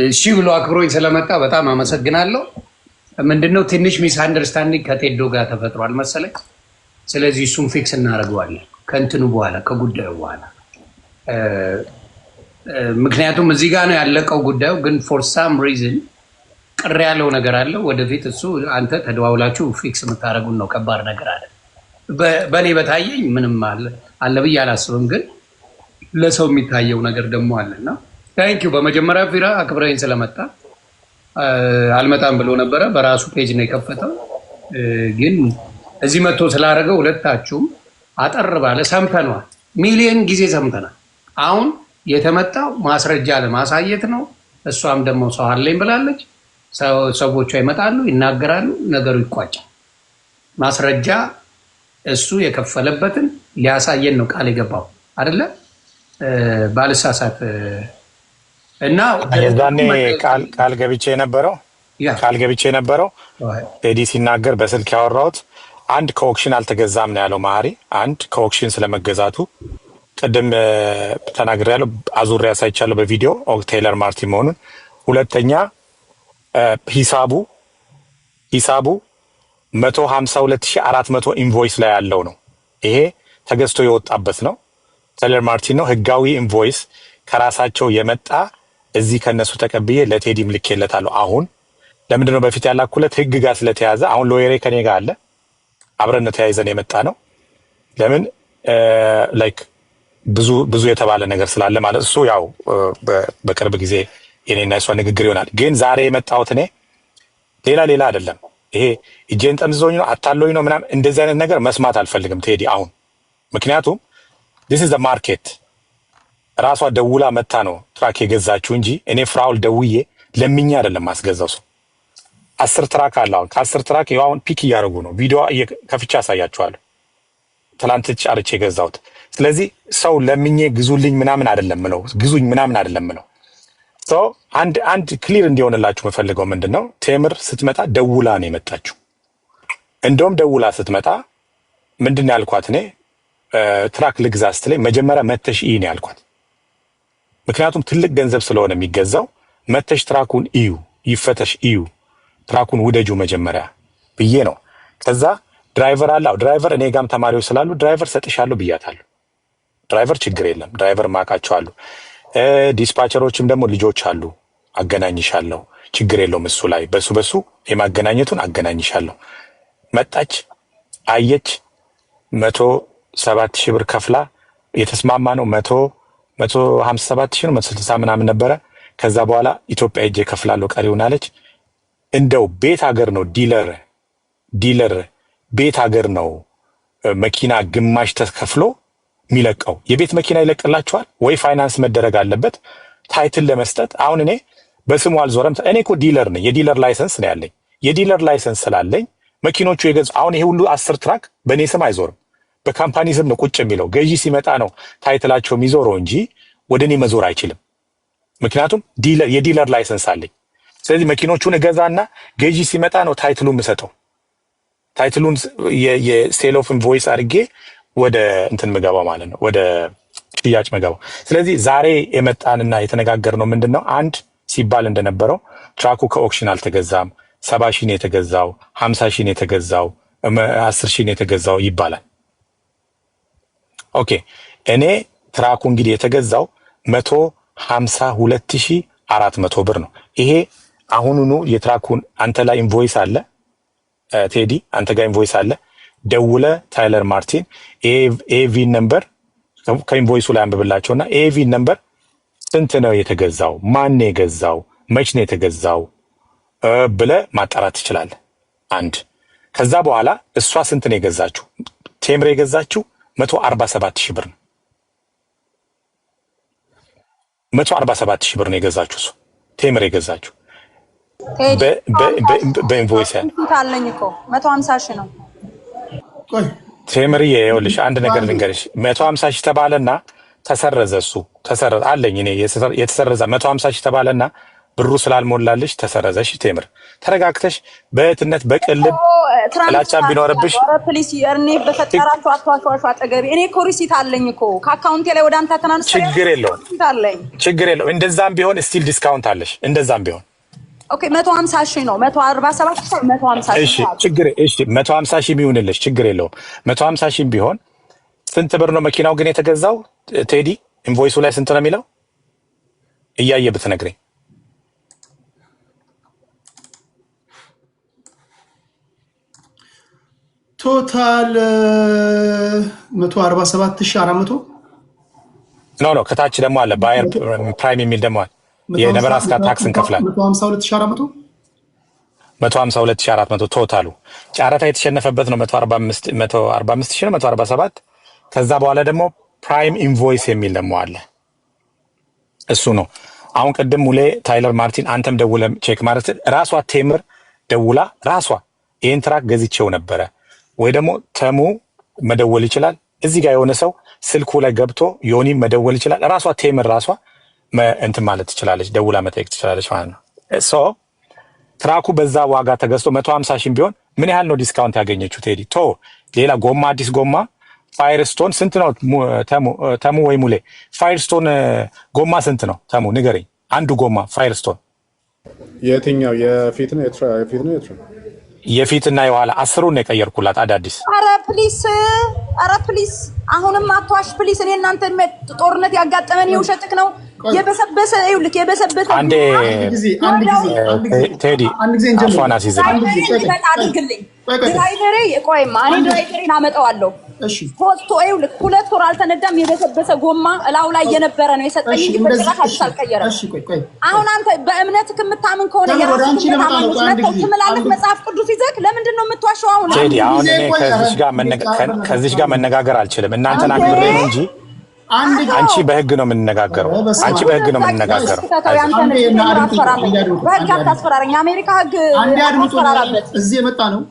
እሺ ብሎ አክብሮኝ ስለመጣ በጣም አመሰግናለሁ። ምንድነው ትንሽ misunderstanding ከቴዶ ጋር ተፈጥሯል መሰለኝ። ስለዚህ እሱን fix እናደርገዋለን ከእንትኑ በኋላ፣ ከጉዳዩ በኋላ። ምክንያቱም እዚህ ጋር ነው ያለቀው ጉዳዩ። ግን for some reason ቅር ያለው ነገር አለ። ወደፊት እሱ አንተ ተደዋውላችሁ fix የምታደርጉን ነው። ከባድ ነገር አለ። በእኔ በታየኝ ምንም አለ ብዬ አላስብም። ግን ለሰው የሚታየው ነገር ደግሞ አለና thank you። በመጀመሪያ ፊራ አክብረኝ ስለመጣ። አልመጣም ብሎ ነበረ። በራሱ page ነው የከፈተው። ግን እዚህ መጥቶ ስላደረገው ሁለታችሁም አጠር ባለ ሰምተነዋል። ሚሊየን ጊዜ ሰምተናል። አሁን የተመጣው ማስረጃ ለማሳየት ነው። እሷም ደግሞ ሰው አለኝ ብላለች። ሰዎቿ ይመጣሉ፣ ይናገራሉ፣ ነገሩ ይቋጫል። ማስረጃ እሱ የከፈለበትን ሊያሳየን ነው ቃል የገባው አይደለ? ባልሳሳት እና የዛኔ ቃል ገብቼ የነበረው ቃል ገብቼ የነበረው ቴዲ ሲናገር በስልክ ያወራሁት አንድ ከ auction አልተገዛም ነው ያለው መሀሪ። አንድ ከ auction ስለመገዛቱ ቅድም ተናግሬያለሁ፣ አዙሬ አሳይቻለሁ በቪዲዮ ቴይለር ማርቲን መሆኑን። ሁለተኛ ሂሳቡ 152,400 invoice ላይ ያለው ነው። ይሄ ተገዝቶ የወጣበት ነው። ቴይለር ማርቲን ነው። ህጋዊ invoice ከራሳቸው የመጣ እዚህ ከነሱ ተቀብዬ ለቴዲም ልኬለታለሁ። አሁን ለምንድነው በፊት ያላኩለት? ህግ ጋር ስለተያዘ አሁን lawyer ኤ ከኔ ጋር አለ። አብረን ተያይዘን የመጣ ነው። ለምን like ብዙ ብዙ የተባለ ነገር ስላለ ማለት እሱ ያው በቅርብ ጊዜ የኔና የሷ ንግግር ይሆናል። ግን ዛሬ የመጣሁት እኔ ሌላ ሌላ አይደለም። ይሄ እጄን ጠምዝዞኝ ነው፣ አታሎኝ ነው ምናምን እንደዚህ አይነት ነገር መስማት አልፈልግም ቴዲ አሁን። ምክንያቱም this is market። ራሷ ደውላ መታ ነው truck የገዛችው እንጂ እኔ ፍራውል ደውዬ ለምኜ አይደለም ማስገዛው። ሰው 10 truck አለ። አሁን ከ10 truck ይኸው አሁን pick እያደረጉ ነው። ቪዲዮ ከፍቼ አሳያችኋለሁ። ትላንት ጫርቼ የገዛሁት። ስለዚህ ሰው ለምኜ ግዙልኝ ምናምን አይደለም ምለው፣ ግዙኝ ምናምን አይደለም ምለው። So አንድ አንድ clear እንዲሆንላችሁ የምፈልገው ምንድን ነው፣ ቴምር ስትመጣ ደውላ ነው የመጣችው። እንደውም ደውላ ስትመጣ ምንድን ነው ያልኳት እኔ? Truck ልግዛ ስትለኝ መጀመሪያ መተሽ እይ ነው ያልኳት። ምክንያቱም ትልቅ ገንዘብ ስለሆነ የሚገዛው መተሽ truck ኡን እዩ፣ ይፈተሽ፣ እዩ፣ truck ኡን ውደጁ መጀመሪያ ብዬ ነው። ከዛ driver አለ። አዎ driver እኔ ጋም ተማሪዎች ስላሉ driver ሰጥሻለሁ ብያታለሁ። Driver ችግር የለም፣ driver ማቃቸው አሉ። Dispatcher ኦችም ደግሞ ልጆች አሉ፣ አገናኝሻለሁ፣ ችግር የለውም። እሱ ላይ በሱ የማገናኘቱን አገናኝሻለሁ። መጣች፣ አየች፣ 107,000 ብር ከፍላ የተስማማ ነው 157,000 ነው 160 ምናምን ነበረ። ከዛ በኋላ ኢትዮጵያ ሄጄ ከፍላለሁ ቀሪውን አለች። እንደው ቤት ሀገር ነው dealer ቤት ሀገር ነው መኪና ግማሽ ተከፍሎ የሚለቀው? የቤት መኪና ይለቅላችኋል ወይ? ፋይናንስ መደረግ አለበት title ለመስጠት። አሁን እኔ በስሙ አልዞረም። እኔ እኮ dealer ነኝ። የ dealer license ነው ያለኝ። የ dealer license ስላለኝ መኪኖቹ የገዙ አሁን ይሄ ሁሉ 10 truck በእኔ ስም አይዞርም። በ company ስም ነው ቁጭ የሚለው። ገዢ ሲመጣ ነው title ኣቸው የሚዞረው እንጂ ወደ እኔ መዞር አይችልም። ምክንያቱም የ dealer license አለኝ። ስለዚህ መኪኖቹን እገዛና ገዢ ሲመጣ ነው title ኡን የምሰጠው። Title ኡን የ sale of invoice አድርጌ ወደ እንትን ምገባው ማለት ነው፣ ወደ ሽያጭ ምገባው። ስለዚህ ዛሬ የመጣንና የተነጋገርነው ምንድን ነው? አንድ ሲባል እንደነበረው truck ኡ ከ auction አልተገዛም፣ 70,000 ነው የተገዛው፣ 50,000 ነው የተገዛው፣ 10,000 ነው የተገዛው ይባላል። Okay፣ እኔ truck ኡ እንግዲህ የተገዛው 152,400 ብር ነው። ይሄ አሁኑኑ የ truck ኡን አንተ ላይ invoice አለ ቴዲ፣ አንተ ጋር invoice አለ። ደውለ ታይለር ማርቲን VIN number ከ invoice ኡ ላይ አንብብላቸውና VIN number ስንት ነው የተገዛው፣ ማን ነው የገዛው፣ መች ነው የተገዛው ብለ ማጣራት ትችላለህ። አንድ ከዛ በኋላ እሷ ስንት ነው የገዛችው? ቴምር የገዛችው 147,000 ብር ነው። 147,000 ብር ነው የገዛችው እሱ ቴምር የገዛችው በ invoice አለኝ እኮ 150,000 ነው። ቴምርዬ ይኸውልሽ አንድ ነገር ልንገርሽ፣ 150,000 ተባለና ተሰረዘ። እሱ ተሰረዘ አለኝ እኔ የተሰረዘ 150,000 ተባለና ብሩ ስላልሞላልሽ ተሰረዘሽ። ቴምር ተረጋግተሽ በእህትነት በቅልብ ጥላቻ ቢኖርብሽ ኧረ please፣ እኔ በፈጠራችሁ አትዋሿሹ አጠገቤ። እኔ እኮ receipt አለኝ እኮ ከ account ኤ ላይ ወደ አንተ transfer ችግር የለውም፣ አለኝ። ችግር የለውም። እንደዛም ቢሆን still discount አለሽ። እንደዛም ቢሆን Okay፣ 150,000 ነው፣ 147 ሺህ፣ 150 እሺ ሺህ። ችግር እሺ፣ 150,000 ቢሆንልሽ ችግር የለውም። 150,000 ቢሆን ስንት ብር ነው መኪናው ግን የተገዛው? ቴዲ፣ invoice ኡ ላይ ስንት ነው የሚለው እያየ ብትነግረኝ። Total 147,400። No, ከታች ደግሞ አለ፣ buyer prime የሚል ደግሞ አለ። የነበራስካ tax እንከፍላለን። 152,400። 152,400 total ኡ። ጨረታ የተሸነፈበት ነው 145 145 ሺህ ነው፣ 147። ከዛ በኋላ ደግሞ prime invoice የሚል ደግሞ አለ። እሱ ነው አሁን ቅድም ሙሌ ታይለር ማርቲን አንተም ደውለ check ማለት ራሷ ቴምር ደውላ ራሷ ይህን truck ገዝቼው ነበረ ወይ ደግሞ ተሙ መደወል ይችላል። እዚህ ጋር የሆነ ሰው ስልኩ ላይ ገብቶ ዮኒም መደወል ይችላል። ራሷ ቴምር ራሷ እንትን ማለት ትችላለች፣ ደውላ መጠየቅ ትችላለች ማለት ነው። So truck ኡ በዛ ዋጋ ተገዝቶ 150 ሺህ ቢሆን ምን ያህል ነው discount ያገኘችው? ቴዲ ቶ ሌላ ጎማ፣ አዲስ ጎማ Firestone ስንት ነው? ተሙ ወይ ሙሌ፣ Firestone ጎማ ስንት ነው? ተሙ ንገረኝ። አንዱ ጎማ Firestone። የትኛው? የፊት ነው የፊት ነው የትራ የፊትና የኋላ 10ሩን ነው የቀየርኩላት አዳዲስ። ኧረ please፣ ኧረ please፣ አሁንም አትዋሽ please። እኔ እናንተ ጦርነት ያጋጠመን የውሸትክ ነው። የበሰበሰ ይኸውልህ፣ የበሰበሰ አንዴ አንድ ጊዜ፣ አንድ ጊዜ፣ አንድ ጊዜ። ቴዲ አንድ ጊዜ እንጀምር። አፏን አስይዝልኝ። አንድ ጊዜ፣ ቆይ፣ እንዲመጣ አድርግልኝ። ቆይ፣ ቆይ፣ ቆይ። Driver ኤ፣ ቆይማ እኔ driver ኤን አመጣዋለሁ። እሺ። ፖስቶ ይኸውልህ፣ 2 ወር አልተነዳም። የበሰበሰ ጎማ እላው ላይ የነበረ ነው የሰጠኝ እሺ እንጂ እንደዚህ በጭራሽ እሺ አዲስ አልቀየረም። እሺ፣ ቆይ ቆይ። አሁን አንተ በእምነትህ የምታምን ከሆነ ተምር፣ ወደ የራስህ አንቺ ልመጣ ነው። ታማኞች ቆይ አንድ መጥተው ጊዜ ትምላለህ። አንድ መጽሐፍ ቅዱስ ይዘህ ለምንድን ነው የምትዋሸው? አሁን ቴዲ አንድ አሁን ጊዜ እኔ ቆይ፣ ኧረ ከዚች ጋር መነጋገር አልችልም። እናንተን አንዴ አክብሬ ነው እንጂ አንድ ጊዜ አንቺ በህግ ነው የምንነጋገረው። ኧረ በስመ አንቺ አብ። በህግ ነው የምንነጋገረው። አንተ አንዴ እና አድምጡኝ፣ አንዴ አድምጡኝ፣ በህግ አንዴ አድምጡኝ። አታስፈራረኝ። የአሜሪካ ህግ አንዴ አድምጡ። አታስፈራራበት። እዚህ የመጣ ነው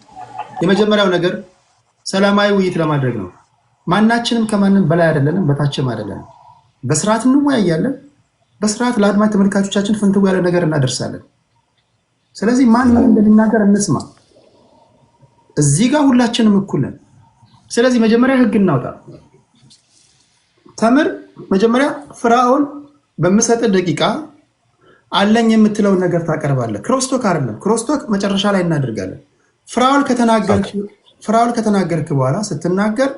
የመጀመሪያው ነገር ሰላማዊ ውይይት ለማድረግ ነው። ማናችንም ከማንም በላይ አይደለንም፣ በታችም አይደለንም። በስርዓት እንወያያለን። በስርዓት ለአድማጭ ተመልካቾቻችን ፍንትው ያለ ነገር እናደርሳለን። ስለዚህ ማን ምን እንደሚናገር እንስማ። እዚህ ጋር ሁላችንም እኩል ነን። ስለዚህ መጀመሪያ ህግ እናውጣ። ተምር፣ መጀመሪያ ፍራኦል በምሰጥ ደቂቃ አለኝ የምትለውን ነገር ታቀርባለህ። Crosstalk አይደለም፣ crosstalk መጨረሻ ላይ እናደርጋለን። ፍራኦል ከተናገርክ በኋላ ስትናገር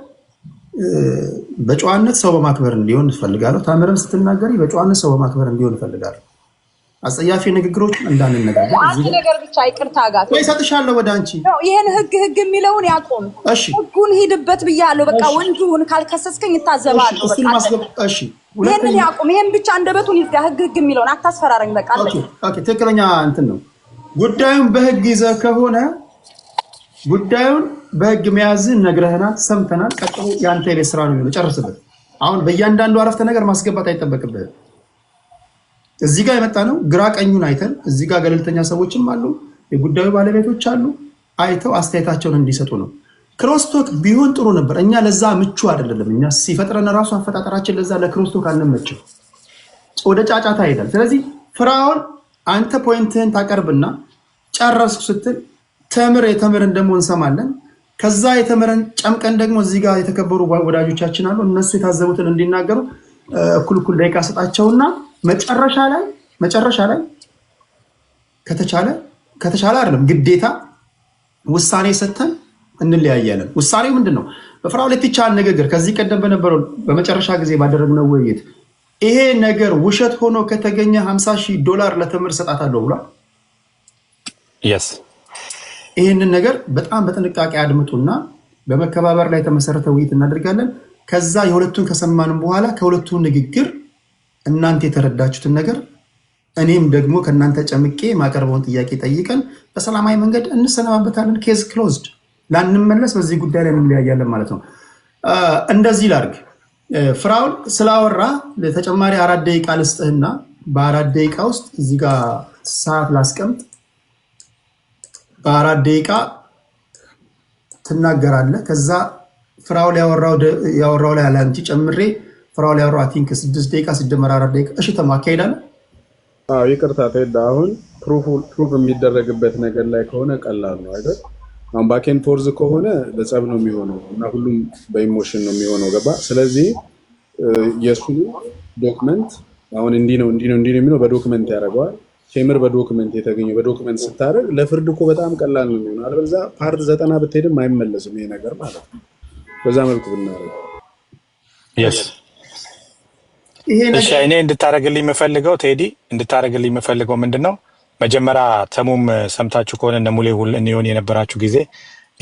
በጨዋነት ሰው በማክበር እንዲሆን እፈልጋለሁ። ተምርም ስትናገሪ በጨዋነት ሰው በማክበር እንዲሆን እፈልጋለሁ። አጸያፊ ንግግሮችን እንዳንነጋገር። አንድ እዚህ ጋር ነገር ብቻ ይቅርታ ጋር ወይ እሰጥሻለሁ ወደ አንቺ። ይሄን ህግ ህግ የሚለውን ያቁም። እሺ። ህጉን ሂድበት ብያለሁ። በቃ እሺ። ወንዱን ካልከሰስከኝ እሺ እታዘባለሁ። እሱን በቃ ማስገብ እሺ። ይሄንን ሁለተኛ ያቁም። ይሄን ብቻ አንደበቱን ይዝጋ። ህግ ህግ የሚለውን አታስፈራረኝ። በቃ አለቀ። Okay፣ ትክክለኛ እንትን ነው። ጉዳዩን በህግ ይዘህ ከሆነ ጉዳዩን በህግ መያዝን ነግረህናል፣ ሰምተናል። ቀጥሎ የአንተ የቤት ስራ ነው የሚሆነው፣ ጨርስበት። አሁን በእያንዳንዱ አረፍተ ነገር ማስገባት አይጠበቅብህም። እዚህ ጋር የመጣ ነው ግራ ቀኙን አይተን፣ እዚህ ጋር ገለልተኛ ሰዎችም አሉ፣ የጉዳዩ ባለቤቶች አሉ፣ አይተው አስተያየታቸውን እንዲሰጡ ነው። Crosstalk ቢሆን ጥሩ ነበር። እኛ ለዛ ምቹ አይደለም። እኛ ሲፈጥረን ራሱ አፈጣጠራችን ለዛ ለ crosstalk አንመችም። ወደ ጫጫታ ይሄዳል። ስለዚህ ፍራኦል አንተ point ህን ታቀርብና ጨረስኩ ስትል ተምር የተምርን ደግሞ እንሰማለን። ከዛ የተምረን ጨምቀን ደግሞ እዚህ ጋር የተከበሩ ወዳጆቻችን አሉ። እነሱ የታዘቡትን እንዲናገሩ እኩል እኩል ደቂቃ ሰጣቸውና መጨረሻ ላይ ከተቻለ፣ ከተቻለ አይደለም ግዴታ፣ ውሳኔ ሰጥተን እንለያያለን። ውሳኔው ምንድን ነው? በፍራኦል ኢቲቻ ንግግር ከዚህ ቀደም በነበረው በመጨረሻ ጊዜ ባደረግነው ውይይት ይሄ ነገር ውሸት ሆኖ ከተገኘ 50 ሺህ ዶላር ለተምር ሰጣታለሁ ብሏል። Yes. ይህንን ነገር በጣም በጥንቃቄ አድምጡና በመከባበር ላይ የተመሰረተ ውይይት እናደርጋለን። ከዛ የሁለቱን ከሰማንም በኋላ ከሁለቱ ንግግር እናንተ የተረዳችሁትን ነገር እኔም ደግሞ ከእናንተ ጨምቄ ማቀርበውን ጥያቄ ጠይቀን በሰላማዊ መንገድ እንሰነባበታለን። Case closed። ላንመለስ በዚህ ጉዳይ ላይ እንለያያለን ማለት ነው። እንደዚህ ላርግ። ፍራኦል ስላወራ ተጨማሪ 4 ደቂቃ ልስጥህና በ4 ደቂቃ ውስጥ እዚህ ጋር ሰዓት ላስቀምጥ። በ4 ደቂቃ ትናገራለህ። ከዛ ፍራኦል ያወራው ላይ አለ አንቺ ጨምሬ ፍራኦል ያወራው I think 6 ደቂቃ ሲደመር 4 ደቂቃ። እሺ ተማ አካሄዳለህ። አዎ ይቅርታ ቴዳ፣ አሁን proof የሚደረግበት ነገር ላይ ከሆነ ቀላል ነው አይደል? አሁን back and forth ከሆነ በጸብ ነው የሚሆነው እና ሁሉም በ emotion ነው የሚሆነው። ገባ? ስለዚህ የእሱ document አሁን እንዲህ ነው፣ እንዲህ ነው፣ እንዲህ ነው የሚለው በ document ያደርገዋል። ቴምር በ document የተገኘው በ document ስታደርግ ለፍርድ እኮ በጣም ቀላል ነው የሚሆነው። አለበለዚያ part 90 ብትሄድም አይመለስም ይሄ ነገር ማለት ነው። በዛ መልኩ ብናደርግ Yes. ይሄ እሺ ነገር እኔ እንድታደርግልኝ የምፈልገው ቴዲ፣ እንድታደርግልኝ የምፈልገው ምንድን ነው? መጀመሪያ ተሙም ሰምታችሁ ከሆነ እነ ሙሌ ሁል እኒሆን የነበራችሁ ጊዜ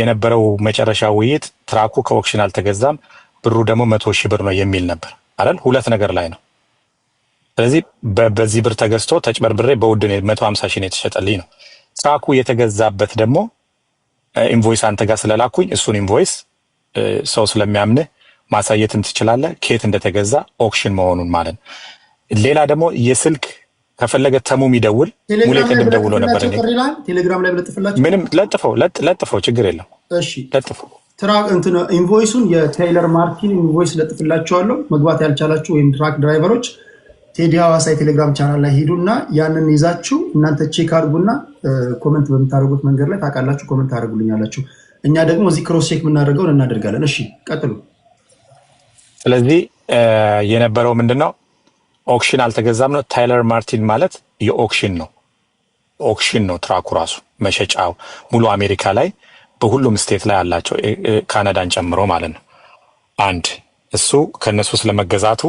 የነበረው መጨረሻ ውይይት truck ኡ ከ auction አልተገዛም፣ ብሩ ደግሞ 100,000 ብር ነው የሚል ነበር አይደል? ሁለት ነገር ላይ ነው። ስለዚህ በዚህ ብር ተገዝቶ ተጭበርብሬ በውድ 150,000 ነው የተሸጠልኝ ነው። Truck ኡ የተገዛበት ደግሞ invoice አንተ ጋር ስለላኩኝ እሱን invoice ሰው ስለሚያምንህ ማሳየትም ትችላለህ፣ ከየት እንደተገዛ auction መሆኑን ማለት ነው። ሌላ ደግሞ የስልክ ከፈለገ ተሙም ይደውል። ሙሌ ቴሌግራም ላይ ቅድም ደውሎ ነበር። ብለጥፍላቸው እኔ ቅር ይልሃል? ቴሌግራም ላይ ብለጥፍላቸው። ምንም ለጥፈው፣ ለጥፈው፣ ችግር የለም። እሺ። ለጥፈው። Truck እንትን invoice ኡን የቴይለር ማርቲን invoice ለጥፍላቸዋለሁ። መግባት ያልቻላችሁ ወይም truck driver ኦች ቴዲ ሐዋሳ የቴሌግራም ቻናል ላይ ሂዱና ያንን ይዛችሁ እናንተ check አድርጉና comment በምታደርጉት መንገድ ላይ ታውቃላችሁ፣ comment ታደርጉልኛላችሁ። እኛ ደግሞ እዚህ cross check የምናደርገውን እናደርጋለን። እሺ ቀጥሉ። ስለዚህ የነበረው ምንድን ነው? Auction አልተገዛም ነው። ታይለር ማርቲን ማለት የ auction ነው፣ auction ነው truck ኡ ራሱ መሸጫው ሙሉ አሜሪካ ላይ በሁሉም state ላይ አላቸው፣ ካናዳን ጨምሮ ማለት ነው። አንድ እሱ ከነሱ ስለመገዛቱ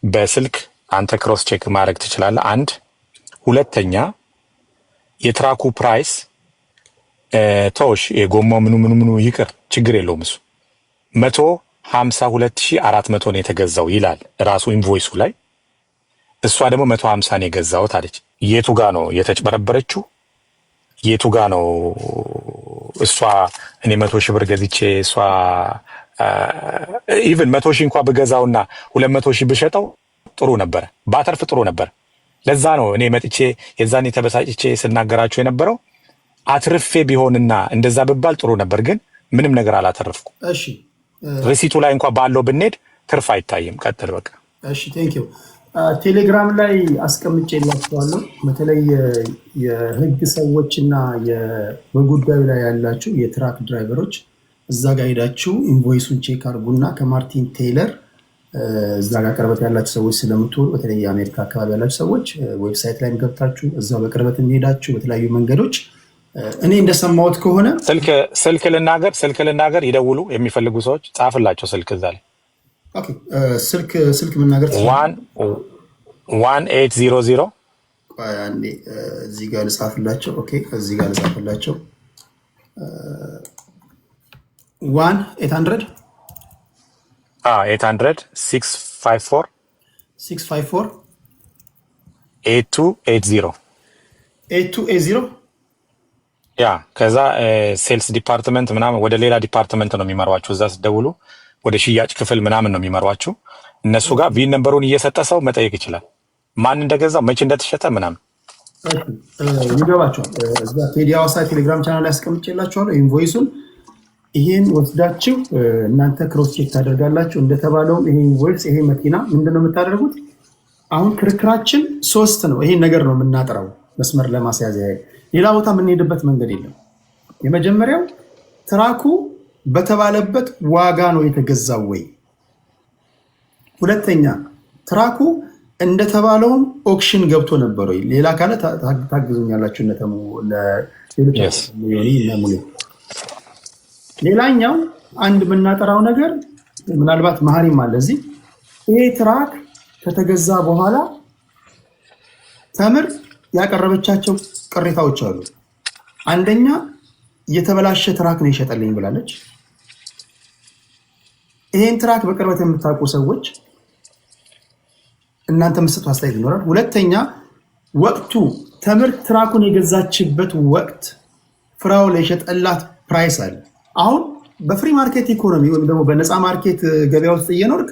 በስልክ አንተ cross check ማድረግ ትችላለህ። አንድ ሁለተኛ የ truck ኡ price ተውሽ፣ የጎማው ምኑ ምኑ ምኑ ይቅር፣ ችግር የለውም። እሱ 152,400 ነው የተገዛው ይላል ራሱ invoice ኡ ላይ። እሷ ደግሞ 150 ነው የገዛሁት አለች። የቱ ጋ ነው የተጭበረበረችው? የቱ ጋ ነው እሷ? እኔ 100,000 ብር ገዝቼ እሷ even 100,000 እንኳ ብገዛውና 200,000 ብሸጠው ጥሩ ነበረ፣ ባተርፍ ጥሩ ነበር። ለዛ ነው እኔ መጥቼ የዛኔ ተበሳጭቼ ስናገራችሁ የነበረው። አትርፌ ቢሆንና እንደዛ ብባል ጥሩ ነበር፣ ግን ምንም ነገር አላተረፍኩም። እሺ Receipt ኡ ላይ እንኳ ባለው ብንሄድ ትርፍ አይታይም። ቀጥል በቃ። እሺ thank you። ቴሌግራም ላይ አስቀምጬላችኋለሁ። በተለይ የህግ ሰዎች እና በጉዳዩ ላይ ያላችሁ የ truck driver ኦች እዛ ጋር ሄዳችሁ invoice ኡን check አድርጉና ከማርቲን ቴይለር እዛ ጋር ቅርበት ያላችሁ ሰዎች ስለምትሆኑ፣ በተለይ የአሜሪካ አካባቢ ያላችሁ ሰዎች website ላይም ገብታችሁ እዛው በቅርበት እንሄዳችሁ በተለያዩ መንገዶች እኔ እንደሰማሁት ከሆነ ስልክ ልናገር፣ ይደውሉ የሚፈልጉ ሰዎች፣ ጻፍላቸው ስልክ እዛ ላይ። Okay፣ ስልክ መናገር ትችላለህ? 1 1800 ቆይ አንዴ፣ እዚህ ጋር ልጻፍላቸው። Okay፣ እዚህ ጋር ልጻፍላቸው። 1 800 800 654 654 8280. 8280. Yeah፣ ከዛ sales department ምናምን ወደ ሌላ department ነው የሚመሯችሁ። እዛ ስትደውሉ ወደ ሽያጭ ክፍል ምናምን ነው የሚመሯችሁ። እነሱ ጋር VIN number ኡን እየሰጠ ሰው መጠየቅ ይችላል። ማን እንደገዛው፣ መቼ እንደተሸጠ ምናምን። ይገባቸዋል። እዛ ቴዲ ሐዋሳ ቴሌግራም ቻናል ላይ አስቀምጬላችኋለሁ invoice ኡን። ይሄን ወስዳችሁ እናንተ cross check ታደርጋላችሁ። እንደተባለውም ይሄ invoice ይሄ መኪና ምንድን ነው የምታደርጉት? አሁን ክርክራችን ሶስት ነው። ይሄን ነገር ነው የምናጥረው መስመር ለማስያዝ ያህል፣ ሌላ ቦታ የምንሄድበት መንገድ የለም። የመጀመሪያው truck ኡ በተባለበት ዋጋ ነው የተገዛው ወይ? ሁለተኛ truck ኡ እንደተባለውም auction ገብቶ ነበር ወይ? ሌላ ካለ ታግዙኛላችሁ። እነ ተሙ፣ ሌሎች ዮኒ፣ እነ ሙሌ። ሌላኛው አንድ የምናጠራው ነገር ምናልባት መሀሪም አለ እዚህ። ይሄ truck ከተገዛ በኋላ ተምር ያቀረበቻቸው ቅሬታዎች አሉ። አንደኛ የተበላሸ truck ነው የሸጠልኝ ብላለች። ይሄን truck በቅርበት የምታውቁ ሰዎች እናንተ የምትሰጡ አስተያየት ይኖራል። ሁለተኛ ወቅቱ ተምር truck ኡን የገዛችበት ወቅት ፍራኦል የሸጠላት price አለ። አሁን በ free market economy ወይም ደግሞ በነፃ market ገበያ ውስጥ እየኖርክ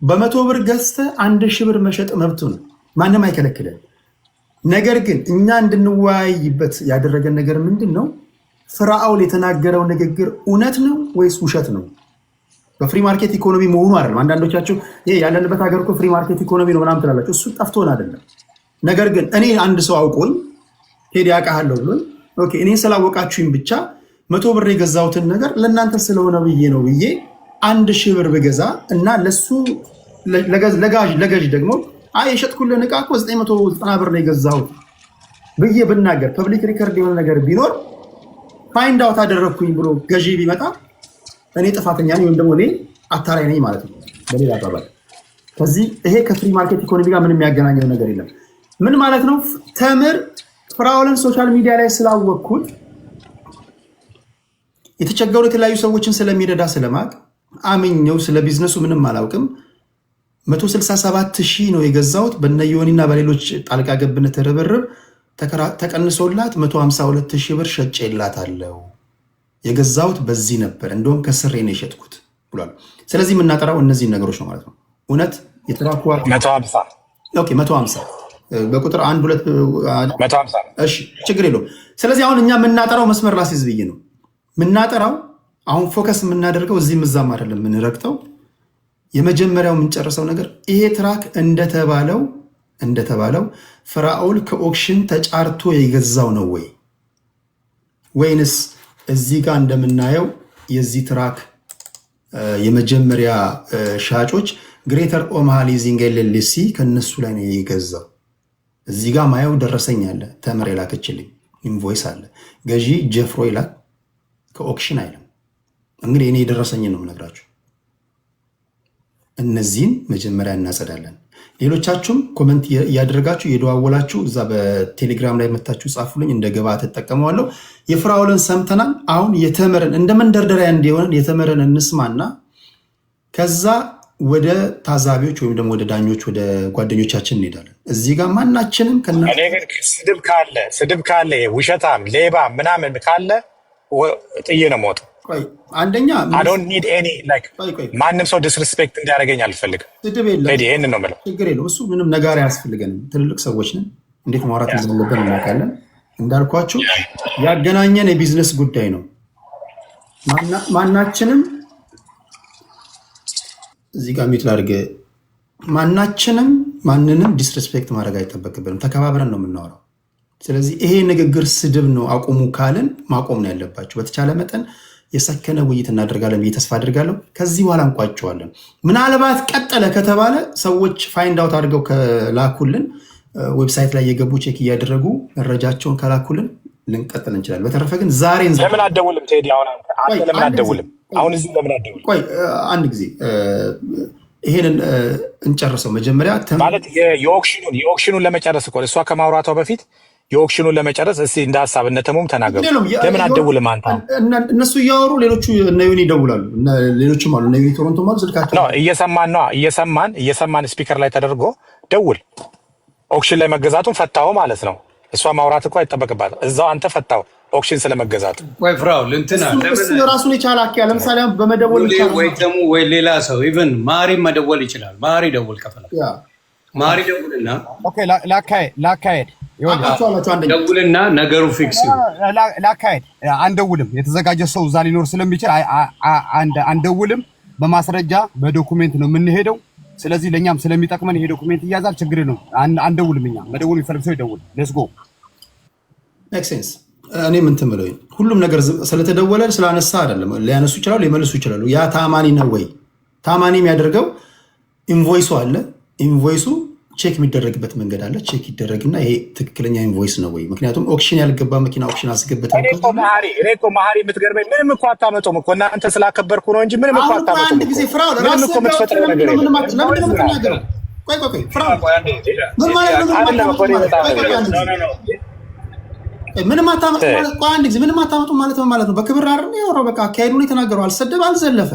በ100 ብር ገዝተህ 1,000 ብር መሸጥ መብቱ ነው፣ ማንም አይከለክልም። ነገር ግን እኛ እንድንወያይበት ያደረገን ነገር ምንድን ነው? ፍራኦል የተናገረው ንግግር እውነት ነው ወይስ ውሸት ነው? በ free market economy መሆኑ አይደለም። አንዳንዶቻችሁ ይሄ ያለንበት ሀገር እኮ free market economy ነው ምናምን ትላላችሁ። እሱ ጠፍቶን አይደለም። ነገር ግን እኔ አንድ ሰው አውቆኝ ቴዲ አውቃለሁ ብሎኝ okay፣ እኔን ስላወቃችሁኝ ብቻ 100 ብር የገዛሁትን ነገር ለእናንተ ስለሆነ ብዬ ነው ብዬ 1,000 ብር ብገዛ እና ለሱ ለገዥ ደግሞ አይ የሸጥኩልን ዕቃ እኮ 990 ብር ነው የገዛሁት ብዬ ብናገር፣ public record የሆነ ነገር ቢኖር፣ find out አደረግኩኝ ብሎ ገዢ ቢመጣ እኔ ጥፋተኛ ነኝ ወይም ደግሞ እኔ አታላይ ነኝ ማለት ነው። በሌላ አባባል ከዚህ ይሄ ከ free market economy ጋር ምንም የሚያገናኘው ነገር የለም። ምን ማለት ነው? ተምር ፍራኦልን social media ላይ ስላወቅኩት፣ የተቸገሩ የተለያዩ ሰዎችን ስለሚረዳ ስለማቅ አምኘው፣ ስለ ቢዝነሱ ምንም አላውቅም። 167 ሺህ ነው የገዛሁት። በነ ዮኒና በሌሎች ጣልቃ ገብነት ርብርብ ተቀንሶላት 152 ሺህ ብር ሸጬላታለሁ። የገዛሁት በዚህ ነበር፣ እንደውም ከስሬ ነው የሸጥኩት ብሏል። ስለዚህ የምናጠራው እነዚህን ነገሮች ነው ማለት ነው። እውነት የ truck ኡ 150። Okay፣ 150 በቁጥር አንድ ሁለት 150። እሺ፣ ችግር የለውም። ስለዚህ አሁን እኛ የምናጠራው መስመር ላስይዝ ብዬ ነው የምናጠራው። አሁን focus የምናደርገው እዚህም እዛም አይደለም የምንረግጠው። የመጀመሪያው የምንጨርሰው ነገር ይሄ truck እንደተባለው ፍራኦል ከ auction ተጫርቶ የገዛው ነው ወይ፣ ወይንስ እዚህ ጋር እንደምናየው የዚህ truck የመጀመሪያ ሻጮች Greater Omaha Leasing LLC ከነሱ ላይ ነው የገዛው? እዚህ ጋር ማየው ደረሰኝ አለ፣ ተምር የላከችልኝ invoice አለ። ገዢ ጀፍሮ ይላል፣ ከ auction አይልም። እንግዲህ እኔ የደረሰኝን ነው የምነግራችሁ። እነዚህን መጀመሪያ እናጸዳለን። ሌሎቻችሁም comment እያደረጋችሁ፣ እየደዋወላችሁ፣ እዛ በቴሌግራም ላይ መታችሁ ጻፉልኝ፣ እንደ ግብአት እጠቀመዋለሁ። የፍራኦልን ሰምተናል። አሁን የተምርን እንደ መንደርደሪያ እንዲሆንን የተምርን እንስማና ከዛ ወደ ታዛቢዎች ወይም ደግሞ ወደ ዳኞች፣ ወደ ጓደኞቻችን እንሄዳለን። እዚህ ጋር ማናችንም ከና እኔ ግን ስድብ ካለ ውሸታም፣ ሌባ ምናምን ካለ ጥዬ ነው የምወጣው። ቆይ፣ አንደኛ I don't need any like ቆይ ቆይ። ማንም ሰው disrespect እንዲያደርገኝ አልፈልግም። ስድብ የለም። ቴዲ፣ ይሄንን ነው የምለው። ችግር የለውም። እሱ ምንም ነጋሪ አያስፈልገንም። ትልልቅ ሰዎች ነን። እንዴት ማውራት እንዳለብን እናውቃለን። እንዳልኳችሁ ያገናኘን የቢዝነስ ጉዳይ ነው። ማናችንም፣ እዚህ ጋር mute ላድርግ። ማናችንም ማንንም disrespect ማድረግ አይጠበቅብንም። ተከባብረን ነው የምናወራው። ስለዚህ ይሄ ንግግር ስድብ ነው አቁሙ ካልን ማቆም ነው ያለባቸው። በተቻለ መጠን የሰከነ ውይይት እናደርጋለን ብዬ ተስፋ አድርጋለሁ። ከዚህ በኋላ እንቋጨዋለን። ምናልባት ቀጠለ ከተባለ ሰዎች find out አድርገው ከላኩልን፣ website ላይ የገቡ check እያደረጉ መረጃቸውን ከላኩልን ልንቀጥል እንችላለን። በተረፈ ግን ዛሬ ለምን አትደውልም ቴዲ? አሁን አንተ ለምን አንድ ጊዜ አትደውልም? አሁን እዚሁ ለምን አትደውልም? ቆይ፣ አንድ ጊዜ ይሄንን እንጨርሰው መጀመሪያ። ማለት የ auction ኡን ለመጨረስ እኮ፣ እሷ ከማውራቷ በፊት የ auction ኡን ለመጨረስ እስኪ እንደ ሀሳብ እነ ተሙም ተናገሩ። ለምን አትደውልም አንተ? እነሱ እያወሩ ሌሎቹ እነ ዮኒ ይደውላሉ። ሌሎችም አሉ፣ እነ ዮኒ ቶሮንቶም አሉ። ስልካቸው ነው እየሰማን ነው፣ እየሰማን speaker ላይ ተደርጎ ደውል። Auction ላይ መገዛቱን ፈታው ማለት ነው። እሷ ማውራት እኮ አይጠበቅባትም። እዛው አንተ ፈታው auction ስለመገዛቱ። ወይ ፍራውል እንትና እሱ ራሱን የቻለ አኪያ ለምሳሌ አሁን በመደወል ብቻ ወይ ተሙ ወይ ሌላ ሰው፣ even ማሪ መደወል ይችላል። ማሪ ደውል ከፈለክ፣ ማሪ ደውልና Okay፣ ላካሄድ አውቃቸዋላችሁ አንደኛ ደውልና ነገሩ fix ይሁን። ላካሄድ አንደውልም። የተዘጋጀ ሰው እዛ ሊኖር ስለሚችል አንደውልም። በማስረጃ በ document ነው የምንሄደው። ስለዚህ ለእኛም ስለሚጠቅመን ይሄ document ይያዛል። ችግር ነው። አንደውልም። እኛ መደወል የሚፈልግ ሰው ይደውል። Let's go። Make sense። እኔ ምን ትምለው፣ ሁሉም ነገር ስለተደወለ ስላነሳ አይደለም። ሊያነሱ ይችላሉ፣ ሊመልሱ ይችላሉ። ያ ታማኒ ነው ወይ? ታማኒ የሚያደርገው invoice ኡ አለ። Invoice ኡ check የሚደረግበት መንገድ አለ። Check ይደረግና ይሄ ትክክለኛ invoice ነው ወይ? ምክንያቱም auction ያልገባ መኪና auction አስገብተው እኔ እኮ መሀሪ የምትገርመኝ ምንም እኮ አታመጡም እኮ፣ እናንተ ስላከበርኩ ነው እንጂ ምንም እኮ አታመጡም። አንድ ጊዜ ፍራውል ምንም እኮ የምትፈጥረው ነገር የለም። ለምንድን ነው የምትናገረው? ቆይ ቆይ ቆይ ፍራውል፣ ምን ማለት ነው? ምንም አታመጡ ማለት፣ ቆይ አንድ ጊዜ፣ ምንም አታመጡ ማለት ምን ማለት ነው? በክብር አይደል ያወራው? በቃ አካሄዱ ነው የተናገረው። አልሰደበ፣ አልዘለፈ።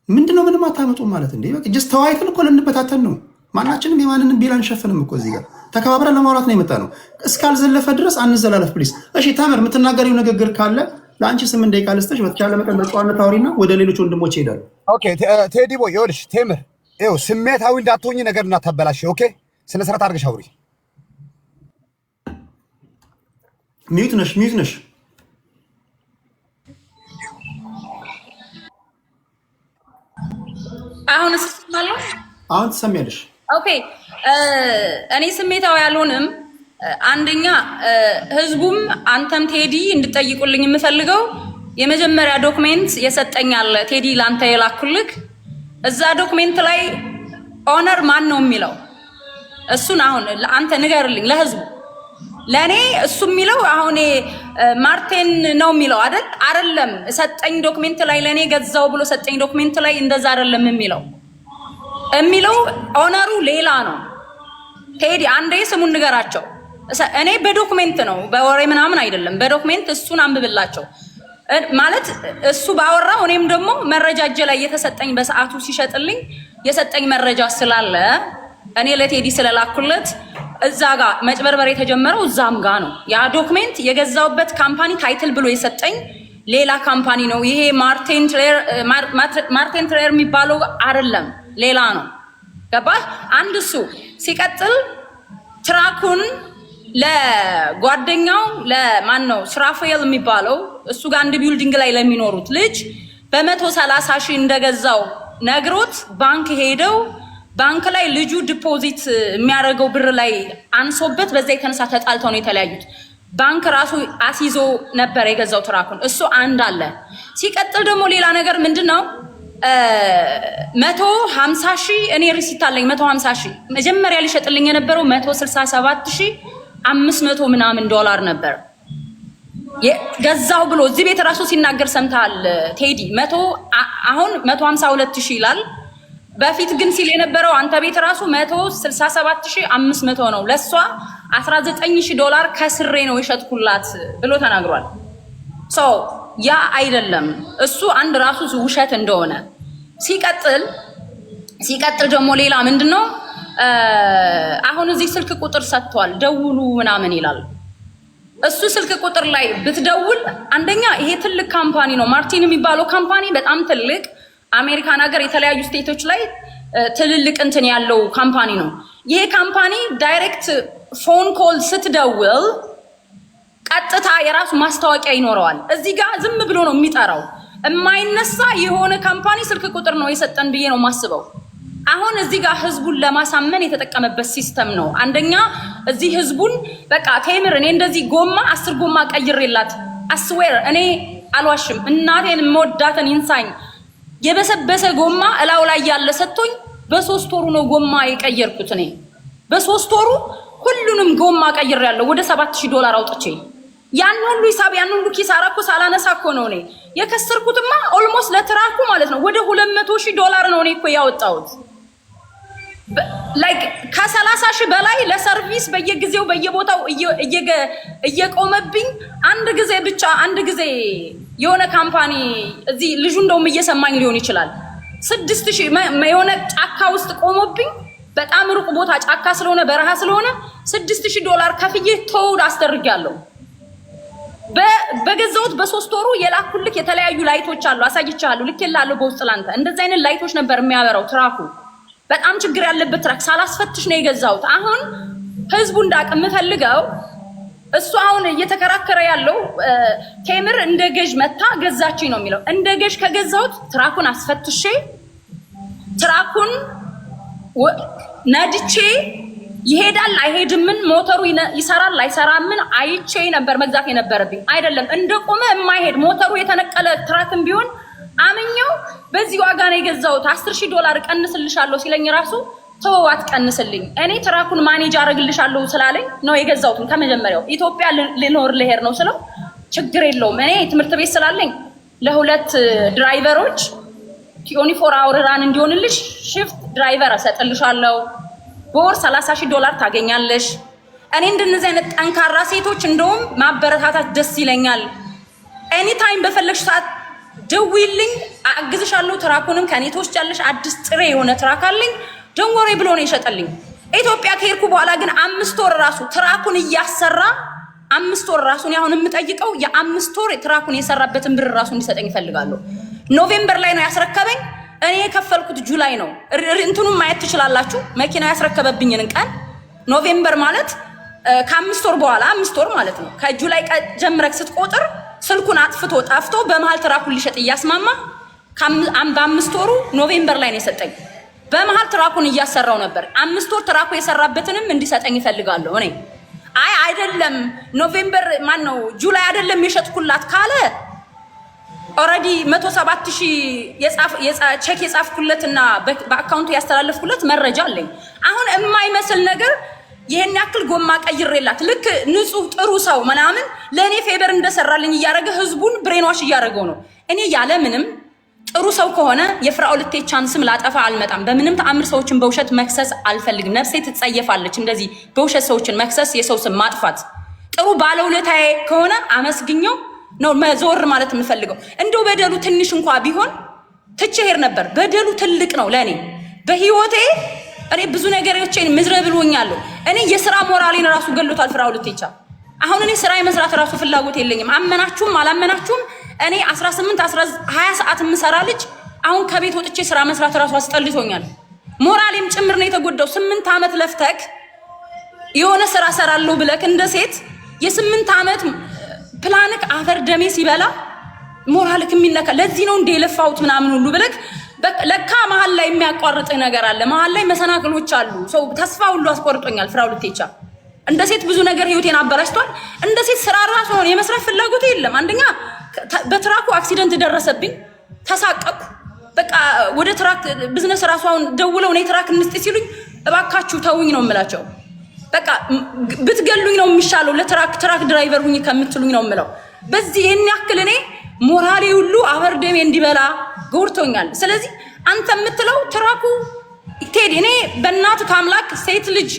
ምንድነው ምንም አታመጡ ማለት እንዴ? በቃ just ተወያይተን እኮ ልንበታተን ነው። ማናችንም የማንንም bill አንሸፍንም እኮ፣ እዚህ ጋር ተከባብረን ለማውራት ነው የመጣ ነው። እስካልዘለፈ ድረስ አንዘላለፍ please። እሺ ተምር፣ የምትናገሪው ንግግር ካለ ለአንቺ 8 ደቂቃ ልስጥሽ። በተቻለ መጠን በጨዋነት አውሪና ወደ ሌሎች ወንድሞች ይሄዳሉ። Okay ቴዲ ቦይ፣ ይኸውልሽ ቴምር፣ ይኸው ስሜታዊ እንዳትሆኚ፣ ነገር እንዳታበላሽ። Okay፣ ስነ ስርዓት አድርገሽ አውሪ። Mute ነሽ፣ mute ነሽ። አሁን እሰማለሁ። አሁን ትሰሚያለሽ። Okay፣ እኔ ስሜታዊ አልሆንም። አንደኛ ህዝቡም አንተም ቴዲ እንድጠይቁልኝ የምፈልገው የመጀመሪያ document የሰጠኝ አለ፣ ቴዲ፣ ላንተ የላኩልክ። እዛ document ላይ owner ማን ነው የሚለው፣ እሱን አሁን አንተ ንገርልኝ ለህዝቡ። ለእኔ እሱ የሚለው አሁን ማርቴን ነው የሚለው አይደል? አይደለም። ሰጠኝ document ላይ፣ ለእኔ ገዛው ብሎ ሰጠኝ document ላይ እንደዛ አይደለም የሚለው። Owner ኡ ሌላ ነው። ቴዲ፣ አንዴ ስሙን ንገራቸው። እኔ በ document ነው፣ በወሬ ምናምን አይደለም። በ document እሱን አንብብላቸው። ማለት እሱ ባወራው እኔም ደግሞ መረጃ እጄ ላይ የተሰጠኝ፣ በሰዓቱ ሲሸጥልኝ የሰጠኝ መረጃ ስላለ፣ እኔ ለቴዲ ስለላኩለት፣ እዛ ጋር መጭበርበር የተጀመረው እዛም ጋ ነው። ያ document የገዛውበት company title ብሎ የሰጠኝ ሌላ company ነው። ይሄ ማርቴን ትሬር የሚባለው አይደለም፣ ሌላ ነው። ገባህ? አንድ እሱ። ሲቀጥል truck ኡን ለጓደኛው፣ ለማን ነው፣ ስራፌል የሚባለው፣ እሱ ጋር አንድ building ላይ ለሚኖሩት ልጅ በ130,000 እንደገዛው ነግሮት፣ ባንክ ሄደው ባንክ ላይ ልጁ deposit የሚያደርገው ብር ላይ አንሶበት በዛ የተነሳ ተጣልተው ነው የተለያዩት። ባንክ ራሱ አስይዞ ነበር የገዛው truck ኡን። እሱ አንድ አለ። ሲቀጥል ደግሞ ሌላ ነገር ምንድን ነው? 150,000፣ እኔ receipt አለኝ። 150,000፣ መጀመሪያ ሊሸጥልኝ የነበረው 167,500 ምናምን ዶላር ነበር ገዛው ብሎ እዚህ ቤት ራሱ ሲናገር ሰምተሃል ቴዲ። መቶ አሁን 152,000 ይላል። በፊት ግን ሲል የነበረው አንተ ቤት ራሱ 167,500 ነው፣ ለእሷ 19,000 ዶላር ከስሬ ነው የሸጥኩላት ብሎ ተናግሯል። So ያ አይደለም፣ እሱ አንድ ራሱ ውሸት እንደሆነ። ሲቀጥል ደግሞ ሌላ ምንድን ነው? አሁን እዚህ ስልክ ቁጥር ሰጥቷል፣ ደውሉ ምናምን ይላል። እሱ ስልክ ቁጥር ላይ ብትደውል አንደኛ ይሄ ትልቅ company ነው። ማርቲን የሚባለው company በጣም ትልቅ፣ አሜሪካን ሀገር የተለያዩ state ኦች ላይ ትልልቅ እንትን ያለው company ነው። ይሄ company direct phone call ስትደውል ቀጥታ የራሱ ማስታወቂያ ይኖረዋል። እዚህ ጋር ዝም ብሎ ነው የሚጠራው። የማይነሳ የሆነ company ስልክ ቁጥር ነው የሰጠን ብዬ ነው የማስበው። አሁን እዚህ ጋር ህዝቡን ለማሳመን የተጠቀመበት system ነው። አንደኛ እዚህ ህዝቡን በቃ ቴምር እኔ እንደዚህ ጎማ 10 ጎማ ቀይሬላት፣ I swear እኔ አልዋሽም፣ እናቴን የምወዳትን ይንሳኝ፣ የበሰበሰ ጎማ እላው ላይ ያለ ሰጥቶኝ በ3 ወሩ ነው ጎማ የቀየርኩት። እኔ በ3 ወሩ ሁሉንም ጎማ ቀይሬያለሁ፣ ወደ 7000 ዶላር አውጥቼ። ያን ሁሉ ሂሳብ፣ ያን ሁሉ ኪሳራ እኮ ሳላነሳ እኮ ነው እኔ የከሰርኩትማ። Almost ለ truck ኡ ማለት ነው ወደ 200,000 ዶላር ነው እኔ እኮ ያወጣሁት። Like ከ30,000 በላይ ለ service በየጊዜው በየቦታው እየቆመብኝ። አንድ ጊዜ ብቻ፣ አንድ ጊዜ የሆነ company፣ እዚህ ልጁ እንደውም እየሰማኝ ሊሆን ይችላል፣ 6000 የሆነ ጫካ ውስጥ ቆሞብኝ፣ በጣም ሩቅ ቦታ ጫካ ስለሆነ፣ በረሃ ስለሆነ፣ 6000 ዶላር ከፍዬ towed አስደርጊያለሁ። በገዛሁት በ3 ወሩ የላኩልክ የተለያዩ light ኦች አሉ፣ አሳይቻለሁ፣ ልኬልሃለሁ በውስጥ ላንተ። እንደዚህ አይነት light ኦች ነበር የሚያበራው truck ኡ። በጣም ችግር ያለበት truck ሳላስፈትሽ ነው የገዛሁት። አሁን ህዝቡ እንዳቅ የምፈልገው እሱ አሁን እየተከራከረ ያለው ቴምር እንደ ገዥ መታ ገዛችኝ ነው የሚለው። እንደ ገዥ ከገዛሁት truck ኡን አስፈትሼ፣ truck ኡን ነድቼ፣ ይሄዳል አይሄድምን፣ ሞተሩ ይሰራል አይሰራምን አይቼ ነበር መግዛት የነበረብኝ። አይደለም እንደቆመ የማይሄድ፣ ሞተሩ የተነቀለ truck ም ቢሆን አምኜው በዚህ ዋጋ ነው የገዛሁት፣ 10,000 ዶላር እቀንስልሻለሁ ሲለኝ ራሱ ተወው አትቀንስልኝ፣ እኔ truck ኡን manage አደርግልሻለሁ ስላለኝ ነው የገዛሁትም። ከመጀመሪያው ኢትዮጵያ ልኖር ልሄድ ነው ስለው ችግር የለውም፣ እኔ ትምህርት ቤት ስላለኝ ለሁለት driver ኦች 24 hour run እንዲሆንልሽ shift driver እሰጥልሻለሁ፣ በወር 30 ሺህ ዶላር ታገኛለሽ። እኔ እንደነዚህ አይነት ጠንካራ ሴቶች እንደውም ማበረታታት ደስ ይለኛል። Anytime በፈለግሽ ሰዓት ደውይልኝ፣ አግዝሻለሁ። Truck ኡንም ከኔ ትወስጃለሽ። አዲስ ጥሬ የሆነ truck አለኝ። Don't worry ብሎ ነው የሸጠልኝ። ኢትዮጵያ ከሄድኩ በኋላ ግን 5 ወር ራሱ truck ኡን እያሰራ፣ 5 ወር ራሱን፣ አሁን የምጠይቀው የ5 ወር truck ኡን የሰራበትን ብር ራሱ እንዲሰጠኝ እፈልጋለሁ። November ላይ ነው ያስረከበኝ። እኔ የከፈልኩት July ነው። እንትኑን ማየት ትችላላችሁ። መኪናው ያስረከበብኝን ቀን፣ November ማለት ከ5 ወር በኋላ፣ 5 ወር ማለት ነው። ከ July ጀምረክ ስትቆጥር ስልኩን አጥፍቶ ጠፍቶ በመሀል truck ኡን ሊሸጥ እያስማማ በ5 ወሩ November ላይ ነው የሰጠኝ። በመሀል truck ኡን እያሰራው ነበር። 5 ወር truck ኡ የሰራበትንም እንዲሰጠኝ እፈልጋለሁ እኔ። አይ አይደለም፣ November ማን ነው July አይደለም የሸጥኩላት ካለ already 107,000 ቼክ የጻፍኩለትና በ account ኡ ያስተላለፍኩለት መረጃ አለኝ። አሁን የማይመስል ነገር ይሄን ያክል ጎማ ቀይሬላት ልክ ንጹህ ጥሩ ሰው ምናምን ለእኔ favor እንደሰራልኝ እያደረገ ህዝቡን brainwash እያደረገው ነው። እኔ ያለ ምንም ጥሩ ሰው ከሆነ የፍራኦል ቴቻን ስም ላጠፋ አልመጣም። በምንም ተአምር ሰዎችን በውሸት መክሰስ አልፈልግም። ነፍሴ ትጸየፋለች እንደዚህ በውሸት ሰዎችን መክሰስ፣ የሰው ስም ማጥፋት። ጥሩ ባለውለታዬ ከሆነ አመስግኘው ነው መዞር ማለት የምፈልገው። እንደው በደሉ ትንሽ እንኳ ቢሆን ትቼ ሄድ ነበር። በደሉ ትልቅ ነው ለእኔ። በህይወቴ እኔ ብዙ ነገሮቼን miserable ሆኛለሁ። እኔ የስራ ሞራሌን ራሱ ገሎታል ፍራኦል ቴቻ። አሁን እኔ ስራ የመስራት ራሱ ፍላጎት የለኝም። አመናችሁም አላመናችሁም እኔ 18 20 ሰዓት የምሰራ ልጅ አሁን ከቤት ወጥቼ ስራ መስራት ራሱ አስጠልቶኛል። ሞራሌም ጭምር ነው የተጎዳው። 8 ዓመት ለፍተክ የሆነ ስራ ሰራለሁ ብለክ እንደ ሴት የ8 ዓመት ፕላንክ አፈር ደሜ ሲበላ ሞራልክ የሚነካ፣ ለዚህ ነው እንደ የለፋሁት ምናምን ሁሉ ብለክ ለካ መሀል ላይ የሚያቋርጥህ ነገር አለ። መሀል ላይ መሰናክሎች አሉ። ሰው ተስፋ ሁሉ አስቆርጦኛል። ፍራኦል ቴቻ እንደ ሴት ብዙ ነገር ህይወቴን አበላሽቷል። እንደ ሴት ስራ ራሱ ሆነ የመስራት ፍላጎት የለም። አንደኛ በ truck ኡ accident ደረሰብኝ፣ ተሳቀቅኩ። በቃ ወደ truck business ራሱ አሁን ደውለው እኔ truck እንስጥ ሲሉኝ እባካችሁ ተውኝ ነው የምላቸው። በቃ ብትገሉኝ ነው የሚሻለው ለ truck truck driver ሁኝ ከምትሉኝ ነው የምለው። በዚህ ይህን ያክል እኔ ሞራሌ ሁሉ አፈር ደሜ እንዲበላ ጎድቶኛል። ስለዚህ አንተ የምትለው truck ኡ ቴዲ፣ እኔ በእናት ከአምላክ ሴት ልጅ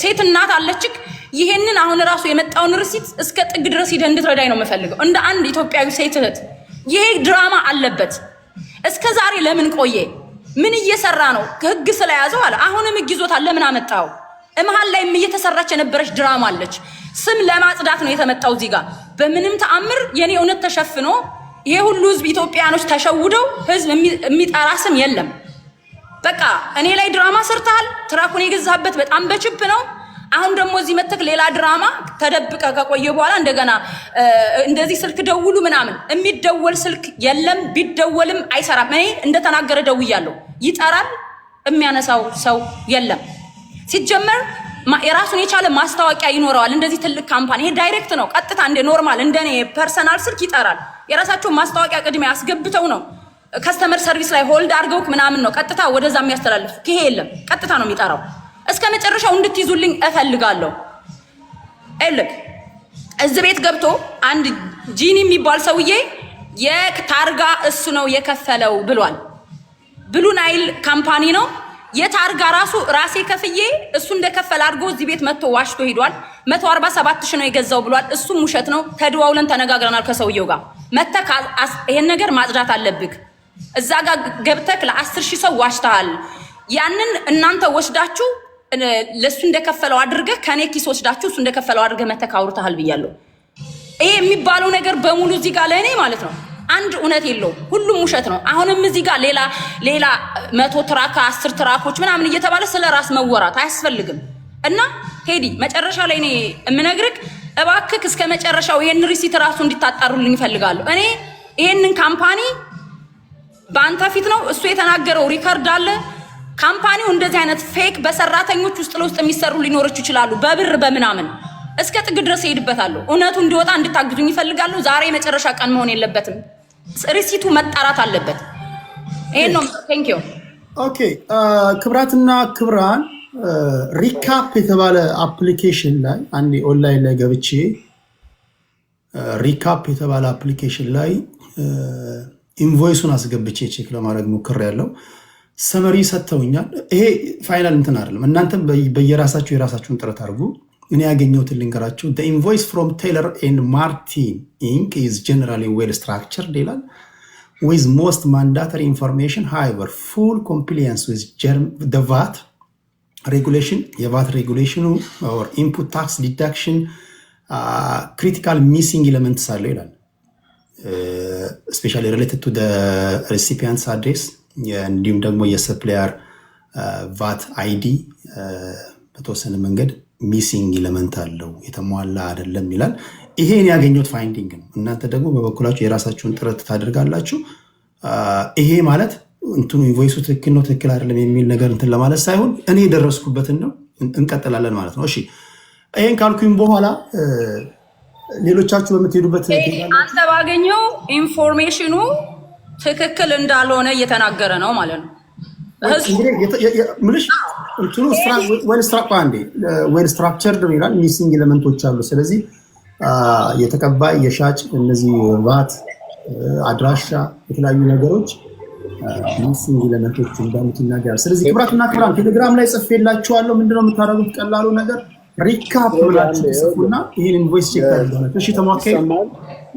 ሴት እናት አለችክ። ይሄንን አሁን ራሱ የመጣውን receipt እስከ ጥግ ድረስ ሂደህ እንድትረዳኝ ነው የምፈልገው። እንደ አንድ ኢትዮጵያዊ ሴት እህት ይሄ ድራማ አለበት። እስከ ዛሬ ለምን ቆየ? ምን እየሰራ ነው? ህግ ስለያዘው አለ። አሁንም ህግ ይዞታል። ለምን አመጣው? መሀል ላይም እየተሰራች የነበረች ድራማ አለች። ስም ለማጽዳት ነው የተመጣው እዚህ ጋር። በምንም ተአምር የኔ እውነት ተሸፍኖ ይሄ ሁሉ ህዝብ ኢትዮጵያኖች ተሸውደው ህዝብ የሚጠራ ስም የለም። በቃ እኔ ላይ ድራማ ሰርተሃል። Truck ኡን የገዛህበት በጣም በ cheap ነው። አሁን ደግሞ እዚህ መተክ ሌላ ድራማ ተደብቀ ከቆየ በኋላ እንደገና እንደዚህ ስልክ ደውሉ ምናምን፣ የሚደወል ስልክ የለም። ቢደወልም አይሰራም። እኔ እንደተናገረ ደውያለሁ። ይጠራል፣ የሚያነሳው ሰው የለም። ሲጀመር የራሱን የቻለ ማስታወቂያ ይኖረዋል። እንደዚህ ትልቅ company ይሄ direct ነው፣ ቀጥታ እንደ normal እንደኔ personal ስልክ ይጠራል። የራሳቸውን ማስታወቂያ ቅድሚያ አስገብተው ነው customer service ላይ hold አድርገው ምናምን ነው ቀጥታ ወደዛ የሚያስተላልፍ። ይሄ የለም፣ ቀጥታ ነው የሚጠራው። እስከ መጨረሻው እንድትይዙልኝ እፈልጋለሁ። ልክ እዚህ ቤት ገብቶ አንድ ጂኒ የሚባል ሰውዬ የታርጋ እሱ ነው የከፈለው ብሏል። Blue Nile company ነው። የታርጋ ራሱ ራሴ ከፍዬ እሱ እንደከፈለ አድርጎ እዚህ ቤት መጥቶ ዋሽቶ ሂዷል። 147 ሺህ ነው የገዛው ብሏል። እሱም ውሸት ነው። ተደዋውለን ተነጋግረናል ከሰውየው ጋር። መተህ ይሄን ነገር ማጽዳት አለብክ። እዛ ጋር ገብተክ ለ10,000 ሰው ዋሽተሃል። ያንን እናንተ ወስዳችሁ ለእሱ እንደከፈለው አድርገህ ከኔ ኪስ ወስዳችሁ እሱ እንደከፈለው አድርገህ መተህ አውርተሃል ብያለሁ። ይሄ የሚባለው ነገር በሙሉ እዚህ ጋር ለእኔ ማለት ነው አንድ እውነት የለውም። ሁሉም ውሸት ነው። አሁንም እዚህ ጋር ሌላ ሌላ 100 truck 10 truck ኦች ምናምን እየተባለ ስለ ራስ መወራት አያስፈልግም። እና ቴዲ፣ መጨረሻ ላይ እኔ የምነግርህ እባክህ እስከ መጨረሻው ይሄን receipt ራሱ እንዲታጣሩልኝ እፈልጋለሁ። እኔ ይሄንን company በአንተ ፊት ነው እሱ የተናገረው፣ record አለ። Company ው እንደዚህ አይነት fake በሰራተኞች ውስጥ ለውስጥ የሚሰሩ ሊኖሮች ይችላሉ፣ በብር በምናምን እስከ ጥግ ድረስ እሄድበታለሁ። እውነቱ እንዲወጣ እንድታግዙኝ ይፈልጋሉ። ዛሬ የመጨረሻ ቀን መሆን የለበትም። Receipt ኡ መጣራት አለበት። ይሄን ነው። Thank you። Okay፣ ክብራትና ክብራን፣ ሪካፕ የተባለ application ላይ አንዴ ኦንላይን ላይ ገብቼ ሪካፕ የተባለ application ላይ invoice ኡን አስገብቼ check ለማድረግ ሞክሬያለሁ። Summary ሰጥተውኛል። ይሄ final እንትን አይደለም። እናንተም በየራሳችሁ የራሳችሁን ጥረት አድርጉ። እኔ ያገኘሁትን ልንገራችሁ። Invoice from Taylor and Martin Inc is generally well structured ይላል with most mandatory information. However, full compliance with the VAT regulation, የ VAT regulation ኑ or input tax deduction critical missing elements አለው ይላል። Especially related to recipient's address እንዲሁም ደግሞ የ supplier VAT ID በተወሰነ መንገድ missing element አለው፣ የተሟላ አይደለም ይላል። ይሄን ያገኘሁት finding ነው። እናንተ ደግሞ በበኩላችሁ የራሳችሁን ጥረት ታደርጋላችሁ። ይሄ ማለት እንትኑ invoice ኡ ትክክል ነው ትክክል አይደለም የሚል ነገር እንትን ለማለት ሳይሆን እኔ የደረስኩበትን ነው፣ እንቀጥላለን ማለት ነው። እሺ፣ ይሄን ካልኩኝ በኋላ ሌሎቻችሁ በምትሄዱበት አንተ ባገኘው information ኑ ትክክል እንዳልሆነ እየተናገረ ነው ማለት ነው። ምልሽ እንትኑ well structured ነው ይላል። Missing element ኦች አሉ። ስለዚህ የተቀባይ፣ የሻጭ፣ እነዚህ ቫት፣ አድራሻ፣ የተለያዩ ነገሮች missing element ኦች እንዳሉት ይናገራል። ስለዚህ ክቡራትና ክቡራን ቴሌግራም ላይ ጽፌላችኋለሁ። ምንድነው የምታደርጉት? ቀላሉ ነገር recap ብላችሁ ጽፉና ይህን invoice check ታደርጋላችሁ። እሺ ተሟካይ። ይሰማል።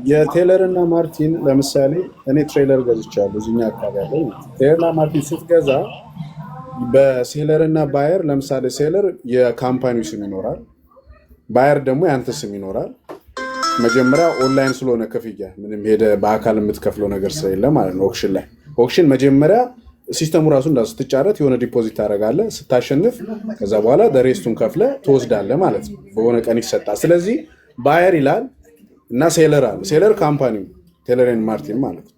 የቴለር እና ማርቲን ለምሳሌ እኔ trailer ገዝቻለሁ፣ እዚኛ አካባቢ ያለ ቴለር እና ማርቲን ስትገዛ በ seller እና buyer፣ ለምሳሌ seller የ company ው ስም ይኖራል፣ buyer ደግሞ የአንተ ስም ይኖራል። መጀመሪያ ኦንላይን ስለሆነ ክፍያ ምንም ሄደ በአካል የምትከፍለው ነገር ስለሌለ ማለት ነው። Auction ላይ auction መጀመሪያ system ኡ ራሱ እንዳ ስትጫረት የሆነ deposit ታደርጋለህ። ስታሸንፍ ከዛ በኋላ rest ኡን ከፍለህ ትወስዳለህ ማለት ነው። በሆነ ቀን ይሰጣል። ስለዚህ buyer ይላል እና seller አለ። Seller company ው ቴለር and ማርቲን ማለት ነው።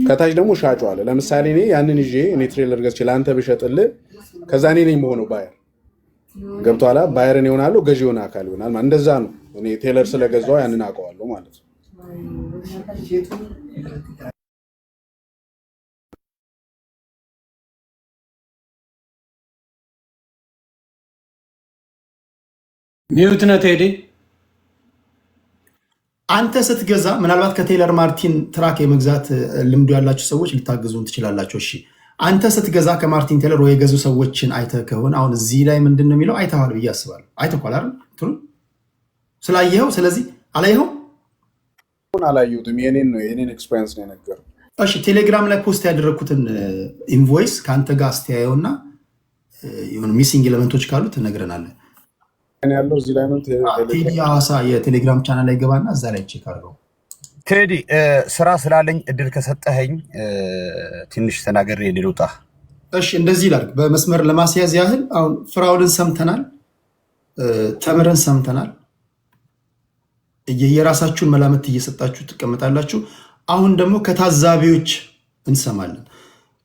ከታች ደግሞ ሻጩ አለ። ለምሳሌ እኔ ያንን ይዤ እኔ trailer ገዝቼ ለአንተ ብሸጥልህ ከዛ እኔ ነኝ መሆነው buyer፣ ገብቶሃል? Buyer ን ይሆናለሁ፣ ገዢ የሆነ አካል ይሆናል። እንደዛ ነው። እኔ ቴለር ስለገዛው ያንን አውቀዋለሁ ማለት ነው። Mute ነህ ቴዲ። አንተ ስትገዛ ምናልባት ከቴይለር ማርቲን truck የመግዛት ልምዱ ያላችሁ ሰዎች ልታግዙን ትችላላችሁ። እሺ፣ አንተ ስትገዛ ከማርቲን ቴለር ወይ የገዙ ሰዎችን አይተህ ከሆነ አሁን እዚህ ላይ ምንድን ነው የሚለው አይተዋል ብዬ አስባለሁ። አይተኳል አይደል? እንትኑን ስላየኸው፣ ስለዚህ አላየኸው? አላየሁትም። የኔን ነው፣ የኔን experience ነው የነገረው። እሺ፣ ቴሌግራም ላይ post ያደረግኩትን invoice ከአንተ ጋር አስተያየውና የሆኑ missing element ኦች ካሉ ትነግረናለህ። ያለው እዚህ ላይ ነው። ቴዲ ሐዋሳ የቴሌግራም ቻናል ላይ ገባና እዛ ላይ check አድርገው። ቴዲ፣ ስራ ስላለኝ እድል ከሰጠኸኝ ትንሽ ተናግሬ ልውጣ። እሺ፣ እንደዚህ ላድርግ። በመስመር ለማስያዝ ያህል አሁን ፍራውልን ሰምተናል፣ ተምርን ሰምተናል። የራሳችሁን መላምት እየሰጣችሁ ትቀመጣላችሁ። አሁን ደግሞ ከታዛቢዎች እንሰማለን።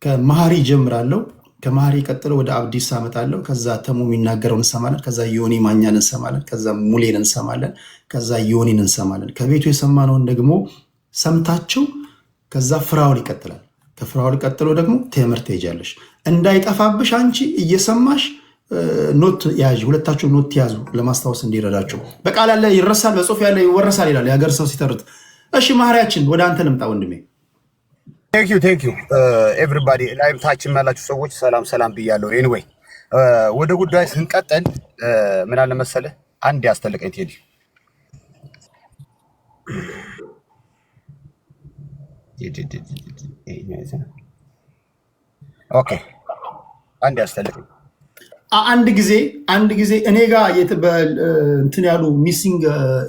ከመሀሪ ጀምራለሁ። ከመሀሪ ቀጥሎ ወደ አብዲሳ አመጣለሁ። ከዛ ተሙ የሚናገረውን እንሰማለን። ከዛ ዮኒ ማኛን እንሰማለን። ከዛ ሙሌን እንሰማለን። ከዛ ዮኒን እንሰማለን። ከቤቱ የሰማነውን ደግሞ ሰምታችሁ ከዛ ፍራውል ይቀጥላል። ከፍራውል ቀጥሎ ደግሞ ቴምር ትሄጃለሽ። እንዳይጠፋብሽ አንቺ እየሰማሽ note ያዥ። ሁለታችሁ note ያዙ ለማስታወስ እንዲረዳችሁ። በቃል ያለ ይረሳል፣ በጽሁፍ ያለ ይወረሳል ይላል የሀገር ሰው ሲተርት። እሺ መሀሪያችን፣ ወደ አንተ ልምጣ ወንድሜ። Thank you, thank you everybody። ላይም ታችም ያላችሁ ሰዎች ሰላም ሰላም ብያለሁ። Anyway ወደ ጉዳይ ስንቀጥል ምን አለ መሰለህ፣ አንድ ያስጠልቀኝ ቴዲ። Okay፣ አንድ ያስጠልቀኝ። አንድ ጊዜ እኔ ጋር እንትን ያሉ missing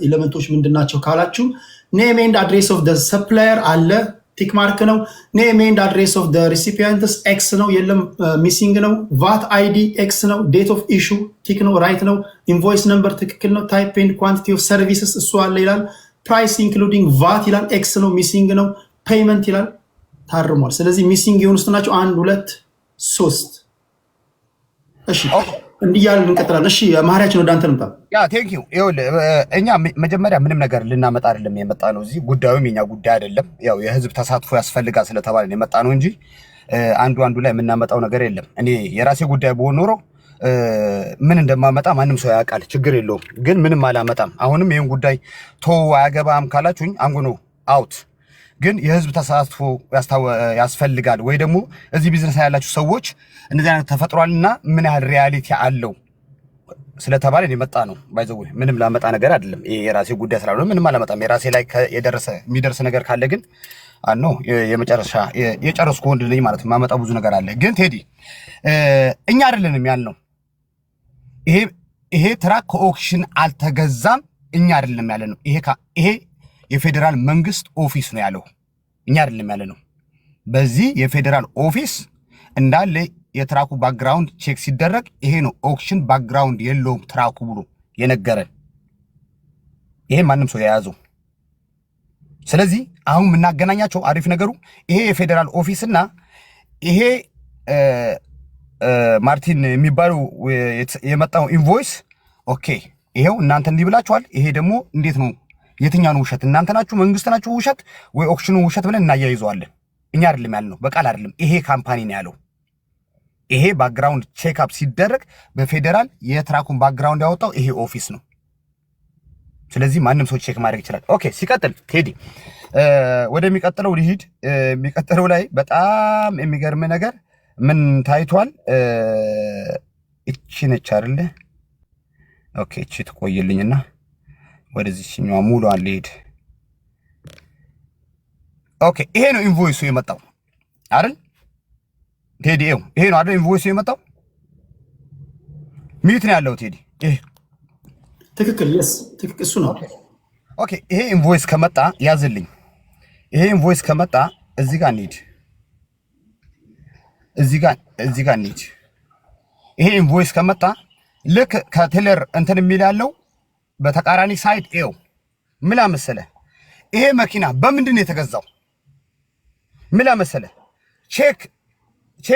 element ኦች ምንድን ናቸው ካላችሁ name and address of supplier አለ፣ tick mark ነው። Name and address of recipients X ነው፣ የለም missing ነው። VAT ID X ነው። Date of issue tick ነው፣ right ነው። Invoice number ትክክል ነው። Type and quantity of services እሱ አለ ይላል። Price including VAT ይላል፣ X ነው፣ missing ነው። Payment ይላል፣ ታርሟል። ስለዚህ missing የሆኑ ውስጥ ናቸው አንድ፣ ሁለት፣ ሶስት። እሺ፣ እንዲህ እያልን እንቀጥላለን። እሺ መሀሪያችን፣ ወደ አንተ ልምጣ። Yeah, thank you። ይኸውልህ እኛ መጀመሪያ ምንም ነገር ልናመጣ አይደለም የመጣ ነው እዚህ። ጉዳዩም የኛ ጉዳይ አይደለም። ያው የህዝብ ተሳትፎ ያስፈልጋል ስለተባለ የመጣ ነው እንጂ አንዱ አንዱ ላይ የምናመጣው ነገር የለም። እኔ የራሴ ጉዳይ ብሆን ኖሮ ምን እንደማመጣ ማንም ሰው ያውቃል። ችግር የለውም። ግን ምንም አላመጣም። አሁንም ይህን ጉዳይ ቶ አያገባም ካላችሁኝ I'm gonna out። ግን የህዝብ ተሳትፎ ያስፈልጋል ወይ ደግሞ እዚህ ቢዝነስ ያላችሁ ሰዎች እንደዚህ አይነት ተፈጥሯልና ምን ያህል reality አለው ስለተባለ የመጣ ነው። By the way ምንም ላመጣ ነገር አይደለም። ይሄ የራሴ ጉዳይ ስላልሆነ ምንም አላመጣም። የራሴ ላይ የደረሰ የሚደርስ ነገር ካለ ግን no የመጨረሻ የጨረስኩ ወንድ ነኝ ማለት ነው። ማመጣው ብዙ ነገር አለ። ግን ቴዲ፣ እኛ አይደለንም ያልነው፣ ይሄ truck ከ auction አልተገዛም። እኛ አይደለም ያለ ነው። ይሄ የፌዴራል መንግስት office ነው ያለው። እኛ አይደለም ያለ ነው። በዚህ የፌዴራል office እንዳለ የ truck ኡ background check ሲደረግ ይሄ ነው auction background የለውም truck ኡ ብሎ የነገረን። ይሄ ማንም ሰው የያዘው። ስለዚህ አሁን የምናገናኛቸው አሪፍ ነገሩ ይሄ የፌዴራል office እና ይሄ ማርቲን የሚባለው የመጣው invoice okay፣ ይሄው እናንተ እንዲህ ብላችኋል። ይሄ ደግሞ እንዴት ነው? የትኛው ነው ውሸት? እናንተ ናችሁ መንግስት ናችሁ ውሸት ወይ auction ኑ ውሸት ብለን እናያይዘዋለን። እኛ አይደለም ያልነው፣ በቃል አይደለም። ይሄ company ነው ያለው። ይሄ background check up ሲደረግ በፌዴራል የ truck ኡን background ያወጣው ይሄ office ነው። ስለዚህ ማንም ሰው check ማድረግ ይችላል። Okay፣ ሲቀጥል ቴዲ ወደሚቀጥለው ልሂድ። የሚቀጥለው ላይ በጣም የሚገርም ነገር ምን ታይቷል? እቺ ነች አይደለ? Okay፣ እቺ ትቆይልኝና ወደዚህኛዋ ሙሉዋን ልሂድ። Okay፣ ይሄ ነው invoice ኡ የመጣው አይደል? ቴዲ ይኸው ይሄ ነው አይደል? Invoice ኡ የመጣው mute ነው ያለው ቴዲ። ይሄ ትክክል፣ yes፣ ትክክል፣ እሱ ነው። Okay፣ ይሄ invoice ከመጣ ያዝልኝ። ይሄ invoice ከመጣ እዚህ ጋር እንሂድ፣ እዚህ ጋር እንሂድ። ይሄ invoice ከመጣ ልክ ከቴለር እንትን የሚል ያለው በተቃራኒ side ይኸው ምን መሰለ፣ ይሄ መኪና በምንድን ነው የተገዛው? ምን መሰለ፣ ቼክ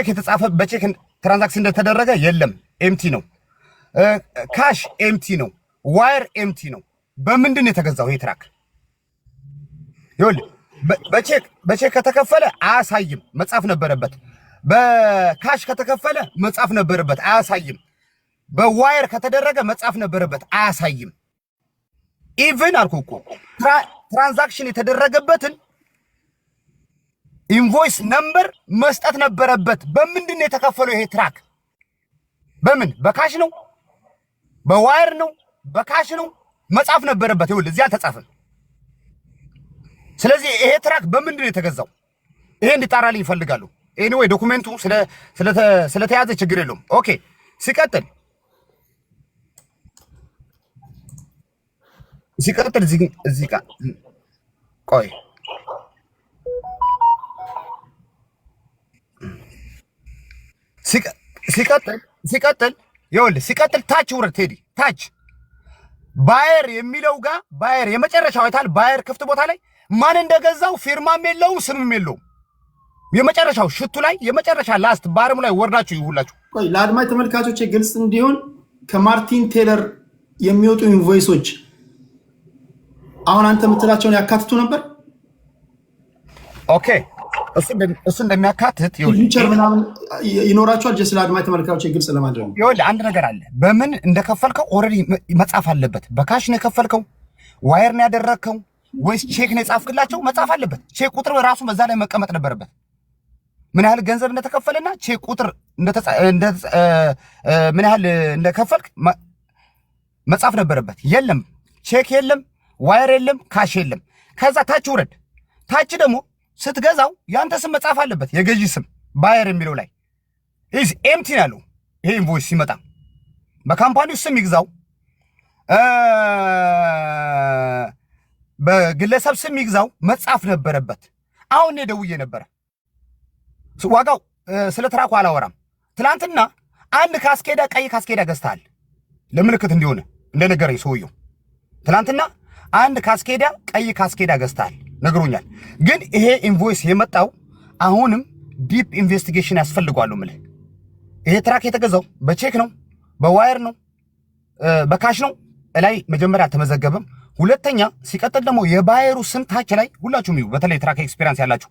የተጻፈ በቼክ transaction እንደተደረገ የለም፣ empty ነው። Cash empty ነው። Wire empty ነው። በምንድን ነው የተገዛው ይሄ truck? ይኸውልህ በቼክ ከተከፈለ አያሳይም፣ መጻፍ ነበረበት። በ cash ከተከፈለ መጻፍ ነበረበት፣ አያሳይም። በ wire ከተደረገ መጻፍ ነበረበት፣ አያሳይም። Even አልኩ እኮ transaction የተደረገበትን invoice number መስጠት ነበረበት። በምንድን ነው የተከፈለው ይሄ truck? በምን በ cash ነው? በ wire ነው? በ cash ነው? መጻፍ ነበረበት። ይኸውልህ እዚህ አልተጻፈም። ስለዚህ ይሄ truck በምንድን ነው የተገዛው? ይሄ እንዲጣራልኝ ይፈልጋሉ። Anyway document ኡ ስለተያዘ ችግር የለውም። Okay፣ ሲቀጥል እዚህ ጋር ቆይ፣ ሲቀጥል ይኸውልህ ሲቀጥል ታች ውረድ ቴዲ፣ ታች buyer የሚለው ጋር buyer የመጨረሻው አይታል። Buyer ክፍት ቦታ ላይ ማን እንደገዛው ፊርማም የለውም ስምም የለውም። የመጨረሻው sheet ኡ ላይ የመጨረሻ last bottom ኡ ላይ ወርዳችሁ ይሁላችሁ። ቆይ፣ ለአድማጭ ተመልካቾች ግልጽ እንዲሆን ከማርቲን ቴለር የሚወጡ invoice ኦች አሁን አንተ የምትላቸውን ያካትቱ ነበር? Okay፣ እሱ እንደሚያካትት Future ምናምን ይኖራቸዋል። Just ለአድማጭ ተመልካቾች ግልጽ ለማድረግ ነው። ይኸውልህ አንድ ነገር አለ። በምን እንደከፈልከው already መጻፍ አለበት። በ cash ነው የከፈልከው፣ wire ነው ያደረግከው ወይስ ቼክ ነው የጻፍክላቸው? መጻፍ አለበት። ቼክ ቁጥር ራሱ በዛ ላይ መቀመጥ ነበረበት። ምን ያህል ገንዘብ እንደተከፈለና ቼክ ቁጥር ምን ያህል እንደከፈልክ መጻፍ ነበረበት። የለም፣ ቼክ የለም፣ wire የለም፣ cash የለም። ከዛ ታች ውረድ። ታች ደግሞ ስትገዛው ያንተ ስም መጻፍ አለበት፣ የገዢ ስም buyer የሚለው ላይ is empty ነው ያለው። ይሄ invoice ሲመጣ በ company ው ስም ይግዛው በግለሰብ ስም ይግዛው መጻፍ ነበረበት። አሁን እኔ ደውዬ ነበረ። ዋጋው ስለ truck ኡ አላወራም። ትናንትና አንድ ካስኬዳ፣ ቀይ ካስኬዳ ገዝተሃል፣ ለምልክት እንዲሆነ እንደነገረኝ ሰውየው ትናንትና አንድ ካስኬዳ፣ ቀይ ካስኬዳ ገዝተሃል ነግሮኛል። ግን ይሄ invoice የመጣው አሁንም deep investigation ያስፈልገዋል ምልህ። ይሄ truck የተገዛው በቼክ ነው፣ በ wire ነው፣ በ cash ነው እላይ መጀመሪያ አልተመዘገበም። ሁለተኛ ሲቀጥል ደግሞ የ buyer ኡ ስም ታች ላይ ሁላችሁም ይሁ፣ በተለይ truck experience ያላችሁ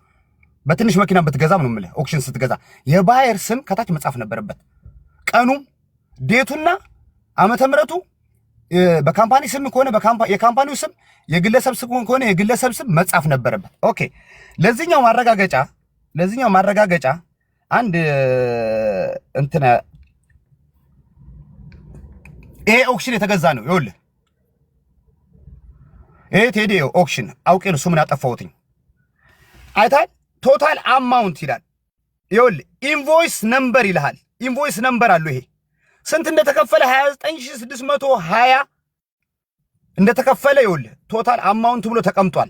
በትንሽ መኪና ብትገዛም ነው የምልህ፣ auction ስትገዛ የ buyer ስም ከታች መጻፍ ነበረበት። ቀኑም date ኡና ዓመተ ምሕረቱ በ company ስም ከሆነ የ company ው ስም፣ የግለሰብ ስም ከሆነ የግለሰብ ስም መጻፍ ነበረበት። Okay፣ ለዚህኛው ማረጋገጫ አንድ እንትን ይሄ auction የተገዛ ነው። ይኸውልህ ይሄ ቴዲ auction አውቄ ነው ስሙን ያጠፋሁትኝ። አይታል total amount ይላል። ይኸውልህ invoice number ይልሃል። Invoice number አለው። ይሄ ስንት እንደተከፈለ 29620 እንደተከፈለ ይኸውልህ total amount ብሎ ተቀምጧል።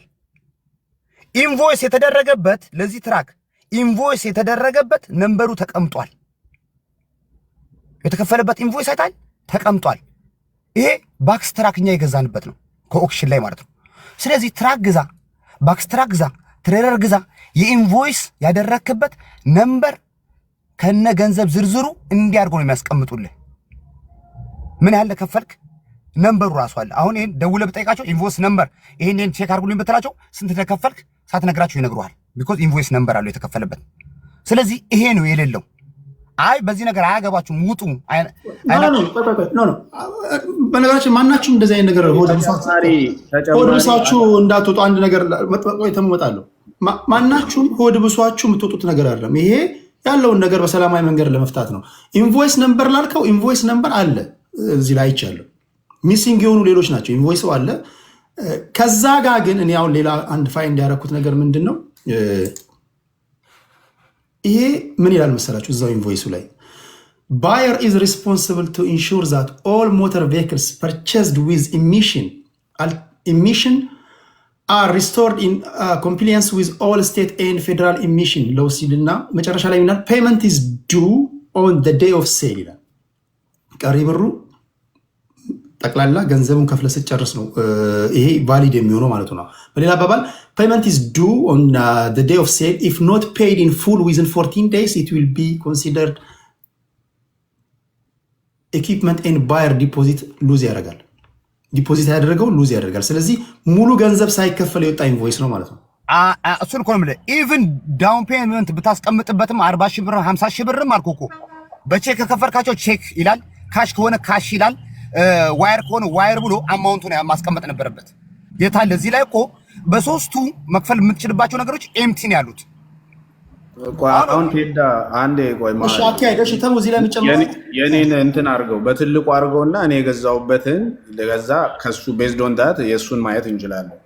Invoice የተደረገበት ለዚህ truck invoice የተደረገበት number ኡ ተቀምጧል። የተከፈለበት invoice አይታል ተቀምጧል። ይሄ box truck እኛ የገዛንበት ነው ከ auction ላይ ማለት ነው። ስለዚህ truck ግዛ፣ box truck ግዛ፣ trailer ግዛ፣ የ invoice ያደረክበት number ከነ ገንዘብ ዝርዝሩ እንዲያርጎ ነው የሚያስቀምጡልህ። ምን ያህል ከፈልክ number ኡ ራሱ አለ። አሁን ይሄን ደውለህ ብጠይቃቸው invoice number ይሄን check አድርጉልኝ ብትላቸው ስንት እንደከፈልክ ሳትነግራቸው ይነግሩሃል። Because invoice number አለው የተከፈለበት። ስለዚህ ይሄ ነው የሌለው። አይ በዚህ ነገር አያገባችሁም ውጡ። No፣ በነገራችን ማናችሁም እንደዚህ አይነት ነገር ሆድ ብሷችሁ እንዳትወጡ አንድ ነገር ተመጣለሁ። ማናችሁም ሆድ ብሷችሁ የምትወጡት ነገር አይደለም። ይሄ ያለውን ነገር በሰላማዊ መንገድ ለመፍታት ነው። Invoice number ላልከው invoice number አለ እዚህ ላይ አይቻለሁ። Missing የሆኑ ሌሎች ናቸው። Invoice አለ። ከዛ ጋር ግን እኔ አሁን ሌላ አንድ find ያደረኩት ነገር ምንድን ነው? ይሄ ምን ይላል መሰላችሁ? እዛው invoice ኡ ላይ "Buyer is responsible to ensure that all motor vehicles purchased with emission are restored in compliance with all state and federal emission laws" ይልና መጨረሻ ላይ ይላል "Payment is due on the day of sale" ይላል። ቀሪ ብሩ ጠቅላላ ገንዘቡን ከፍለህ ስትጨርስ ነው ይሄ valid የሚሆነው ማለት ነው። በሌላ አባባል "Payment is due on the day of sale. If not paid in full within 14 days, it will be considered equipment and buyer deposit lose" ያደርጋል። Deposit ያደረገው lose ያደርጋል። ስለዚህ ሙሉ ገንዘብ ሳይከፈል የወጣ invoice ነው ማለት ነው። እሱን እኮ ነው የምልህ። Even down payment ብታስቀምጥበትም 40,000 ብር፣ 50,000 ብርም አልኩህ እኮ፣ በቼክ ከከፈልካቸው ቼክ ይላል፣ cash ከሆነ cash ይላል፣ wire ከሆነ wire ብሎ amount ኡን ማስቀመጥ ነበረበት። የታለ? እዚህ ላይ እኮ በሶስቱ መክፈል የምትችልባቸው ነገሮች empty ነው ያሉት። አሁን ቴዳ አንዴ ቆይ፣ እሺ አካሄድ፣ እሺ ተሙ እዚህ ላይ የሚጨምረው የኔን እንትን አድርገው፣ በትልቁ አድርገውና እኔ የገዛሁበትን ገዛ ከሱ based on that የእሱን ማየት እንችላለን።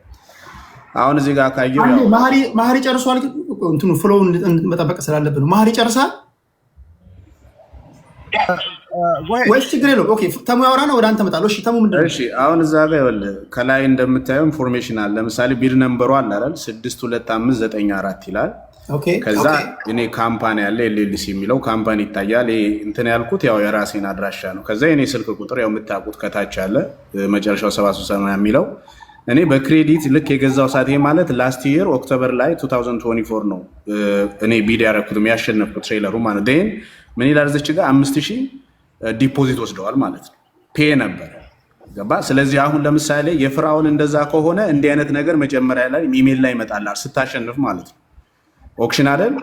አሁን እዚህ ጋር ካየው አንዴ መሀሪ ጨርሷል። ግን እንትኑ flow ውን መጠበቅ ስላለብን ነው። መሀሪ ጨርሳል ወይስ ችግር የለውም? Okay ተሙ ያወራ ነው፣ ወደ አንተ እመጣለሁ። እሺ ተሙ ምንድን ነው? እሺ አሁን እዛ ጋር ይኸውልህ ከላይ እንደምታየው information አለ። ለምሳሌ bid number ኡ አለ አይደል? 62594 ይላል። ከዛ እኔ company አለ፣ LLC የሚለው company ይታያል። ይሄ እንትን ያልኩት ያው የራሴን አድራሻ ነው። ከዛ የኔ ስልክ ቁጥር ያው የምታውቁት ከታች አለ፣ መጨረሻው 73 የሚለው። እኔ በ credit ልክ የገዛው ሰዓት፣ ይሄ ማለት last year October ላይ 2024 ነው እኔ bid ያደረኩትም ያሸነፍኩት trailer ኡ ማለት ነው። ምን ይላል እዚች ጋር? 5000 deposit ወስደዋል ማለት ነው። Pay ነበረ ገባ። ስለዚህ አሁን ለምሳሌ የፍራውን እንደዛ ከሆነ እንዲህ አይነት ነገር መጀመሪያ ላይ ኢሜል ላይ ይመጣልሃል ስታሸንፍ ማለት ነው። Auction አይደል?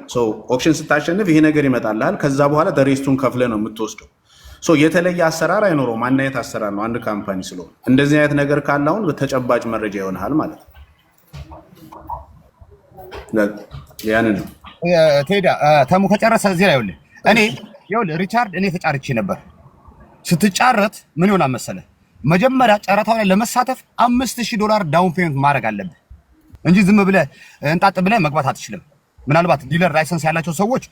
Auction ስታሸንፍ ይሄ ነገር ይመጣልሃል። ከዛ በኋላ the rest ኡን ከፍለህ ነው የምትወስደው። የተለየ አሰራር አይኖረውም። አንድ አይነት አሰራር ነው አንድ company ስለሆነ። እንደዚህ አይነት ነገር ካለ አሁን ተጨባጭ መረጃ ይሆናል ማለት ነው። ያንን ነው። ቴዳ ተሙ ከጨረሰ እዚህ ላይ ይኸውልህ፣ እኔ ይኸውልህ ሪቻርድ፣ እኔ ተጫርቼ ነበር። ስትጫረት ምን ይሆናል መሰለህ? መጀመሪያ ጨረታው ላይ ለመሳተፍ 5000 ዶላር down payment ማድረግ አለብህ እንጂ ዝም ብለህ እንጣጥ ብለህ መግባት አትችልም። ምናልባት dealer license ያላቸው ሰዎች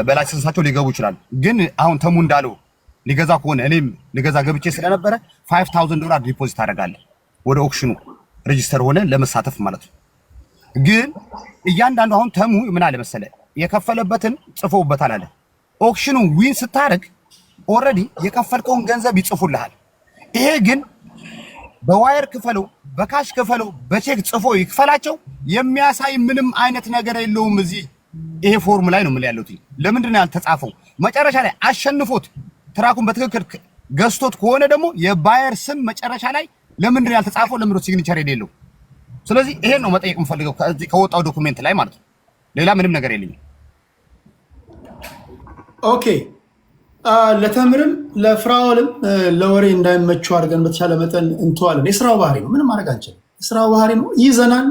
በ license ኣቸው ሊገቡ ይችላሉ። ግን አሁን ተሙ እንዳለው ሊገዛ ከሆነ እኔም ሊገዛ ገብቼ ስለነበረ 5000 ዶላር deposit ታደርጋለህ ወደ auction ኑ register ሆነ ለመሳተፍ ማለት ነው። ግን እያንዳንዱ አሁን ተሙ ምን አለ መሰለ፣ የከፈለበትን ጽፎበታል አለ። Auction ኑ win ስታደርግ already የከፈልከውን ገንዘብ ይጽፉልሃል። ይሄ ግን በ wire ክፈለው፣ በ cash ክፈለው፣ በቼክ ጽፎ ይክፈላቸው የሚያሳይ ምንም አይነት ነገር የለውም። እዚህ ይሄ form ላይ ነው የምልህ ያለሁት። ለምንድን ነው ያልተጻፈው? መጨረሻ ላይ አሸንፎት truck ኡን በትክክል ገዝቶት ከሆነ ደግሞ የ buyer ስም መጨረሻ ላይ ለምንድን ነው ያልተጻፈው? ለምንድን ነው signature የሌለው? ስለዚህ ይሄን ነው መጠየቅ የምፈልገው ከዚህ ከወጣው document ላይ ማለት ነው። ሌላ ምንም ነገር የለኝም። Okay፣ ለተምርም ለፍራኦልም ለወሬ እንዳይመቹ አድርገን በተቻለ መጠን እንተዋለን። የስራው ባህሪ ነው፣ ምንም ማድረግ አንችልም። የስራው ባህሪ ነው፣ ይዘናል፣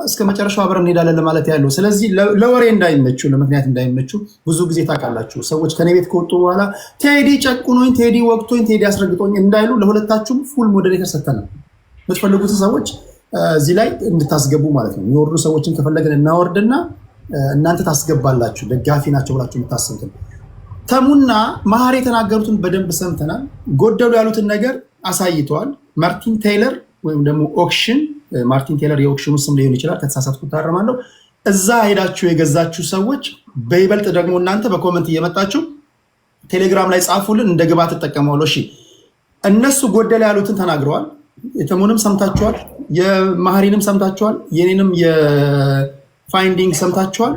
እስከ መጨረሻው አብረን እንሄዳለን ለማለት ያለው። ስለዚህ ለወሬ እንዳይመቹ፣ ለምክንያት እንዳይመቹ፣ ብዙ ጊዜ ታውቃላችሁ፣ ሰዎች ከኔ ቤት ከወጡ በኋላ ቴዲ ጨቁኖኝ፣ ቴዲ ወቅቶኝ፣ ቴዲ አስረግጦኝ እንዳይሉ ለሁለታችሁም full moderator ሰጥተናል። የምትፈልጉትን ሰዎች እዚህ ላይ እንድታስገቡ ማለት ነው። የሚወርዱ ሰዎችን ከፈለግን እናወርድና እናንተ ታስገባላችሁ፣ ደጋፊ ናቸው ብላችሁ የምታስቡትን። ተሙና መሀሪ የተናገሩትን በደንብ ሰምተናል። ጎደሉ ያሉትን ነገር አሳይተዋል። ማርቲን ቴይለር ወይም ደግሞ auction፣ ማርቲን ቴይለር የ auction ኑ ስም ሊሆን ይችላል፣ ከተሳሳትኩ ታረማለሁ። እዛ ሄዳችሁ የገዛችሁ ሰዎች በይበልጥ ደግሞ እናንተ በ comment እየመጣችሁ ቴሌግራም ላይ ጻፉልን፣ እንደ ግብዓት እጠቀመዋለሁ። እሺ እነሱ ጎደለ ያሉትን ተናግረዋል። የተሙንም ሰምታችኋል፣ የመሀሪንም ሰምታችኋል፣ የኔንም የ finding ሰምታችኋል።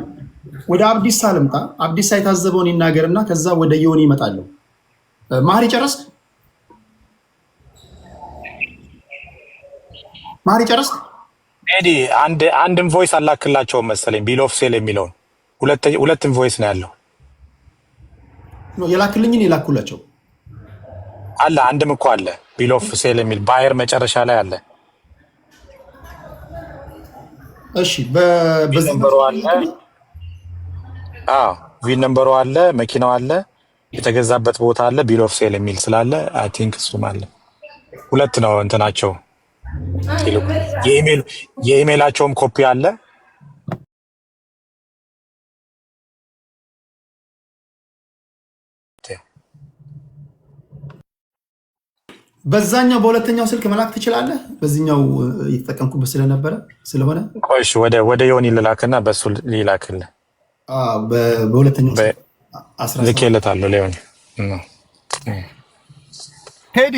ወደ አብዲሳ ልምጣ። አብዲሳ የታዘበውን ይናገርና ከዛ ወደ ዮኒ ይመጣለሁ። ማህሪ ጨረስክ? ማህሪ ጨረስክ? ቴዲ፣ አንድ invoice አላክላቸውም መሰለኝ፣ bill of sale የሚለውን። ሁለት invoice ነው ያለው። No፣ የላክልኝን የላኩላቸው። አለ፣ አንድም እኮ አለ፣ bill of sale የሚል buyer መጨረሻ ላይ አለ። እሺ። VIN number ኡ አለ። አዎ፣ VIN number ኡ አለ፣ መኪናው አለ፣ የተገዛበት ቦታ አለ፣ bill of sale የሚል ስላለ I think እሱም አለ። ሁለት ነው እንትናቸው። የኢሜይላቸውም ኮፒ አለ። በዛኛው በሁለተኛው ስልክ መላክ ትችላለህ። በዚህኛው እየተጠቀምኩበት ስለነበረ ስለሆነ። ቆይ እሺ፣ ወደ ዮኒ ልላክና በሱ ሊላክልህ። በሁለተኛው ስልክ ልኬለታለሁ ለዮኒ። ቴዲ፣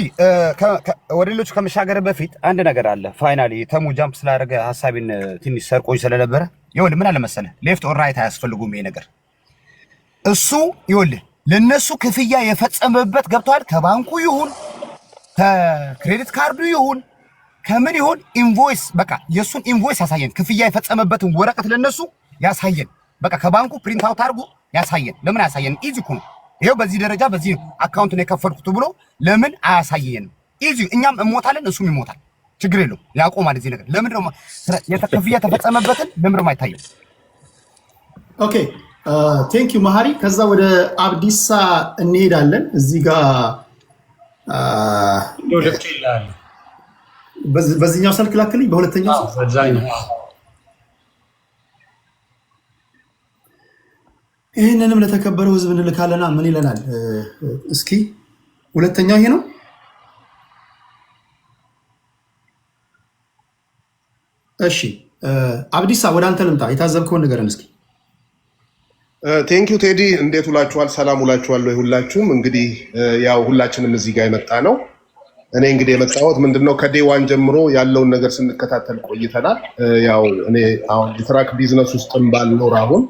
ወደ ሌሎቹ ከመሻገር በፊት አንድ ነገር አለ። Finally ተሙ jump ስላደረገ ሀሳቤን ትንሽ ሰርቆኝ ስለነበረ፣ ይኸውልህ ምን አለ መሰለህ፣ left or right አያስፈልጉም ይሄ ነገር። እሱ ይኸውልህ ለነሱ ክፍያ የፈጸመበት ገብተዋል። ከባንኩ ይሁን ከ credit card ኡ ይሁን ከምን ይሁን invoice፣ በቃ የእሱን invoice ያሳየን። ክፍያ የፈጸመበትን ወረቀት ለነሱ ያሳየን። በቃ ከባንኩ print out አድርጎ ያሳየን። ለምን አያሳየን? Easy እኮ ነው። ይኸው በዚህ ደረጃ በዚህ account ነው የከፈልኩት ብሎ ለምን አያሳየንም? Easy። እኛም እሞታለን፣ እሱም ይሞታል። ችግር የለውም፣ ያቆማል። እዚህ ነገር ለምንድን ነው ክፍያ ተፈጸመበትን ለምንድን ነው የማይታየው? Okay, thank you መሀሪ። ከዛ ወደ አብዲሳ እንሄዳለን። እዚህ ጋር በዚህኛው ስልክ ላክልኝ፣ በሁለተኛው ስልክ። ይህንንም ለተከበረው ሕዝብ እንልካለና ምን ይለናል? እስኪ ሁለተኛው ይሄ ነው። እሺ አብዲሳ፣ ወደ አንተ ልምጣ። የታዘብከውን ንገረን እስኪ። Thank you ቴዲ፣ እንዴት ውላችኋል? ሰላም ውላችኋል ወይ ሁላችሁም? እንግዲህ ያው ሁላችንም እዚህ ጋር የመጣ ነው። እኔ እንግዲህ የመጣሁት ምንድነው ከ day one ጀምሮ ያለውን ነገር ስንከታተል ቆይተናል። ያው እኔ አሁን የ truck business ውስጥም ባልኖር አሁን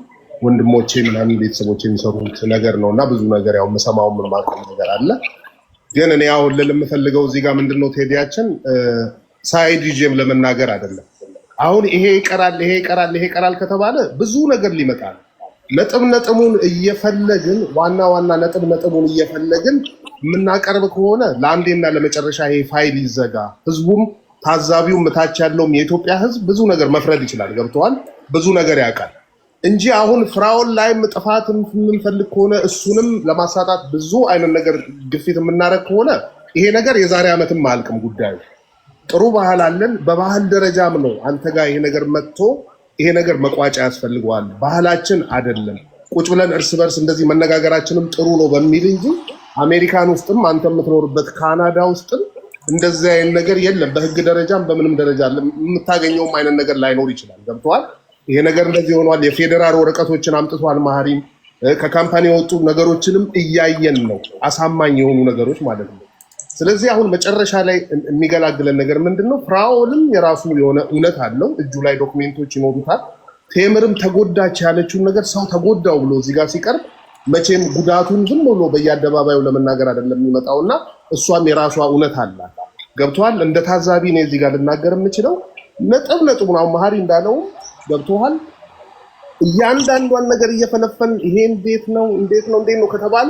ወንድሞቼ ምናምን ቤተሰቦቼ የሚሰሩት ነገር ነው እና ብዙ ነገር ያው የምሰማው የማውቀው ነገር አለ። ግን እኔ አሁን ልል የምፈልገው እዚህ ጋር ምንድነው ቴዲያችን፣ side ይዤም ለመናገር አይደለም። አሁን ይሄ ይቀራል፣ ይሄ ይቀራል፣ ይሄ ይቀራል ከተባለ ብዙ ነገር ሊመጣ ነው። ነጥብ ነጥቡን እየፈለግን፣ ዋና ዋና ነጥብ ነጥቡን እየፈለግን የምናቀርብ ከሆነ ለአንዴና ለመጨረሻ ይሄ ፋይል ይዘጋ። ህዝቡም ታዛቢውም እታች ያለውም የኢትዮጵያ ህዝብ ብዙ ነገር መፍረድ ይችላል። ገብተዋል። ብዙ ነገር ያውቃል እንጂ አሁን ፍራኦል ላይም ጥፋት የምንፈልግ ከሆነ፣ እሱንም ለማሳጣት ብዙ አይነት ነገር ግፊት የምናደርግ ከሆነ ይሄ ነገር የዛሬ ዓመትም አያልቅም ጉዳዩ። ጥሩ ባህል አለን። በባህል ደረጃም ነው አንተ ጋር ይሄ ነገር መጥቶ ይሄ ነገር መቋጫ ያስፈልገዋል። ባህላችን አይደለም። ቁጭ ብለን እርስ በርስ እንደዚህ መነጋገራችንም ጥሩ ነው በሚል እንጂ አሜሪካን ውስጥም አንተ የምትኖርበት ካናዳ ውስጥም እንደዚህ አይነት ነገር የለም። በህግ ደረጃም በምንም ደረጃ የምታገኘውም አይነት ነገር ላይኖር ይችላል። ገብተዋል። ይሄ ነገር እንደዚህ ሆኗል። የፌዴራል ወረቀቶችን አምጥቷል መሀሪም፣ ከ company የወጡ ነገሮችንም እያየን ነው። አሳማኝ የሆኑ ነገሮች ማለት ነው። ስለዚህ አሁን መጨረሻ ላይ የሚገላግለን ነገር ምንድን ነው? ፍራኦልም የራሱ የሆነ እውነት አለው። እጁ ላይ document ኦች ይኖሩታል። ቴምርም ተጎዳች ያለችውን ነገር ሰው ተጎዳው ብሎ እዚህ ጋር ሲቀርብ መቼም ጉዳቱን ዝም ብሎ በየአደባባዩ ለመናገር አይደለም የሚመጣውና እሷም የራሷ እውነት አላት። ገብቶሃል? እንደ ታዛቢ እኔ እዚህ ጋር ልናገር የምችለው ነጥብ ነጥቡን አሁን መሀሪ እንዳለውም ገብቶሃል። እያንዳንዷን ነገር እየፈለፈን ይሄ እንዴት ነው፣ እንዴት ነው፣ እንዴት ነው ከተባለ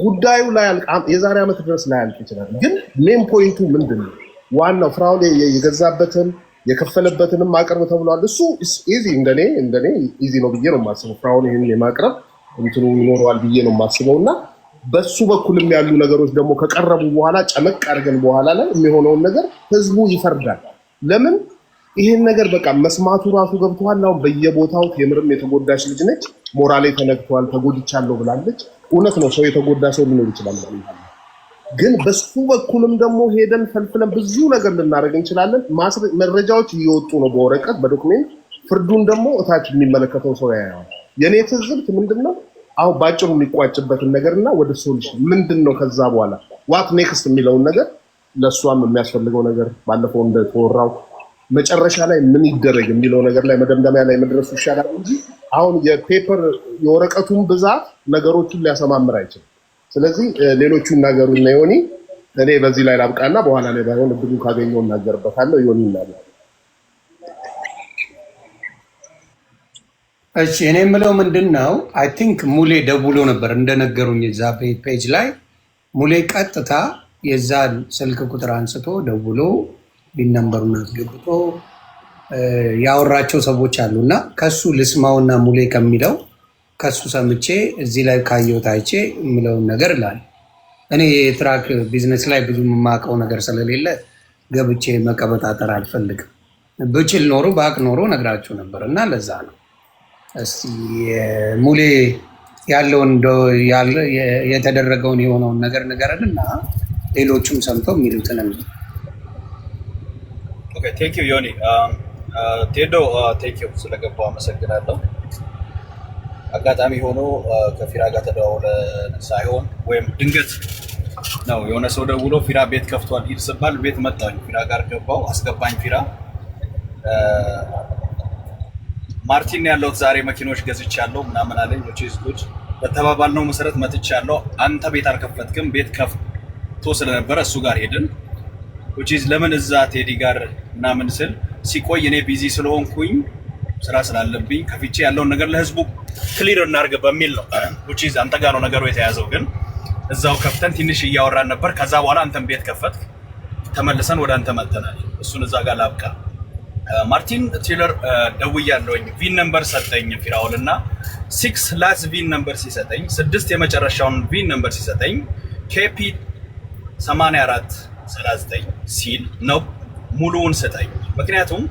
ጉዳዩ ላያልቅ የዛሬ ዓመት ድረስ ላያልቅ ይችላል። ግን main point ኡ ምንድን ነው? ዋናው ፍራኦል የገዛበትን የከፈለበትንም ማቅረብ ተብሏል። እሱ easy፣ እንደኔ easy ነው ብዬ ነው የማስበው። ፍራኦል ይህንን የማቅረብ እንትኑ ይኖረዋል ብዬ ነው የማስበው እና በሱ በኩልም ያሉ ነገሮች ደግሞ ከቀረቡ በኋላ ጨመቅ አድርገን በኋላ ላይ የሚሆነውን ነገር ህዝቡ ይፈርዳል። ለምን ይሄን ነገር በቃ መስማቱ ራሱ ገብተዋል። አሁን በየቦታው ቴምርም የተጎዳች ልጅ ነች። ሞራሌ ተነክቷል፣ ተጎድቻለሁ ብላለች። እውነት ነው፣ ሰው የተጎዳ ሰው ሊኖር ይችላል። ግን በሱ በኩልም ደግሞ ሄደን ፈልፍለን ብዙ ነገር ልናደርግ እንችላለን። መረጃዎች እየወጡ ነው በወረቀት በ document። ፍርዱን ደግሞ እታች የሚመለከተው ሰው ያየዋል። የእኔ ትዝብት ምንድን ነው፣ አሁን በአጭሩ የሚቋጭበትን ነገር እና ወደ solution ምንድን ነው፣ ከዛ በኋላ what next የሚለውን ነገር፣ ለእሷም የሚያስፈልገው ነገር ባለፈው እንደተወራው መጨረሻ ላይ ምን ይደረግ የሚለው ነገር ላይ መደምደሚያ ላይ መድረሱ ይሻላል እንጂ አሁን የ paper የወረቀቱን ብዛት ነገሮቹን ሊያሰማምር አይችልም። ስለዚህ ሌሎቹ ይናገሩ እና ዮኒ፣ እኔ በዚህ ላይ ላብቃና በኋላ ላይ ባይሆን እድሉን ካገኘው እናገርበታለሁ። ዮኒ ይናገር። እሺ፣ እኔ የምለው ምንድን ነው፣ I think ሙሌ ደውሎ ነበር እንደነገሩኝ እዛ page ላይ። ሙሌ ቀጥታ የዛን ስልክ ቁጥር አንስቶ ደውሎ VIN number ኡን አስገብቶ ያወራቸው ሰዎች አሉ። እና ከሱ ልስማውና ሙሌ ከሚለው ከሱ ሰምቼ እዚህ ላይ ካየሁት አይቼ የምለውን ነገር እላለሁ። እኔ የ truck business ላይ ብዙ የማውቀው ነገር ስለሌለ ገብቼ መቀበጣጠር አልፈልግም። ብችል ኖሮ ባቅ ኖሮ ነግራችሁ ነበር እና ለዛ ነው። እስቲ ሙሌ ያለውን የተደረገውን የሆነውን ነገር ንገረን እና ሌሎቹም ሰምተው የሚሉትን። Okay, thank you ዮኒ። ቴዶ፣ thank you ስለገባው አመሰግናለሁ። አጋጣሚ ሆኖ ከፊራ ጋር ተደዋውለን ሳይሆን ወይም ድንገት ነው፣ የሆነ ሰው ደውሎ ፊራ ቤት ከፍቷል ሂድ ስባል ቤት መጣሁኝ። ፊራ ጋር ገባው፣ አስገባኝ ፊራ። ማርቲን ያለሁት ዛሬ መኪኖች ገዝቻለሁ ምናምን አለኝ። Which is good። በተባባልነው መሰረት መጥቻለሁ። አንተ ቤት አልከፈትክም፣ ቤት ከፍቶ ስለነበረ እሱ ጋር ሄድን። Which is ለምን እዛ ቴዲ ጋር ምናምን ስል ሲቆይ እኔ busy ስለሆንኩኝ ስራ ስላለብኝ ከፍቼ ያለውን ነገር ለህዝቡ clear እናድርግ በሚል ነው። Which is አንተ ጋር ነው ነገሩ የተያዘው፣ ግን እዛው ከፍተን ትንሽ እያወራን ነበር። ከዛ በኋላ አንተን ቤት ከፈትክ፣ ተመልሰን ወደ አንተ መጥተናል። እሱን እዛ ጋር ላብቃ። ማርቲን ቴለር ደውያለሁኝ። VIN number ሰጠኝ ፊራውል እና six last VIN number ሲሰጠኝ፣ ስድስት የመጨረሻውን VIN number ሲሰጠኝ KP 84 39 ሲል ነው፣ ሙሉውን ስጠኝ። ምክንያቱም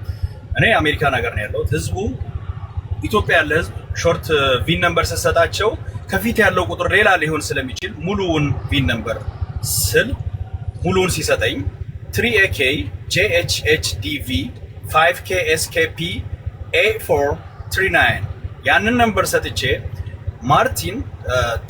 እኔ አሜሪካን ሀገር ነው ያለሁት። ህዝቡ ኢትዮጵያ ያለ ህዝብ short VIN number ስትሰጣቸው ከፊት ያለው ቁጥር ሌላ ሊሆን ስለሚችል ሙሉውን VIN number ስል ሙሉውን ሲሰጠኝ 3 AK JHHDV 5 KSKP A439 ያንን number ሰጥቼ ማርቲን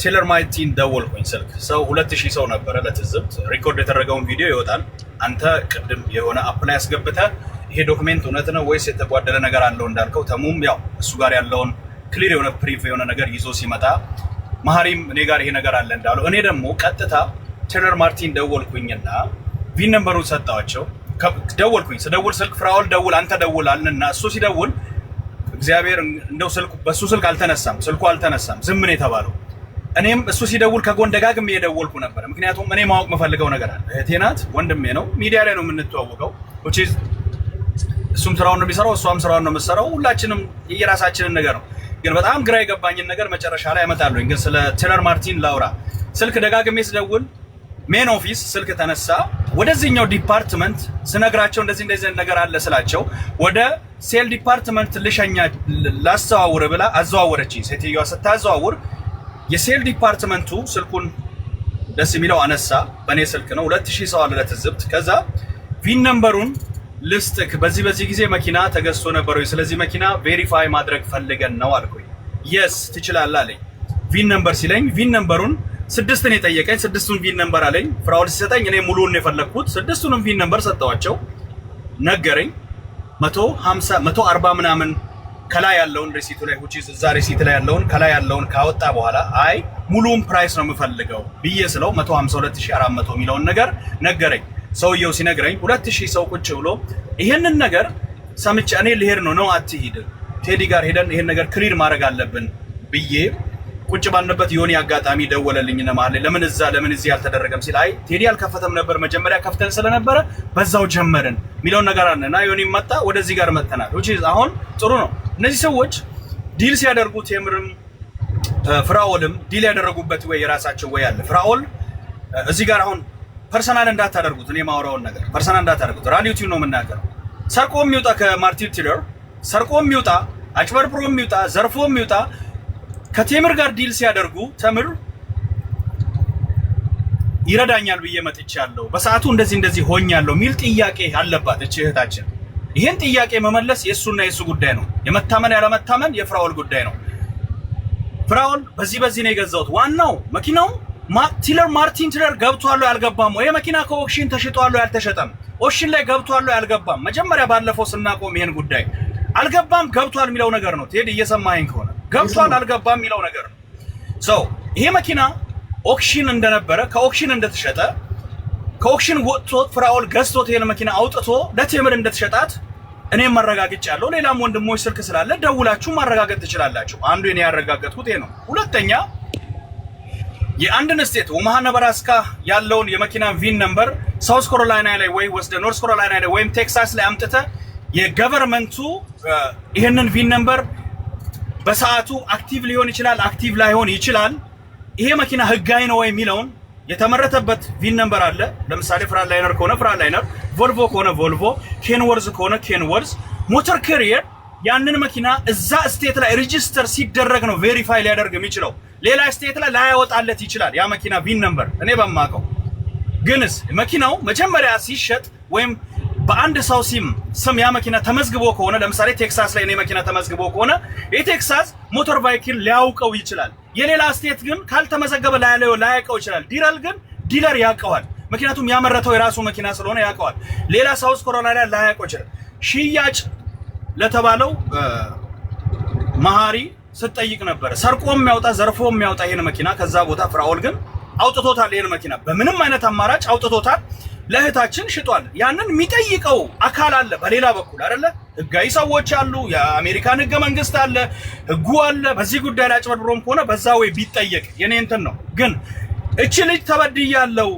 ቴለር ማርቲን ደወልኩኝ። ስልክ ሰው 2000 ሰው ነበረ። ለትዝብት record የተደረገውን ቪዲዮ ይወጣል። አንተ ቅድም የሆነ app ላይ አስገብተህ ይሄ document እውነት ነው ወይስ የተጓደለ ነገር አለው እንዳልከው፣ ተሙም ያው እሱ ጋር ያለውን clear የሆነ proof የሆነ ነገር ይዞ ሲመጣ፣ መሀሪም እኔ ጋር ይሄ ነገር አለ እንዳለው፣ እኔ ደግሞ ቀጥታ ቴለር ማርቲን ደወልኩኝና VIN number ኡን ሰጠኋቸው። ደወልኩኝ። ስደውል ስልክ ፍራኦል ደውል፣ አንተ ደውል አልንና እሱ ሲደውል እግዚአብሔር እንደው ስልኩ በሱ ስልክ አልተነሳም፣ ስልኩ አልተነሳም፣ ዝም ነው የተባለው። እኔም እሱ ሲደውል ከጎን ደጋግሜ የደወልኩ ነበር። ምክንያቱም እኔ ማወቅ የምፈልገው ነገር አለ። እህቴ ናት፣ ወንድሜ ነው፣ ሚዲያ ላይ ነው የምንተዋወቀው። Which is እሱም ስራውን ነው የሚሰራው፣ እሷም ስራውን ነው የምትሰራው። ሁላችንም የየራሳችንን ነገር ነው። ግን በጣም ግራ የገባኝን ነገር መጨረሻ ላይ አመጣለሁኝ። ግን ስለ ቴለር ማርቲን ላውራ። ስልክ ደጋግሜ ስደውል main office ስልክ ተነሳ። ወደዚህኛው department ስነግራቸው እንደዚህ እንደዚህ ነገር አለ ስላቸው ወደ sale department ልሸኛ ላስተዋውር ብላ አዘዋወረችኝ። ሴትዮዋ ስታዘዋውር የ sale department ኡ ስልኩን ደስ የሚለው አነሳ። በእኔ ስልክ ነው። 2000 ሰው አለ ለትዝብት። ከዛ VIN number ኡን ልስጥክ፣ በዚህ በዚህ ጊዜ መኪና ተገዝቶ ነበር ወይ? ስለዚህ መኪና verify ማድረግ ፈልገን ነው አልኩኝ። Yes፣ ትችላለህ አለኝ። VIN number ሲለኝ VIN number ኡን ስድስትን የጠየቀኝ ስድስቱን VIN number አለኝ። ፍራውል ሲሰጠኝ እኔ ሙሉውን የፈለግኩት ስድስቱንም VIN number ሰጠዋቸው። ነገረኝ፣ 150 140 ምናምን ከላይ ያለውን receipt ኡ ላይ፣ which is እዛ receipt ላይ ያለውን ከላይ ያለውን ካወጣ በኋላ አይ ሙሉውን price ነው የምፈልገው ብዬ ስለው 152,400 የሚለውን ነገር ነገረኝ። ሰውየው ሲነግረኝ 2000 ሰው ቁጭ ብሎ ይሄንን ነገር ሰምቼ እኔ ልሄድ ነው፣ ነው አትሂድ፣ ቴዲ ጋር ሄደን ይሄን ነገር clear ማድረግ አለብን ብዬ ቁጭ ባልንበት ዮኒ አጋጣሚ ደወለልኝና መሀል ላይ ለምን እዛ ለምን እዚህ አልተደረገም ሲል አይ ቴዲ አልከፈተም ነበር፣ መጀመሪያ ከፍተን ስለነበረ በዛው ጀመርን የሚለውን ነገር አለ እና ዮኒ መጣ፣ ወደዚህ ጋር መተናል። Which is አሁን ጥሩ ነው። እነዚህ ሰዎች deal ሲያደርጉ ቴምርም ፍራኦልም deal ያደረጉበት ወይ የራሳቸው way አለ። ፍራኦል እዚህ ጋር አሁን personal እንዳታደርጉት፣ እኔ የማወራውን ነገር personal እንዳታደርጉት፣ reality ው ነው የምናገረው። ሰርቆ የሚወጣ ከማርቲን ቲለር ሰርቆ የሚወጣ፣ አጭበርብሮ የሚወጣ፣ ዘርፎ የሚወጣ፣ ከቴምር ጋር deal ሲያደርጉ ተምር ይረዳኛል ብዬ መጥቻለሁ፣ በሰዓቱ እንደዚህ እንደዚህ ሆኛለሁ የሚል ጥያቄ አለባት እቺ እህታችን። ይህን ጥያቄ መመለስ የእሱና የእሱ ጉዳይ ነው። የመታመን ያለመታመን የፍራኦል ጉዳይ ነው። ፍራኦል በዚህ በዚህ ነው የገዛሁት። ዋናው መኪናው ቲለር ማርቲን ቲለር ገብቷል አልገባም ወይ? መኪና ከ auction ተሽጧል አልተሸጠም? Auction ላይ ገብቷል አልገባም? መጀመሪያ ባለፈው ስናቆም ይሄን ጉዳይ አልገባም ገብቷል የሚለው ነገር ነው። ቴዲ እየሰማኸኝ ከሆነ ገብቷል አልገባም የሚለው ነገር ነው። So ይሄ መኪና auction እንደነበረ፣ ከ auction እንደተሸጠ፣ ከ auction ወጥቶ ፍራኦል ገዝቶት ይሄን መኪና አውጥቶ ለቴምር እንደተሸጣት እኔም ማረጋግጫለሁ። ሌላም ወንድሞች ስልክ ስላለ ደውላችሁ ማረጋገጥ ትችላላችሁ። አንዱ እኔ ያረጋገጥኩት ይሄ ነው። ሁለተኛ የአንድን state ኦማሃ ነብራስካ ያለውን የመኪና VIN number ሳውዝ ካሮላይና ላይ ወይ ወስደ ኖርዝ ካሮላይና ላይ ወይም ቴክሳስ ላይ አምጥተ የ government ኡ ይህንን VIN number በሰዓቱ active ሊሆን ይችላል፣ active ላይሆን ይችላል። ይሄ መኪና ህጋዊ ነው ወይ የሚለውን የተመረተበት VIN number አለ። ለምሳሌ ፍራንላይነር ከሆነ ፍራንላይነር፣ ቮልቮ ከሆነ ቮልቮ፣ ኬንወርዝ ከሆነ ኬንወርዝ። Motor carrier ያንን መኪና እዛ state ላይ register ሲደረግ ነው verify ሊያደርግ የሚችለው። ሌላ state ላይ ላያወጣለት ይችላል ያ መኪና VIN number እኔ በማውቀው። ግንስ መኪናው መጀመሪያ ሲሸጥ ወይም በአንድ ሰው ስም ያ መኪና ተመዝግቦ ከሆነ፣ ለምሳሌ ቴክሳስ ላይ እኔ መኪና ተመዝግቦ ከሆነ የቴክሳስ motor vehicle ሊያውቀው ይችላል። የሌላ state ግን ካልተመዘገበ ላያውቀው ይችላል። Dealer ግን dealer ያውቀዋል። ምክንያቱም ያመረተው የራሱ መኪና ስለሆነ ያውቀዋል። ሌላ ሳውዝ ካሮላይና ላያውቀው ይችላል። ሽያጭ ለተባለው መሀሪ ስትጠይቅ ነበረ። ሰርቆ የሚያወጣ፣ ዘርፎ የሚያወጣ ይሄን መኪና ከዛ ቦታ ፍራኦል ግን አውጥቶታል። ይሄን መኪና በምንም አይነት አማራጭ አውጥቶታል። ለእህታችን ሽጧል። ያንን የሚጠይቀው አካል አለ በሌላ በኩል አይደለ? ህጋዊ ሰዎች አሉ። የአሜሪካን ህገ መንግስት አለ፣ ህጉ አለ። በዚህ ጉዳይ ላይ አጭበርብሮም ከሆነ በዛ ወይ ቢጠየቅ የኔ እንትን ነው። ግን እቺ ልጅ ተበድያለሁ፣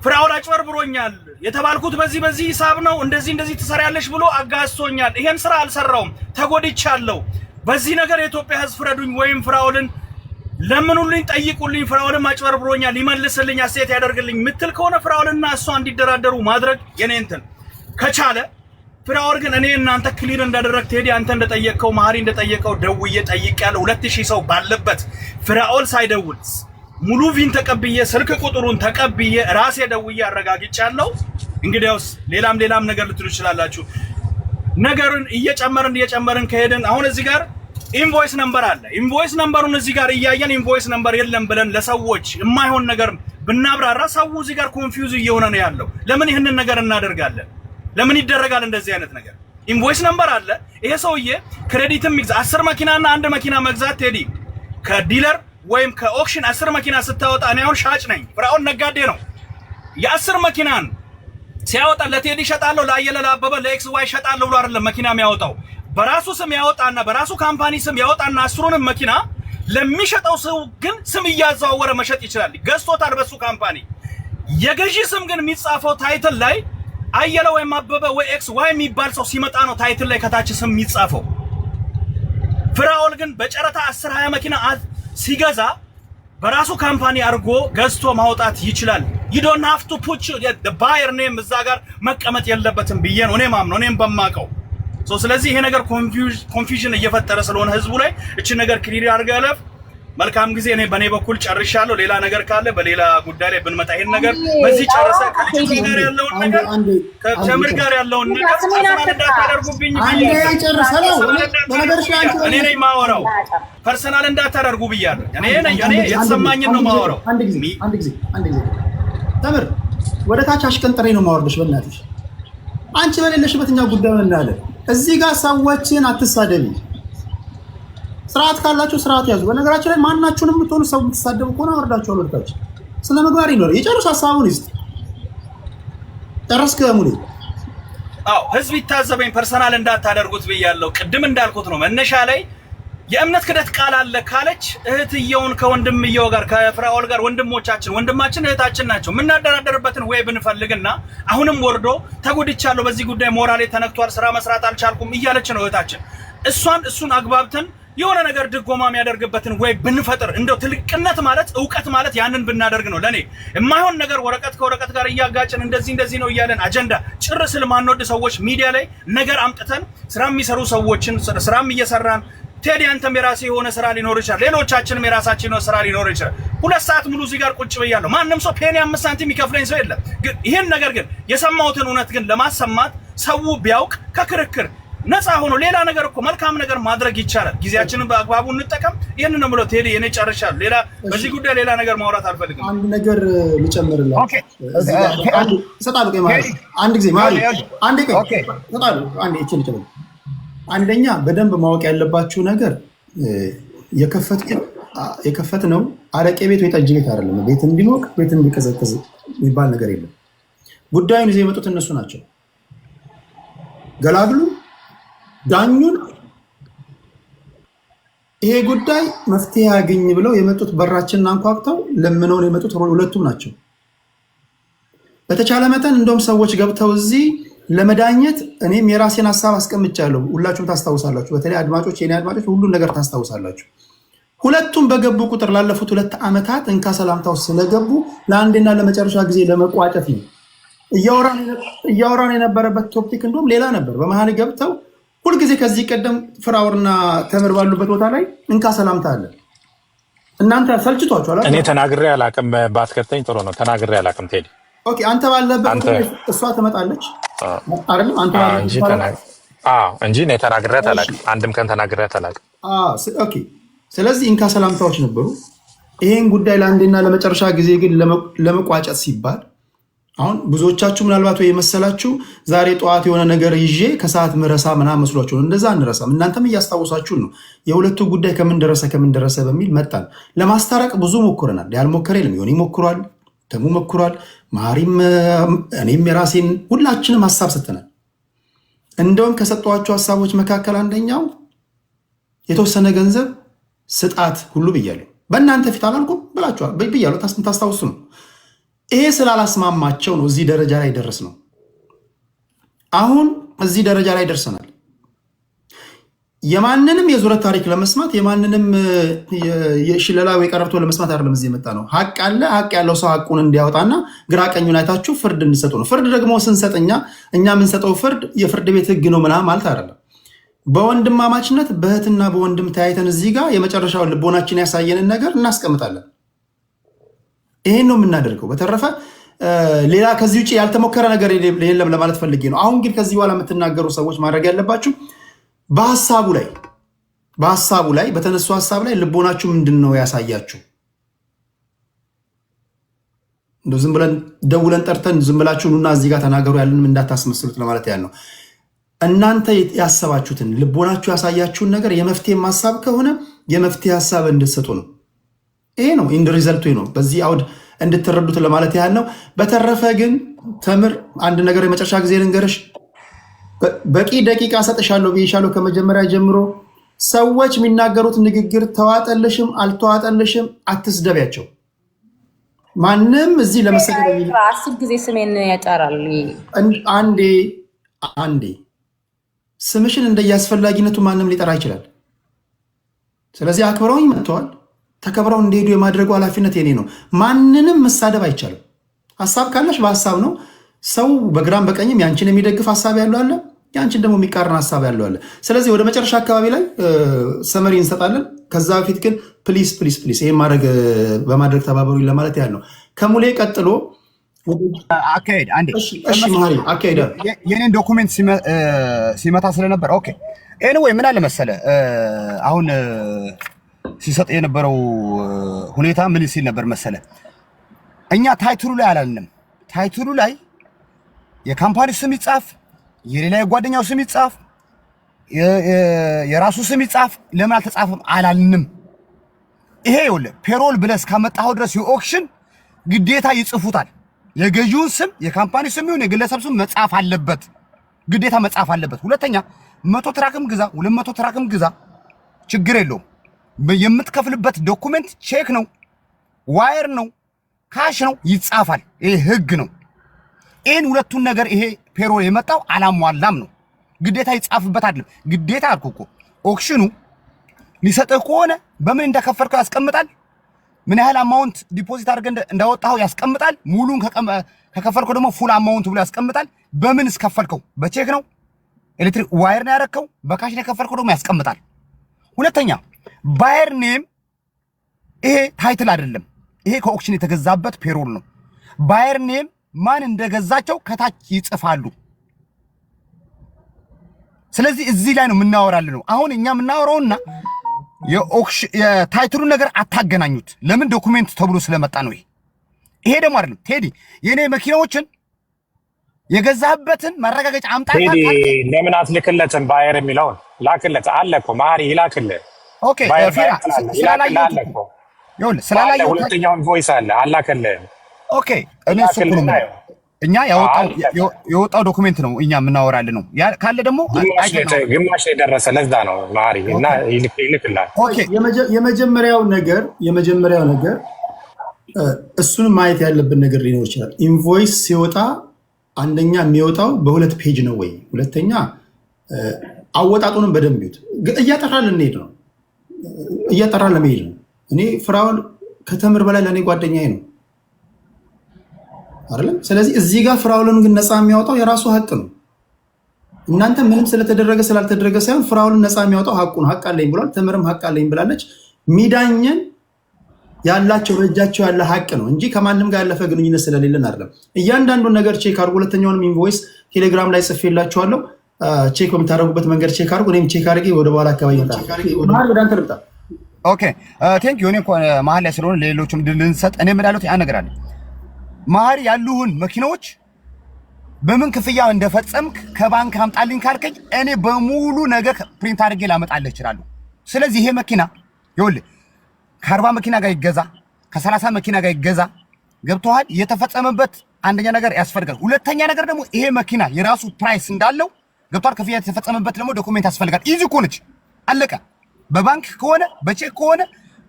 ፍራኦል አጭበርብሮኛል፣ የተባልኩት በዚህ በዚህ ሂሳብ ነው፣ እንደዚህ እንደዚህ ትሰሪያለሽ ብሎ አጋዝቶኛል። ይሄን ስራ አልሰራውም፣ ተጎድቻለሁ። በዚህ ነገር የኢትዮጵያ ህዝብ ፍረዱኝ፣ ወይም ፍራኦልን ለምኑልኝ፣ ጠይቁልኝ፣ ፍራኦልም አጭበርብሮኛል፣ ይመልስልኝ፣ አስተያየት ያደርግልኝ ምትል ከሆነ ፍራኦልና እሷ እንዲደራደሩ ማድረግ የኔ እንትን ከቻለ። ፍራኦል ግን እኔ እናንተ clear እንዳደረግ፣ ቴዲ አንተ እንደጠየቅከው፣ መሀሪ እንደጠየቀው ደውዬ ጠይቄያለሁ። 2000 ሰው ባለበት ፍራኦል ሳይደውል ሙሉ VIN ተቀብዬ፣ ስልክ ቁጥሩን ተቀብዬ ራሴ ደውዬ አረጋግጫለሁ። እንግዲያውስ ሌላም ሌላም ነገር ልትሉ ትችላላችሁ። ነገርን እየጨመርን እየጨመርን ከሄድን አሁን እዚህ ጋር invoice number አለ። Invoice number ኡን እዚህ ጋር እያየን invoice number የለም ብለን ለሰዎች የማይሆን ነገር ብናብራራ ሰው እዚህ ጋር confuse እየሆነ ነው ያለው። ለምን ይህንን ነገር እናደርጋለን? ለምን ይደረጋል እንደዚህ አይነት ነገር? Invoice number አለ። ይሄ ሰውዬ credit ም ይግዛ፣ 10 መኪናና አንድ መኪና መግዛት፣ ቴዲ፣ ከ dealer ወይም ከ auction 10 መኪና ስታወጣ፣ እኔ አሁን ሻጭ ነኝ፣ ፍራኦል ነጋዴ ነው። የ10 መኪናን ሲያወጣ ለቴዲ እሸጣለሁ፣ ለአየለ፣ ለአበበ፣ ለ X Y እሸጣለሁ ብሎ አይደለም መኪና የሚያወጣው። በራሱ ስም ያወጣና በራሱ company ስም ያወጣና 10ሩንም መኪና ለሚሸጠው ሰው ግን ስም እያዘዋወረ መሸጥ ይችላል። ገዝቶታል በሱ company። የገዢ ስም ግን የሚጻፈው title ላይ አየለ ወይም አበበ ወይ X Y የሚባል ሰው ሲመጣ ነው title ላይ ከታች ስም የሚጻፈው። ፍራኦል ግን በጨረታ 10 20 መኪና ሲገዛ በራሱ company አድርጎ ገዝቶ ማውጣት ይችላል። You don't have to put the buyer name እዛ ጋር መቀመጥ የለበትም ብዬ ነው እኔ ማምነው፣ እኔም በማቀው። So ስለዚህ ይሄ ነገር confusion እየፈጠረ ስለሆነ ህዝቡ ላይ እቺ ነገር clear አድርገህ እለፍ። መልካም ጊዜ። እኔ በእኔ በኩል ጨርሻለሁ። ሌላ ነገር ካለ በሌላ ጉዳይ ላይ ብንመጣ ይሄን ነገር በዚህ ጨርሰ ከልጅቱ ጋር ያለውን ነገር፣ ከተምር ጋር ያለውን ነገር personal እንዳታደርጉብኝ ብያለሁ። እኔ ነኝ የማወራው። Personal እንዳታደርጉ ብያለሁ። እኔ ነኝ፣ እኔ የተሰማኝን ነው የማወራው። አንድ ጊዜ፣ አንድ ጊዜ፣ አንድ ጊዜ ተምር፣ ወደ ታች አሽቀንጥሬ ነው የማወርድሽ። በእናትሽ አንቺ በሌለሽበት እኛ ጉዳዩን እናያለን። እዚህ ጋር ሰዎችን አትሳደቢ። ስርዓት ካላችሁ ስርዓት ያዙ። በነገራችን ላይ ማናችሁንም የምትሆኑ ሰው የምትሳደቡ ከሆነ አወርዳችኋለሁ ወደታች። ስነ ምግባር ይኖር። የጨርስ፣ ሀሳቡን ይስጥ። ጨረስክ ሙሌ? አዎ፣ ህዝብ ይታዘበኝ። Personal እንዳታደርጉት ብያለሁ። ቅድም እንዳልኩት ነው፣ መነሻ ላይ የእምነት ክደት ቃል አለ ካለች እህትየውን ከወንድምየው ጋር፣ ከፍራኦል ጋር፣ ወንድሞቻችን፣ ወንድማችን እህታችን ናቸው። የምናደራደርበትን ወይ ብንፈልግና አሁንም ወርዶ ተጎድቻለሁ፣ በዚህ ጉዳይ ሞራሌ ተነክቷል፣ ስራ መስራት አልቻልኩም እያለች ነው እህታችን። እሷን እሱን አግባብተን የሆነ ነገር ድጎማ የሚያደርግበትን ወይ ብንፈጥር፣ እንደው ትልቅነት ማለት እውቀት ማለት ያንን ብናደርግ ነው። ለኔ የማይሆን ነገር ወረቀት ከወረቀት ጋር እያጋጭን እንደዚህ እንደዚህ ነው እያለን አጀንዳ ጭር ስለማንወድ ሰዎች ሚዲያ ላይ ነገር አምጥተን ስራ የሚሰሩ ሰዎችን ስራም እየሰራን፣ ቴዲ አንተም የራስህ የሆነ ስራ ሊኖር ይችላል። ሌሎቻችንም የራሳችን የሆነ ስራ ሊኖር ይችላል። 2 ሰዓት ሙሉ እዚህ ጋር ቁጭ ብያለሁ። ማንም ሰው penny 5 ሳንቲም የሚከፍለኝ ሰው የለም። ግን ይህን ነገር ግን የሰማሁትን እውነት ግን ለማሰማት ሰው ቢያውቅ ከክርክር ነፃ ሆኖ ሌላ ነገር እኮ መልካም ነገር ማድረግ ይቻላል። ጊዜያችንን በአግባቡ እንጠቀም። ይህን ነው የምለው። ቴዲ፣ እኔ ጨርሻለሁ። ሌላ በዚህ ጉዳይ ሌላ ነገር ማውራት አልፈልግም። አንድ ነገር ልጨምርላችሁ። እሰጣለሁ። ቆይ መሀሪ፣ አንድ ጊዜ መሀሪ፣ አንዴ ቆይ እሰጣለሁ። አንዴ እችን ልጨምር። አንደኛ በደንብ ማወቅ ያለባችሁ ነገር የከፈትነው አረቄ ቤት ወይ ጠጅ ቤት አይደለም። ቤት እንዲሞቅ ቤት እንዲቀዘቅዝ የሚባል ነገር የለም። ጉዳዩን ይዘው የመጡት እነሱ ናቸው። ገላግሉ፣ ዳኙን፣ ይሄ ጉዳይ መፍትሄ ያገኝ ብለው የመጡት በራችንን አንኳኩተው ለምነውን የመጡት ሁለቱም ናቸው። በተቻለ መጠን እንደውም ሰዎች ገብተው እዚህ ለመዳኘት እኔም የራሴን ሀሳብ አስቀምጫለሁ። ሁላችሁም ታስታውሳላችሁ። በተለይ አድማጮች፣ የኔ አድማጮች ሁሉን ነገር ታስታውሳላችሁ። ሁለቱም በገቡ ቁጥር ላለፉት 2 ዓመታት እንካ ሰላምታው ስለገቡ ለአንዴና ለመጨረሻ ጊዜ ለመቋጨት ነው። እያወራን የነበረበት topic እንደውም ሌላ ነበር። በመሀል ገብተው ሁልጊዜ ከዚህ ቀደም ፍራውርና ተምር ባሉበት ቦታ ላይ እንካ ሰላምታ አለ። እናንተ ሰልችቷችኋል። እኔ ተናግሬ አላቅም። ባትከተኝ ጥሩ ነው። ተናግሬ አላቅም ቴዲ። Okay፣ አንተ ባለበት እሷ ትመጣለች አይደለም? አንተ እንጂ እኔ ተናግሬያት አላቅም። አንድም ቀን ተናግሬያት አላቅም። Okay። ስለዚህ እንካ ሰላምታዎች ነበሩ። ይሄን ጉዳይ ለአንዴና ለመጨረሻ ጊዜ ግን ለመቋጨት ሲባል አሁን ብዙዎቻችሁ ምናልባት ወይ የመሰላችሁ ዛሬ ጠዋት የሆነ ነገር ይዤ ከሰዓት ምረሳ ምናምን መስሏችሁ ነው። እንደዛ አንረሳም። እናንተም እያስታወሳችሁ ነው። የሁለቱ ጉዳይ ከምን ደረሰ ከምን ደረሰ በሚል መጣን። ለማስታረቅ ብዙ ሞክረናል። ያልሞከረ የለም። ዮኒ ሞክሯል፣ ተሙ ሞክሯል፣ መሀሪም፣ እኔም የራሴን ሁላችንም ሀሳብ ሰጥተናል። እንደውም ከሰጠኋቸው ሀሳቦች መካከል አንደኛው የተወሰነ ገንዘብ ስጣት ሁሉ ብያለሁ። በእናንተ ፊት አላልኩም ብላችኋል ብያለሁ። ታስታውሱ ነው። ይሄ ስላላስማማቸው ነው እዚህ ደረጃ ላይ ደረስ ነው። አሁን እዚህ ደረጃ ላይ ደርሰናል። የማንንም የዙረት ታሪክ ለመስማት፣ የማንንም የሽለላ ወይ ቀረርቶ ለመስማት አይደለም እዚህ የመጣ ነው። ሀቅ አለ። ሀቅ ያለው ሰው ሀቁን እንዲያወጣና ግራ ቀኙን አይታችሁ ፍርድ እንዲሰጡ ነው። ፍርድ ደግሞ ስንሰጥ እኛ የምንሰጠው ፍርድ የፍርድ ቤት ህግ ነው ምናምን ማለት አይደለም። በወንድማማችነት በእህትና በወንድም ተያይተን እዚህ ጋር የመጨረሻውን ልቦናችን ያሳየንን ነገር እናስቀምጣለን። ይሄን ነው የምናደርገው። በተረፈ ሌላ ከዚህ ውጭ ያልተሞከረ ነገር የለም ለማለት ፈልጌ ነው። አሁን ግን ከዚህ በኋላ የምትናገሩ ሰዎች ማድረግ ያለባችሁ በሀሳቡ ላይ በተነሱ ሀሳብ ላይ ልቦናችሁ ምንድን ነው ያሳያችሁ? እንደው ዝም ብለን ደውለን ጠርተን ዝም ብላችሁ ኑና እዚህ ጋር ተናገሩ ያለንም እንዳታስመስሉት ለማለት ያህል ነው። እናንተ ያሰባችሁትን ልቦናችሁ ያሳያችሁን ነገር የመፍትሄ ሀሳብ ከሆነ የመፍትሄ ሀሳብ እንድትሰጡ ነው። ይሄ ነው end result ኡ ነው። በዚህ አውድ እንድትረዱት ለማለት ያህል ነው። በተረፈ ግን ተምር አንድ ነገር የመጨረሻ ጊዜ ልንገርሽ፣ በቂ ደቂቃ ሰጥሻለሁ ብዬሻለሁ ከመጀመሪያ ጀምሮ። ሰዎች የሚናገሩት ንግግር ተዋጠልሽም አልተዋጠልሽም አትስደቢያቸው። ማንም እዚህ ለመሰደብ 10 ጊዜ ስሜን ያጠራል። አንዴ አንዴ ስምሽን እንደየአስፈላጊነቱ ማንም ሊጠራ ይችላል። ስለዚህ አክብረውኝ መጥተዋል። ተከብረው እንዲሄዱ የማድረጉ ኃላፊነት የኔ ነው። ማንንም መሳደብ አይቻልም። ሀሳብ ካለሽ በሀሳብ ነው። ሰው በግራም በቀኝም ያንቺን የሚደግፍ ሀሳብ ያለው አለ፣ ያንቺን ደግሞ የሚቃረን ሀሳብ ያለው አለ። ስለዚህ ወደ መጨረሻ አካባቢ ላይ summary እንሰጣለን። ከዛ በፊት ግን please, please, please ይህን ማድረግ በማድረግ ተባበሩ ለማለት ያህል ነው። ከሙሌ ቀጥሎ አካሄድ አንዴ። እሺ መሀሪ አካሄድ። የኔን document ሲመታ ስለነበር okay። Anyway ምን አለ መሰለ፣ አሁን ሲሰጥ የነበረው ሁኔታ ምን ሲል ነበር መሰለ፣ እኛ title ኡ ላይ አላልንም። Title ኡ ላይ የ company ስም ይጻፍ፣ የሌላ የጓደኛው ስም ይጻፍ፣ የራሱ ስም ይጻፍ፣ ለምን አልተጻፈም አላልንም። ይሄ ይኸውልህ payroll ብለህ እስካመጣኸው ድረስ የ auction ግዴታ ይጽፉታል። የገዢውን ስም የ company ስም ይሁን የግለሰብ ስም መጻፍ አለበት፣ ግዴታ መጻፍ አለበት። ሁለተኛ 100 truck ም ግዛ፣ 200 truck ም ግዛ፣ ችግር የለውም። የምትከፍልበት document ቼክ ነው፣ wire ነው፣ cash ነው፣ ይጻፋል። ይሄ ህግ ነው። ይህን ሁለቱን ነገር ይሄ payroll የመጣው አላሟላም ነው። ግዴታ ይጻፍበት አይደለም። ግዴታ አልኩህ እኮ auction ኑ ሊሰጥህ ከሆነ በምን እንደከፈልከው ያስቀምጣል። ምን ያህል amount deposit አድርገህ እንዳወጣኸው ያስቀምጣል። ሙሉን ከከፈልከው ደግሞ full amount ብሎ ያስቀምጣል። በምን እስከፈልከው፣ በቼክ ነው፣ ኤሌክትሪክ wire ነው ያደረግከው፣ በ cash ነው የከፈልከው ደግሞ ያስቀምጣል። ሁለተኛ buyer name ይሄ title አይደለም። ይሄ ከ auction የተገዛበት payroll ነው። Buyer name ማን እንደገዛቸው ከታች ይጽፋሉ። ስለዚህ እዚህ ላይ ነው የምናወራል ነው። አሁን እኛ የምናወራውና የ title ኡን ነገር አታገናኙት። ለምን document ተብሎ ስለመጣ ነው። ይሄ ደግሞ አይደለም ቴዲ፣ የኔ መኪናዎችን የገዛህበትን ማረጋገጫ አምጣ። ቴዲ ለምን አትልክለትም? Buyer የሚለውን ላክለት አለ እኮ መሀሪ ይላክልህ። Okay buyer ፊራ buyer ትላለህ። ስላላየሁት ይላክልሃል እኮ እኮ ይኸውልህ አለ። ስላላየሁት ሁለተኛው invoice አለ፣ አላከልህም። Okay እኔ እሱ እኮ ነው ላክልና የምልህ። እኛ ያወጣው አለ። የወጣው document ነው እኛ የምናወራልን ነው። ካለ ደግሞ ግማሽ አይተን ነው ግማሽ ነው የደረሰ። ለዛ ነው ማሪ እና ይልክልሃል። Okay የመጀመሪያው ነገር እሱን ማየት ያለብን ነገር ሊኖር ይችላል። Invoice ሲወጣ አንደኛ የሚወጣው በሁለት page ነው ወይ? ሁለተኛ አወጣጡንም በደንብ ይዩት። እያጠራ ልንሄድ ነው፣ እያጠራ ለመሄድ ነው። እኔ ፍራውን ከተምር በላይ ለእኔ ጓደኛዬ ነው አይደለም። ስለዚህ እዚህ ጋር ፍራውልን ግን ነፃ የሚያወጣው የራሱ ሀቅ ነው። እናንተ ምንም ስለተደረገ ስላልተደረገ ሳይሆን ፍራውልን ነፃ የሚያወጣው ሀቁ ነው። ሀቅ አለኝ ብሏል። ተምርም ሀቅ አለኝ ብላለች። ሚዳኘን ያላቸው በእጃቸው ያለ ሀቅ ነው እንጂ ከማንም ጋር ያለፈ ግንኙነት ስለሌለን አይደለም። እያንዳንዱን ነገር check አድርጉ። ሁለተኛውንም invoice ቴሌግራም ላይ ጽፌላችኋለሁ። Check በምታደርጉበት መንገድ check አድርጉ። እኔም check አድርጌ ወደ በኋላ አካባቢ ይመጣል። መሀል ወደ አንተ ልምጣ። Okay, thank you። እኔ እንኳን መሀል ላይ ስለሆነ ለሌሎችም እድል ልንሰጥ እኔ የምላሉት ያ ነገር አለ። መሀሪ ያሉህን መኪናዎች በምን ክፍያ እንደፈጸምክ ከባንክ አምጣልኝ ካልከኝ እኔ በሙሉ ነገር print አድርጌ ላመጣልህ እችላለሁ። ስለዚህ ይሄ መኪና ይኸውልህ ከ40 መኪና ጋር ይገዛ፣ ከ30 መኪና ጋር ይገዛ፣ ገብቶሃል? የተፈጸመበት አንደኛ ነገር ያስፈልጋል። ሁለተኛ ነገር ደግሞ ይሄ መኪና የራሱ price እንዳለው ገብቶሃል? ክፍያ የተፈጸመበት ደግሞ document ያስፈልጋል። Easy እኮ ነች፣ አለቀ። በባንክ ከሆነ በቼክ ከሆነ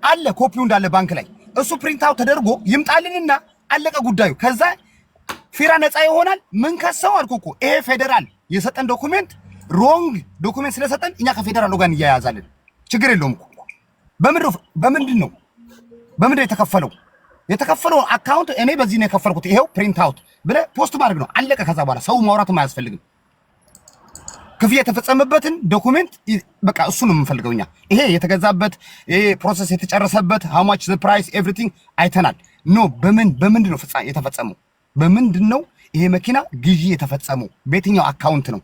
አለ ኮፒው እንዳለ ባንክ ላይ እሱ print out ተደርጎ ይምጣልንና አለቀ ጉዳዩ። ከዛ ፊራ ነፃ ይሆናል። ምን ከሰው አልኩ እኮ ይሄ ፌዴራል የሰጠን document wrong document ስለሰጠን እኛ ከፌዴራሉ ጋር እንያያዛለን። ችግር የለውም እኮ። በምንድን ነው የተከፈለው? የተከፈለው account እኔ በዚህ ነው የከፈልኩት፣ ይሄው print out ብለህ post ማድረግ ነው። አለቀ። ከዛ በኋላ ሰው ማውራትም አያስፈልግም። ክፍያ የተፈጸመበትን document በቃ እሱ ነው የምንፈልገው እኛ። ይሄ የተገዛበት፣ ይሄ process የተጨረሰበት፣ how much the price, everything አይተናል። No, በምንድን ነው የተፈጸመው? በምንድን ነው ይሄ መኪና ግዢ የተፈጸመው? በየትኛው account ነው?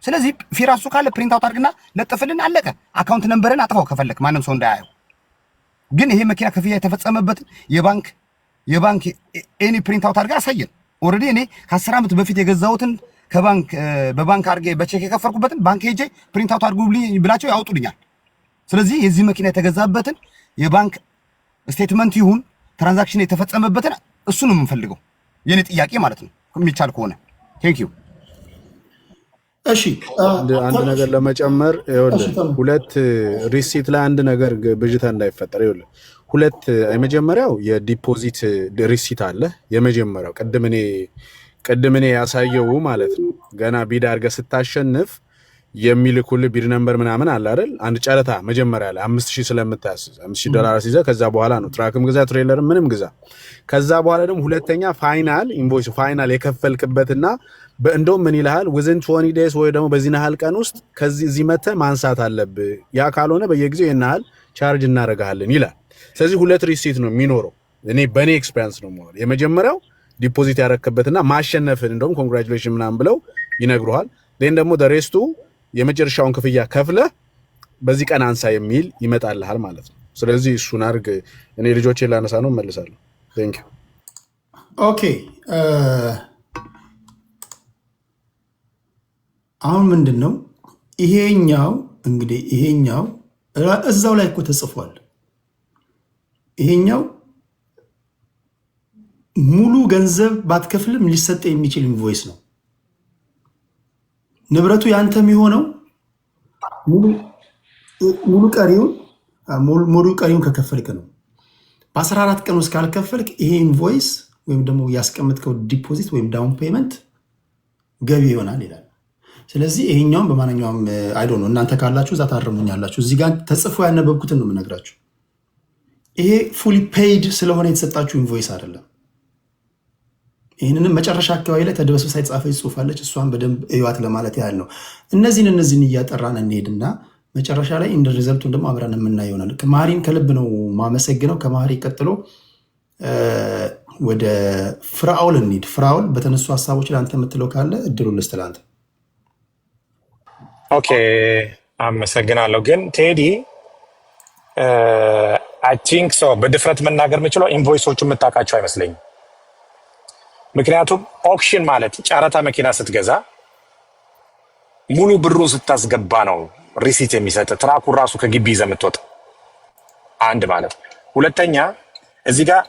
ስለዚህ ፊራሱ ካለ print out አድርግና ለጥፍልን፣ አለቀ። Account number ን አጥፋው ከፈለክ ማንም ሰው እንዳያየው። ግን ይሄ መኪና ክፍያ የተፈጸመበትን የባንክ any print out አድርገህ አሳየን። Already እኔ ከ10 ዓመት በፊት የገዛሁትን ከባንክ በባንክ አድርጌ በቼክ የከፈልኩበትን ባንክ ሄጄ print out አድርጉልኝ ብላቸው ያወጡልኛል። ስለዚህ የዚህ መኪና የተገዛበትን የባንክ statement ይሁን transaction የተፈጸመበትን እሱ ነው የምንፈልገው። የኔ ጥያቄ ማለት ነው የሚቻል ከሆነ። Thank you። እሺ። አንድ ነገር ለመጨመር ይኸውልህ፣ ሁለት receipt ላይ አንድ ነገር ብዥታ እንዳይፈጠር ይኸውልህ፣ ሁለት የመጀመሪያው የ deposit receipt አለ። የመጀመሪያው ቅድም እኔ ያሳየው ማለት ነው። ገና bid አድርገህ ስታሸንፍ የሚልኩልህ bid number ምናምን አለ አይደል? አንድ ጨረታ መጀመሪያ ላይ 5,000 ስለምታስይዝ $5,000 አስይዘህ ከዛ በኋላ ነው truck ም ግዛ trailer ም ምንም ግዛ። ከዛ በኋላ ደግሞ ሁለተኛ final invoice final የከፈልክበትና እንደውም ምን ይልሃል፣ within 20 days ወይ ደግሞ በዚህ ያህል ቀን ውስጥ ከዚህ እዚህ መተህ ማንሳት አለብህ። ያ ካልሆነ በየጊዜው ይህን ያህል charge እናደርግሃለን ይላል። ስለዚህ ሁለት receipt ነው የሚኖረው። እኔ በእኔ experience ነው የማወራው። የመጀመሪያው deposit ያረክበትና ማሸነፍን እንደውም congratulation ምናምን ብለው ይነግሩሃል። Then ደግሞ rest ኡ የመጨረሻውን ክፍያ ከፍለህ በዚህ ቀን አንሳ የሚል ይመጣልሃል ማለት ነው። ስለዚህ እሱን አድርግ። እኔ ልጆቼን ላነሳ ነው፣ እመልሳለሁ። Thank you። Okay፣ አሁን ምንድን ነው ይሄኛው? እንግዲህ ይሄኛው እዛው ላይ እኮ ተጽፏል። ይሄኛው ሙሉ ገንዘብ ባትከፍልም ሊሰጥ የሚችል invoice ነው። ንብረቱ ያንተ የሚሆነው ሙሉ ቀሪውን ከከፈልክ ነው። በ14 ቀን ውስጥ ካልከፈልክ ይሄ invoice ወይም ደግሞ ያስቀመጥከው deposit ወይም down payment ገቢ ይሆናል ይላል። ስለዚህ ይሄኛውም በማንኛውም I don't know፣ እናንተ ካላችሁ እዛ ታርሙኛላችሁ። እዚህ ጋር ተጽፎ ያነበብኩትን ነው የምነግራችሁ። ይሄ fully paid ስለሆነ የተሰጣችሁ invoice አይደለም። ይህንንም መጨረሻ አካባቢ ላይ ተደበስብሳ የተጻፈች ጽሑፍ አለች። እሷን በደንብ እዩዋት ለማለት ያህል ነው። እነዚህን እያጠራን እንሄድና መጨረሻ ላይ end result ኡን ደግሞ አብረን የምናየው ይሆናል። መሀሪን ከልብ ነው ማመሰግነው። ከመሀሪ ቀጥሎ ወደ ፍራኦል እንሂድ። ፍራኦል፣ በተነሱ ሀሳቦች ላይ አንተ የምትለው ካለ እድሉን ልስጥ ለአንተ። Okay፣ አመሰግናለሁ። ግን ቴዲ፣ I think so በድፍረት መናገር የምችለው invoice ኦቹ የምታውቃቸው አይመስለኝም። ምክንያቱም auction ማለት ጨረታ መኪና ስትገዛ ሙሉ ብሩን ስታስገባ ነው receipt የሚሰጥ፣ truck ኡን ራሱ ከግቢ ይዘህ የምትወጣ። አንድ ማለት ነው። ሁለተኛ እዚህ ጋር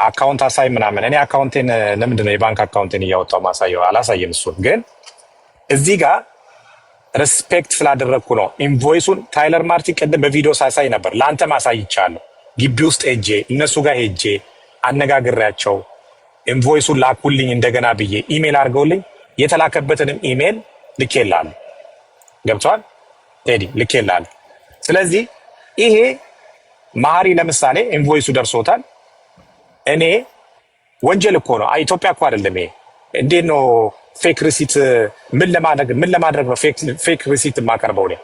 account አሳይ ምናምን፣ እኔ account ኤን ለምንድን ነው የባንክ account ኤን እያወጣው ማሳየው? አላሳይም። እሱን ግን እዚህ ጋር respect ስላደረግኩ ነው። Invoice ኡን ታይለር ማርቲን ቅድም በቪዲዮ ሳሳይ ነበር፣ ለአንተም አሳይቻለሁ። ግቢ ውስጥ ሄጄ እነሱ ጋር ሄጄ አነጋግሬያቸው invoice ኡን ላኩልኝ እንደገና ብዬ ኢሜል አድርገውልኝ የተላከበትንም ኢሜል ልኬልሃለሁ። ገብቶሃል ቴዲ? ልኬልሃለሁ። ስለዚህ ይሄ መሀሪ ለምሳሌ invoice ኡ ደርሶታል። እኔ ወንጀል እኮ ነው። ኢትዮጵያ እኮ አይደለም ይሄ። እንዴት ነው fake receipt? ምን ለማድረግ ነው fake receipt የማቀርበው? እኔ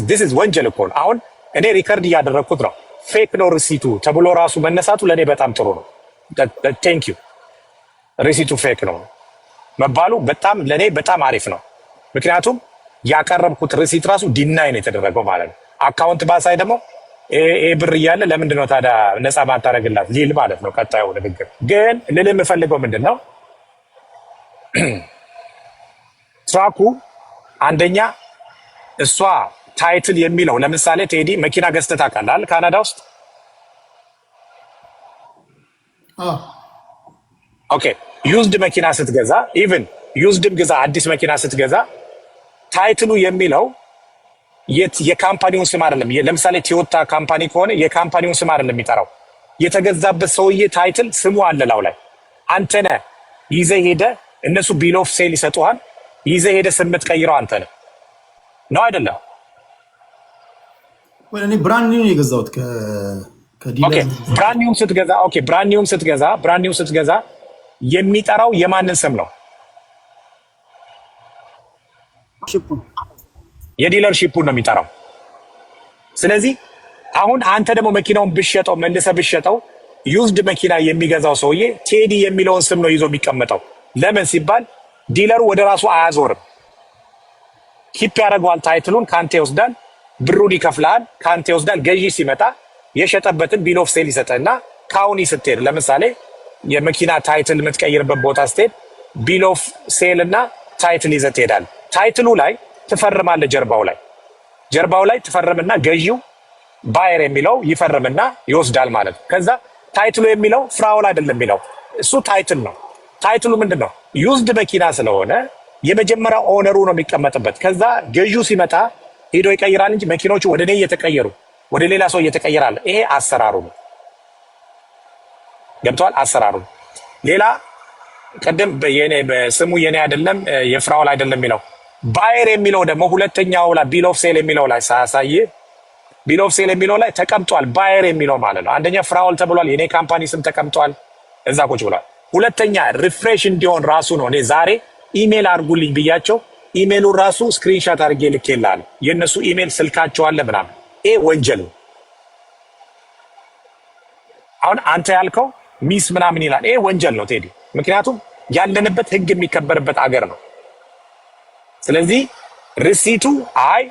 this is ወንጀል እኮ ነው። አሁን እኔ record እያደረግኩት ነው። Fake ነው receipt ኡ ተብሎ ራሱ መነሳቱ ለእኔ በጣም ጥሩ ነው። Thank you። Receipt ኡ fake ነው መባሉ በጣም ለእኔ በጣም አሪፍ ነው። ምክንያቱም ያቀረብኩት receipt ራሱ deny ነው የተደረገው ማለት ነው። Account ባሳይ ደግሞ ይሄ ብር እያለ ለምንድን ነው ታዲያ ነፃ ማታደርግላት ሊል ማለት ነው። ቀጣዩ ንግግር ግን ልል የምፈልገው ምንድን ነው፣ truck ኡ አንደኛ እሷ title የሚለው፣ ለምሳሌ ቴዲ መኪና ገዝተህ ታውቃለህ ካናዳ ውስጥ? አዎ። Okay፣ used መኪና ስትገዛ፣ even used ም ግዛ አዲስ መኪና ስትገዛ title ኡ የሚለው የ company ውን ስም አይደለም። ለምሳሌ ቶዮታ company ከሆነ የ company ውን ስም አይደለም የሚጠራው። የተገዛበት ሰውዬ title ስሙ አለ ላዩ ላይ። አንተ ነህ ይዘህ ሄደህ እነሱ bill of sale ይሰጡሃል። ይዘህ ሄደህ ስም የምትቀይረው አንተ ነህ፣ ነው አይደለም? ወይ እኔ brand new ነው የገዛሁት ከ dealer። Brand new ም ስትገዛ፣ okay፣ brand new ም ስትገዛ የሚጠራው የማንን ስም ነው? Ship ኡን። የ dealership ኡን ነው የሚጠራው። ስለዚህ አሁን አንተ ደግሞ መኪናውን ብሸጠው፣ መልሰህ ብሸጠው used መኪና የሚገዛው ሰውዬ ቴዲ የሚለውን ስም ነው ይዞ የሚቀመጠው። ለምን ሲባል dealer ኡ ወደ ራሱ አያዞርም። Keep ያደርገዋል። Title ኡን ከአንተ ይወስዳል፣ ብሩን ይከፍልሃል፣ ከአንተ ይወስዳል። ገዢ ሲመጣ የሸጠበትን bill of sale ይሰጥህና county ስትሄድ፣ ለምሳሌ የመኪና title የምትቀይርበት ቦታ ስትሄድ bill of sale እና title ይዘህ ትሄዳለህ። Title ኡ ላይ ትፈርማለህ። ጀርባው ላይ ትፈርምና ገዢው buyer የሚለው ይፈርምና ይወስዳል ማለት ነው። ከዛ title ኡ የሚለው ፍራውል አይደለም የሚለው፣ እሱ title ነው። Title ኡ ምንድን ነው? Used መኪና ስለሆነ የመጀመሪያ owner ኡ ነው የሚቀመጥበት። ከዛ ገዢው ሲመጣ ሄዶ ይቀይራል እንጂ መኪኖቹ ወደ እኔ እየተቀየሩ ወደ ሌላ ሰው እየተቀየራል። ይሄ አሰራሩ ነው። ገብቶሃል? አሰራሩ ነው። ሌላ ቅድም ስሙ የኔ አይደለም የፍራውል አይደለም የሚለው፣ buyer የሚለው ደግሞ ሁለተኛው ላይ bill of sale የሚለው ላይ ሳያሳይ bill of sale የሚለው ላይ ተቀምጧል። Buyer የሚለው ማለት ነው። አንደኛ ፍራውል ተብሏል። የኔ company ስም ተቀምጧል። እዛ ቁጭ ብሏል። ሁለተኛ refresh እንዲሆን ራሱ ነው። እኔ ዛሬ ኢሜል አድርጉልኝ ብያቸው ኢሜሉን ራሱ screenshot አድርጌ ልኬልሃለሁ። የእነሱ ኢሜል ስልካቸው አለ ምናምን። ይሄ ወንጀል ነው። አሁን አንተ ያልከው miss ምናምን ይላል። ይሄ ወንጀል ነው ቴዲ። ምክንያቱም ያለንበት ህግ የሚከበርበት አገር ነው። ስለዚህ receipt ኡ አይ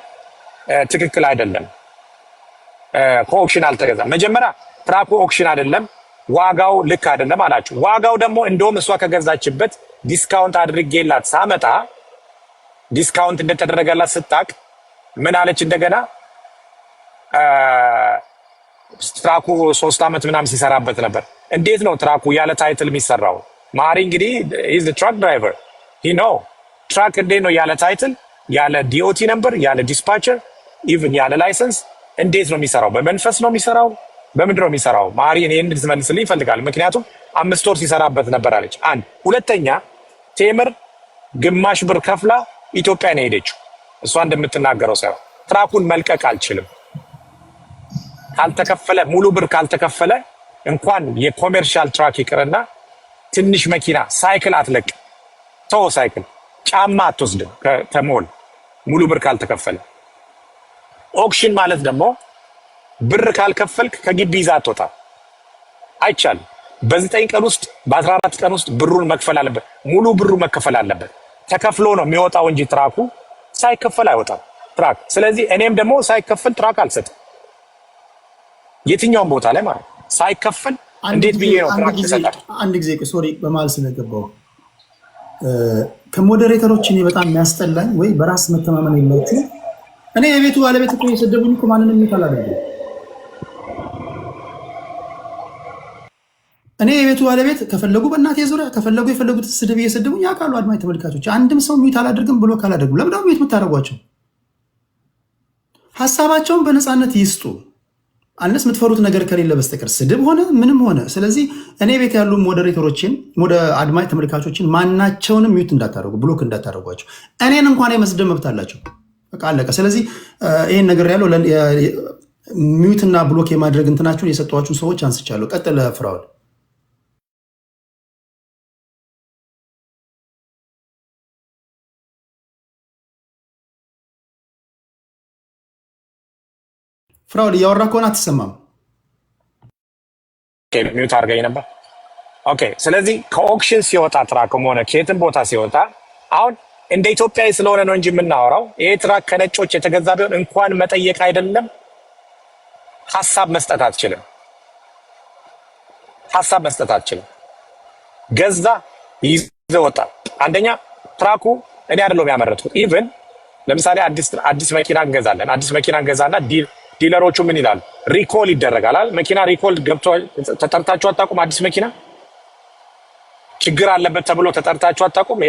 ትክክል አይደለም፣ ከ auction አልተገዛም። መጀመሪያ truck ኡ auction አይደለም፣ ዋጋው ልክ አይደለም አላችሁ። ዋጋው ደግሞ እንደውም እሷ ከገዛችበት discount አድርጌላት ሳመጣ discount እንደተደረገላት ስታቅ ምን አለች እንደገና? Truck ኡ 3 ዓመት ምናምን ሲሰራበት ነበር። እንዴት ነው truck ኡ ያለ title የሚሰራው? ማሪ እንግዲህ is truck driver, he know truck እንዴት ነው ያለ title፣ ያለ DOT number፣ ያለ dispatcher፣ even ያለ license እንዴት ነው የሚሰራው? በመንፈስ ነው የሚሰራው? በምንድን ነው የሚሰራው? ማሪ ይህን እንድትመልስልኝ ይፈልጋል። ምክንያቱም 5 ወር ሲሰራበት ነበር አለች። አንድ ሁለተኛ ቴምር ግማሽ ብር ከፍላ ኢትዮጵያ ነው የሄደችው። እሷ እንደምትናገረው ሳይሆን truck ኡን መልቀቅ አልችልም ካልተከፈለ፣ ሙሉ ብር ካልተከፈለ እንኳን የ commercial truck ይቅርና ትንሽ መኪና ሳይክል አትለቅ። ተወ ሳይክል፣ ጫማ አትወስድም ከሞል ሙሉ ብር ካልተከፈለ። Auction ማለት ደግሞ ብር ካልከፈልክ ከግቢ ይዘህ አትወጣም። አይቻልም። በ9 ቀን ውስጥ፣ በ14 ቀን ውስጥ ብሩን መክፈል አለበት። ሙሉ ብሩ መከፈል አለበት። ተከፍሎ ነው የሚወጣው እንጂ truck ኡ ሳይከፈል አይወጣም truck። ስለዚህ እኔም ደግሞ ሳይከፈል truck አልሰጥም። የትኛውም ቦታ ላይ ማለት ነው። ሳይከፈል እንዴት ብዬ ነው truck ይሰጣል? አንድ ጊዜ sorry በመሀል ስለገባው፣ ከ moderator ኦች እኔ በጣም የሚያስጠላኝ ወይ በራስ መተማመን የላችሁ። እኔ የቤቱ ባለቤት እኮ የሰደቡኝ እኮ ማንንም mute አላደርግም። እኔ የቤቱ ባለቤት ከፈለጉ በእናቴ ዙሪያ ከፈለጉ የፈለጉት ስድብ እየሰደቡኝ ያውቃሉ። አድማጭ ተመልካቾች፣ አንድም ሰው mute አላደርግም ብሎ ካላደርጉም ለምንድነው mute የምታደርጓቸው? ሀሳባቸውን በነፃነት ይስጡ። Unless የምትፈሩት ነገር ከሌለ በስተቀር ስድብ ሆነ ምንም ሆነ። ስለዚህ እኔ ቤት ያሉ moderator ኦችን ወደ አድማጭ ተመልካቾችን ማናቸውንም mute እንዳታደርጉ፣ block እንዳታደርጓቸው። እኔን እንኳን የመስደብ መብት አላቸው። በቃ አለቀ። ስለዚህ ይህን ነገር ያለው mute እና block የማድረግ እንትናችሁን የሰጧችሁን ሰዎች አንስቻለሁ። ቀጥል ፍራኦል። ፍራኦል እያወራ ከሆነ አትሰማም። Mute አድርገኝ ነበር። Okay። ስለዚህ ከ auction ሲወጣ truck ም ሆነ ከየትም ቦታ ሲወጣ አሁን እንደ ኢትዮጵያዊ ስለሆነ ነው እንጂ የምናወራው፣ ይሄ truck ከነጮች የተገዛ ቢሆን እንኳን መጠየቅ አይደለም ሀሳብ መስጠት አትችልም። ሀሳብ መስጠት አትችልም። ገዛ ይዘህ ወጣ። አንደኛ truck ኡ እኔ አይደለሁም ያመረትኩት። Even ለምሳሌ አዲስ መኪና እንገዛለን። አዲስ መኪና እንገዛና dealer ኦቹ ምን ይላሉ? Recall ይደረጋል አይደል? መኪና recall ገብቶ ተጠርታችሁ አታውቁም? አዲስ መኪና ችግር አለበት ተብሎ ተጠርታችሁ አታውቁም?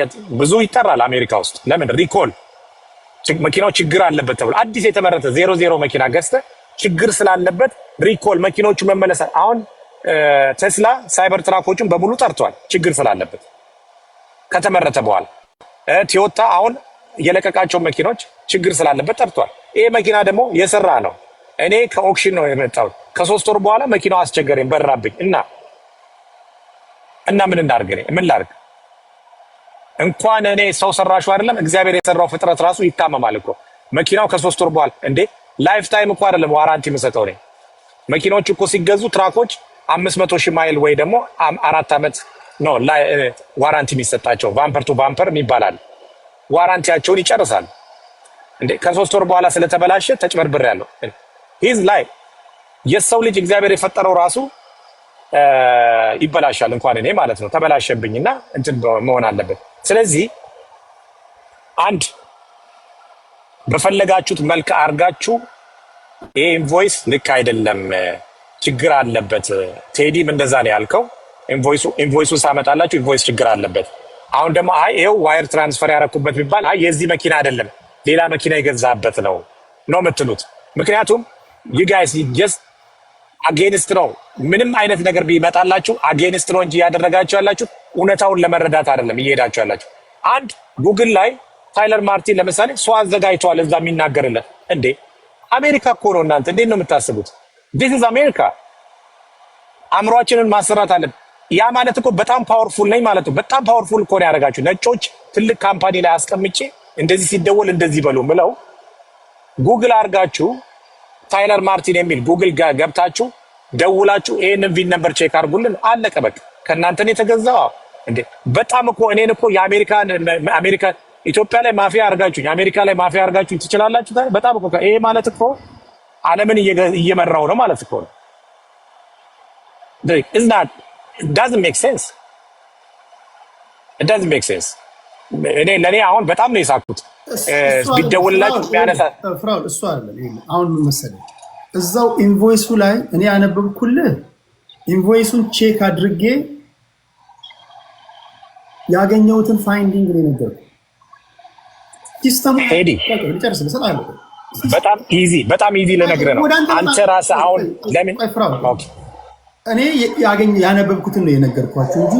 ብዙ ይጠራል አሜሪካ ውስጥ። ለምን recall? መኪናው ችግር አለበት ተብሎ አዲስ የተመረተ ዜሮ ዜሮ መኪና ገዝተህ ችግር ስላለበት recall መኪኖቹ መመለስ። አሁን ቴስላ Cybertruck ኦቹን በሙሉ ጠርቷል፣ ችግር ስላለበት ከተመረተ በኋላ። ቶዮታ አሁን የለቀቃቸው መኪኖች ችግር ስላለበት ጠርቷል። ይሄ መኪና ደግሞ የሰራ ነው። እኔ ከ auction ነው የመጣው። ከ3 ወር በኋላ መኪናው አስቸገረኝ፣ በራብኝ እና ምን እንዳርግ፣ እኔ ምን ላርግ? እንኳን እኔ ሰው ሰራሹ አይደለም እግዚአብሔር የሰራው ፍጥረት ራሱ ይታመማል እኮ። መኪናው ከ3 ወር በኋላ እንዴ lifetime እኮ አይደለም warranty የምሰጠው እኔ። መኪናዎች እኮ ሲገዙ truck ኦች 500,000 ማይል ወይ ደግሞ 4 ዓመት ነው warranty የሚሰጣቸው። Bumper to bumper ይባላል። Warranty ያቸውን ይጨርሳል። እንዴ ከ3 ወር በኋላ ስለተበላሸ ተጭበርብሬያለሁ። He's like የሰው ልጅ እግዚአብሔር የፈጠረው ራሱ ይበላሻል። እንኳን እኔ ማለት ነው ተበላሸብኝና እንትን መሆን አለበት። ስለዚህ አንድ በፈለጋችሁት መልክ አድርጋችሁ ይሄ invoice ልክ አይደለም፣ ችግር አለበት። ቴዲም እንደዛ ነው ያልከው። Invoice ኡን ሳመጣላችሁ invoice ችግር አለበት። አሁን ደግሞ አይ ይኸው wire transfer ያደረኩበት ቢባል አይ የዚህ መኪና አይደለም ሌላ መኪና የገዛበት ነው ነው የምትሉት። ምክንያቱም you guys just against ነው። ምንም አይነት ነገር ቢመጣላችሁ against ነው እንጂ እያደረጋችሁ ያላችሁ እውነታውን ለመረዳት አይደለም እየሄዳችሁ ያላችሁ። አንድ ጉግል ላይ ታይለር ማርቲን ለምሳሌ ሰው አዘጋጅተዋል እዛ የሚናገርለት። እንዴ አሜሪካ እኮ ነው። እናንተ እንዴት ነው የምታስቡት? This is America። አእምሯችንን ማሰራት አለብን። ያ ማለት እኮ በጣም powerful ነኝ ማለት ነው። በጣም powerful እኮ ነው ያደረጋችሁ። ነጮች ትልቅ company ላይ አስቀምጬ እንደዚህ ሲደወል እንደዚህ በሉ ምለው፣ ጉግል አድርጋችሁ ታይለር ማርቲን የሚል ጉግል ገብታችሁ ደውላችሁ ይሄንን VIN number check አድርጉልን። አለቀ በቃ። ከእናንተ ነው የተገዛው። እንዴ በጣም እኮ እኔን እኮ የአሜሪካን አሜሪካ ኢትዮጵያ ላይ ማፊያ አድርጋችሁኝ አሜሪካ ላይ ማፊያ አድርጋችሁኝ ትችላላችሁ። በጣም እኮ ይሄ ማለት እኮ ዓለምን እየመራው ነው ማለት እኮ ነው። It's not, it doesn't make sense. It doesn't make sense። እኔ ለእኔ አሁን በጣም ነው የሳኩት። ቢደውልላችሁ የሚያነሳ ፍራኦል እሱ አይደለም። ይኸውልህ አሁን ምን መሰለህ፣ እዛው invoice ኡ ላይ እኔ ያነበብኩልህ invoice ኡን check አድርጌ ያገኘሁትን finding ነው የነገርኩህ። System ኡ ቴዲ ልጨርስ እሰጥሃለሁ። በጣም easy፣ በጣም easy ልነግርህ ነው። ወደ አንተ አንተ ራስህ አሁን ለምን ቆይ ፍራኦል፣ Okay። እኔ ያገኝ ያነበብኩትን ነው የነገርኳችሁ እንጂ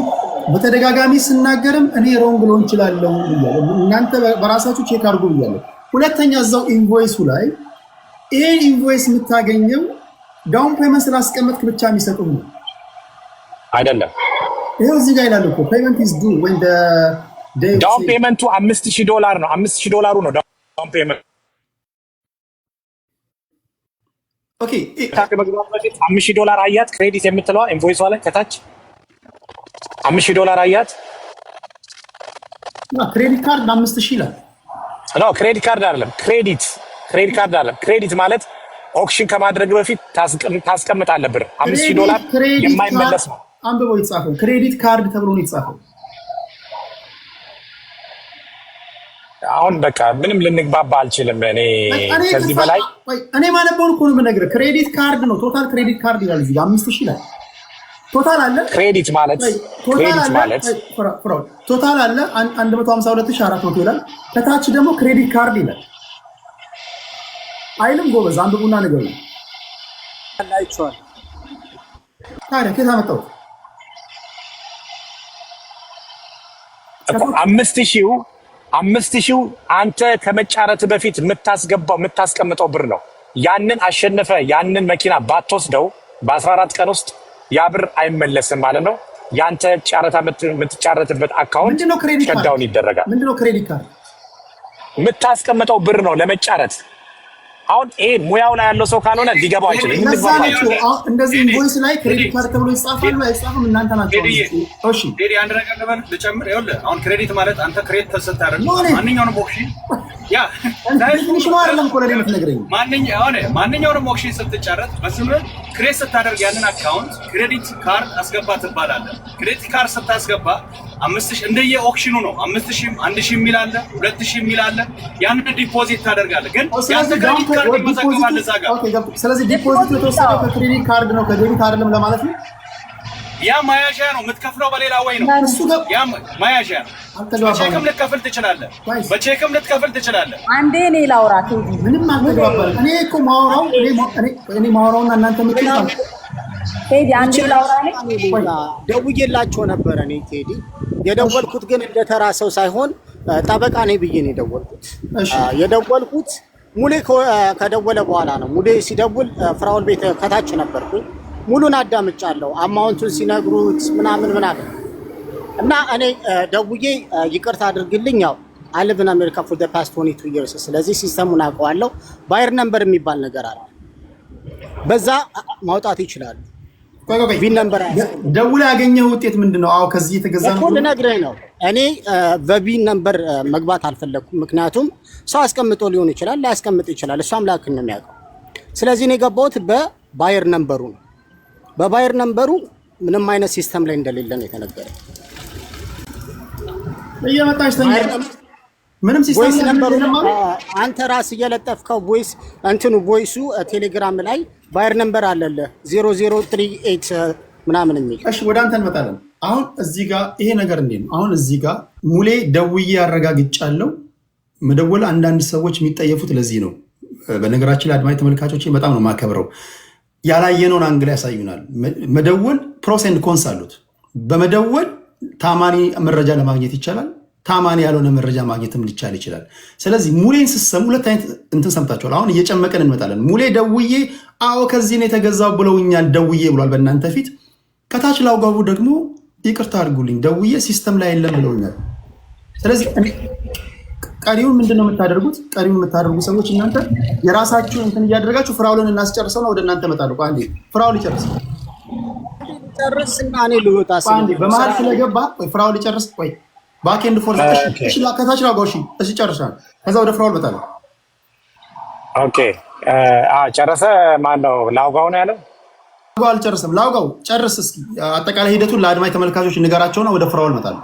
በተደጋጋሚ ስናገርም እኔ wrong ልሆን እችላለሁ ብያለሁ። እናንተ በራሳችሁ check አድርጉ ብያለሁ። ሁለተኛ እዛው invoice ኡ ላይ ይሄን invoice የምታገኘው down payment ስላስቀመጥክ ብቻ የሚሰጡህ ነው። አይደለም። ይኸው እዚህ ጋር ይላል እኮ payment is due when the Down payment ኡ $5,000 ነው። 5,000 ዶላሩ ነው down payment። Okay። ከመግዛት በፊት $5,000 አያት credit የምትለዋ invoice ኧ ላይ ከታች $5,000 አያት። Credit card 5,000 ይላል። No, credit card አይደለም። Credit card አይደለም። Credit ማለት auction ከማድረግ በፊት ታስቀምጣለህ ብር $5,000 Credit የማይመለስ ነው። አንብበው፣ የተጻፈው credit card ተብሎ ነው የተጻፈው። አሁን በቃ ምንም ልንግባባ አልችልም። እኔ እኔ ከዚህ በላይ ቆይ፣ እኔ ማነበውን እኮ ነው የምነግርህ። Credit card ነው፣ total credit card ይላል እዚህ ጋር 5,000 ይላል። Total አለ። Credit ማለት Total Credit አለ። ማለት Total አለ 152,400 ይላል። ከታች ደግሞ credit card ይላል። አይልም? ጎበዝ አንብቡና ንገሩ። አይቼዋለሁ። ታዲያ ከየት አመጣሁት? እኮ 5,000ው አንተ ከመጫረት በፊት የምታስገባው፣ የምታስቀምጠው ብር ነው። ያንን አሸንፈ ያንን መኪና ባትወስደው በ14 ቀን ውስጥ ያ ብር አይመለስም ማለት ነው። ያንተ ጨረታ የምትጫረትበት account ምንድነው credit card? Shutdown ይደረጋል። ምንድነው credit card? የምታስቀምጠው ብር ነው ለመጫረት። አሁን ይሄ ሙያው ላይ ያለው ሰው ካልሆነ ሊገባው አይችልም። እነዛ እንግባባ ናቸው። አሁን እንደዚህ invoice ላይ credit card ተብሎ ይጻፋሉ አይጻፍም? እናንተ ናቸው። ቴዲዬ፣ እሺ። ቴዲ፣ አንድ ነገር ልበል፣ ልጨምር። ይኸውልህ፣ አሁን credit ማለት አንተ credit ስታደርግ No፣ ማንኛውንም auction ያ Definition ኑ አይደለም እኮ ለእኔ የምትነግረኝ። ማንኛውንም auction ስትጫረት በስምህ create ስታደርግ ያንን account credit card አስገባ ትባላለህ። Credit card ስታስገባ 5,000፣ እንደየ auction ኑ ነው። 5,000ም 1,000 የሚል አለ፣ 2,000 የሚል አለ። ያንን deposit ታደርጋለህ። ግን ያንተ credit card ይመዘገባል እዛ ጋር። Okay፣ ገብቶ። ስለዚህ deposit የተወሰደው ከ credit card ነው፣ ከ debit አይደለም ለማለት ነው። ያ መያዣ ነው፣ የምትከፍለው በሌላ ወይ ነው። እሱ ጋር ያ መያዣ ነው። አልተግባባንም። በቼክም ልትከፍል ትችላለህ። Guys። በቼክም ልትከፍል ትችላለህ። አንዴ እኔ ላውራ ቴዲ። ምንም አልተግባባንም። እኔ እኮ ማወራው እኔ ማወራውና እናንተ የምትሉት ቴዲ፣ አንዴ ላውራ እኔ። ደውዬላቸው ነበረ። እኔ ቴዲ የደወልኩት ግን እንደ ተራ ሰው ሳይሆን ጠበቃ ነኝ ብዬ ነው የደወልኩት። የደወልኩት ሙሌ ከደወለ በኋላ ነው። ሙሌ ሲደውል ፍራውል ቤት ከታች ነበርኩኝ። ሙሉን አዳምጫለሁ። Amount ኡን ሲነግሩት ምናምን ምናምን እና እኔ ደውዬ ይቅርታ አድርግልኝ፣ ያው I live in America for the past 22 years፣ ስለዚህ system ኡን አውቀዋለሁ። Buyer number የሚባል ነገር አለ። በዛ ማውጣት ይችላሉ። ቆይ ቆይ ቆይ። VIN number ደውለህ ያገኘህ ውጤት ምንድን ነው? አዎ ከዚህ የተገዛ ነው። እኮ ልነግርህ ነው። እኔ በ VIN number መግባት አልፈለግኩም። ምክንያቱም ሰው አስቀምጦ ሊሆን ይችላል፣ ላያስቀምጥ ይችላል። እሱ አምላክን ነው የሚያውቀው። ስለዚህ እኔ የገባሁት በ buyer number ኡ ነው። በ buyer number ኡ ምንም አይነት system ላይ እንደሌለ ነው የተነገረ። እየመጣች ተኛ። ምንም system Voice ላይ number ኡ የለም አሉ። አንተ ራስህ እየለጠፍከው voice እንትኑ voice ኡ ቴሌግራም ላይ buyer number አለልህ 0038 ምናምን የሚል። እሺ፣ ወደ አንተ እንመጣለን። አሁን እዚህ ጋር ይሄ ነገር እንዴት ነው? አሁን እዚህ ጋር ሙሌ ደውዬ አረጋግጫለሁ። መደወል አንዳንድ ሰዎች የሚጠየፉት ለዚህ ነው። በነገራችን ላይ አድማጭ ተመልካቾች በጣም ነው የማከብረው። ያላየነውን angle ያሳዩናል። መደወል pros and cons አሉት። በመደወል ታማኒ መረጃ ለማግኘት ይቻላል። ታማኒ ያልሆነ መረጃ ማግኘትም ሊቻል ይችላል። ስለዚህ ሙሌን ስትሰሙ ሁለት አይነት እንትን ሰምታችኋል። አሁን እየጨመቀን እንመጣለን። ሙሌ ደውዬ አዎ ከዚህ ነው የተገዛው ብለውኛል፣ ደውዬ ብሏል በእናንተ ፊት። ከታች ላውጋቡ ደግሞ ይቅርታ አድርጉልኝ ደውዬ system ላይ የለም ብለውኛል። ስለዚህ ቀሪውን ምንድን ነው የምታደርጉት? ቀሪውን የምታደርጉ ሰዎች እናንተ የራሳችሁን እንትን እያደረጋችሁ ፍራውልን እናስጨርሰው ነው፣ ወደ እናንተ እመጣለሁ። ቆይ አንዴ ፍራውል ይጨርስ። ጨርስና እኔ ልወጣ። ቆይ አንዴ በመሀል ስለገባ፣ ቆይ ፍራውል ይጨርስ። ቆይ back and forth። እሺ፣ ከታች ላውጋው። እሺ ጨርሳል። ከዛ ወደ ፍራውል እመጣለሁ። Okay፣ ጨረሰ። ማን ነው፣ ላውጋው ነው ያለው? ላውጋው አልጨርስም። ላውጋው ጨርስ እስኪ፣ አጠቃላይ ሂደቱን ለአድማጭ ተመልካቾች ንገራቸውና ወደ ፍራውል እመጣለሁ።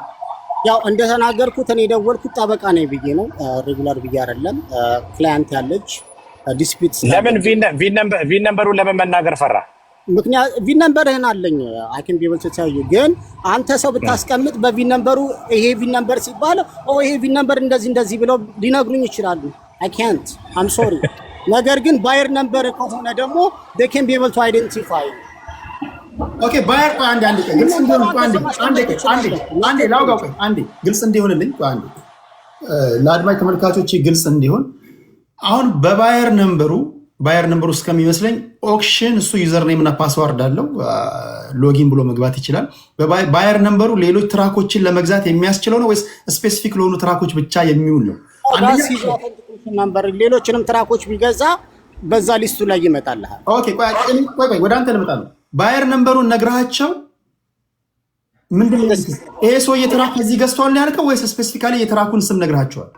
ያው እንደተናገርኩት እኔ የደወልኩት ጠበቃ ነኝ ብዬ ነው፣ regular ብዬ አይደለም። Client ያለች dispute ለምን VIN number ኡን ለምን መናገር ፈራ? ምክንያት VIN number ህን አለኝ፣ I can be able to tell you፣ ግን አንተ ሰው ብታስቀምጥ በ VIN number ኡ ይሄ VIN number ሲባል ኦ ይሄ VIN number እንደዚህ እንደዚህ ብለው ሊነግሩኝ ይችላሉ። አይ ካንት፣ አም ሶሪ። ነገር ግን buyer number ከሆነ ደግሞ they can be able to identify. Okay፣ buyer፣ ቆይ አንዴ፣ አንዴ፣ ቆይ ግልጽ እንዲሆን፣ ቆይ አንዴ፣ አንዴ፣ ቆይ አንዴ፣ አንዴ ላውጋው፣ ቆይ አንዴ ግልጽ እንዲሆንልኝ፣ ቆይ አንዴ ለአድማጭ ተመልካቾች ግልጽ እንዲሆን፣ አሁን በ buyer number ኡ buyer number ኡ እስከሚመስለኝ auction እሱ username እና password አለው፣ login ብሎ መግባት ይችላል። በ buyer number ኡ ሌሎች truck ኦችን ለመግዛት የሚያስችለው ነው ወይስ specific ለሆኑ truck ኦች ብቻ የሚውል ነው? Number ሌሎችንም truck ኦች ቢገዛ በዛ list ኡ ላይ ይመጣልሃል። Okay፣ ቆይ ቆይ፣ ወደ አንተ ልመጣ ነው። Buyer number ኡን ነግረሃቸው ምንድን ነው ይሄ ሰውዬ truck ከዚህ ገዝቷል ያልከው ወይስ specifically የ truck ኡን ስም ነግረሃቸዋል?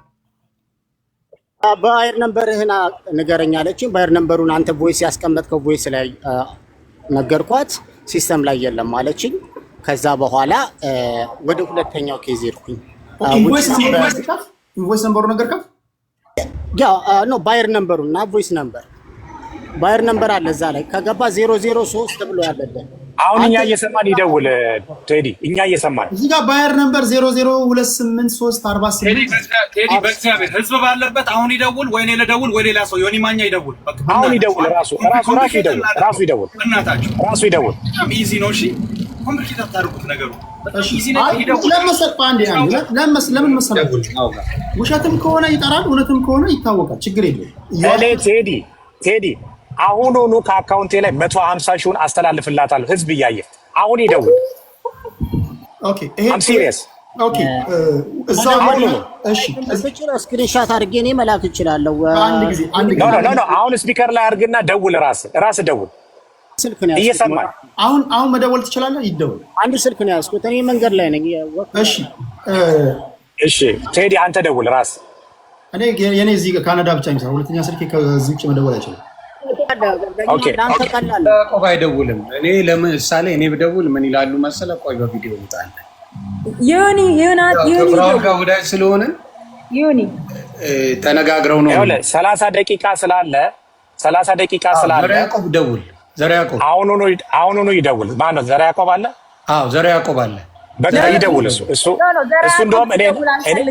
Buyer number ህን ንገረኝ አለችኝ። Buyer number ኡን አንተ voice ያስቀመጥከው voice ላይ ነገርኳት። System ላይ የለም አለችኝ። ከዛ በኋላ ወደ ሁለተኛው case ሄድኩኝ። Invoice number ኡ ነገርካት? Yeah, no, buyer number ኡ እና voice number። Buyer number አለ እዛ ላይ ከገባ 003 ብሎ ያለልን። አሁን እኛ አንተ እየሰማን ይደውል ቴዲ፣ እኛ እየሰማን። እዚህ ጋር buyer number 0028348። ቴዲ፣ በእግዚአብሔር ህዝብ ባለበት አሁን ይደውል፣ ወይ እኔ ልደውል ወይ ሌላ ሰው ዮኒ ማኛ ይደውል። በቃ አሁን በእናታችሁ ይደውል፣ ራሱ ራሱ ራሱ ይደውል፣ ራሱ ይደውል፣ በእናታችሁ ራሱ ይደውል። በጣም easy ነው። እሺ፣ complicate አታድርጉት ነገሩ። በጣም እሺ easy ነገር አይ ይደውል። ለምን አንዴ አንዴ ለምን መሰለህ፣ ውሸትም ከሆነ ይጠራል፣ እውነትም ከሆነ ይታወቃል። ችግር የለውም። እኔ ቴዲ ቴዲ አሁኑኑ ከ account ኤ ላይ 150 ሺውን አስተላልፍላታለሁ፣ ህዝብ እያየ አሁን ይደውል። Okay ይሄ I'm serious. Okay እዛው አሁኑ ነው። እሺ። ብችል screenshot አድርጌ እኔ መላክ እችላለሁ። አንድ ጊዜ አንድ No. ጊዜ። No, no, አሁን speaker ላይ አድርግና ደውል። ራስ ራስ ደውል። ስልክ ነው ያዝኩት። እየሰማን። አሁን አሁን መደወል ትችላለህ። ይደውል። አንድ ስልክ ነው ያዝኩት። እኔ መንገድ ላይ ነኝ። እሺ። እሺ ቴዲ፣ አንተ ደውል ራስ። እኔ የኔ እዚህ ካናዳ ብቻ የሚሰራ ሁለተኛ ስልኬ ከዚህ ውጭ መደወል አይችልም። Okay. ለአንተ ቀላል ነው። ያዕቆብ አይደውልም። እኔ ለምሳሌ እኔ ብደውል ምን ይላሉ መሰለ? ቆይ በቪዲዮ እንጣለን። ዮኒ ዮናት ዮኒ። ከፍራኦል ጋር ወዳጅ ስለሆነ ዮኒ። ተነጋግረው ነው። ይኸውልህ 30 ደቂቃ ስላለ፣ 30 ደቂቃ ስላለ ዘርዓ ያዕቆብ ደውል። ዘርዓ ያዕቆብ። አሁኑኑ አሁኑኑ ይደውል። ማን ነው? ዘርዓ ያዕቆብ አለ? አዎ፣ ዘርዓ ያዕቆብ አለ። በቃ ይደውል። እሱ እሱ እሱ እንደውም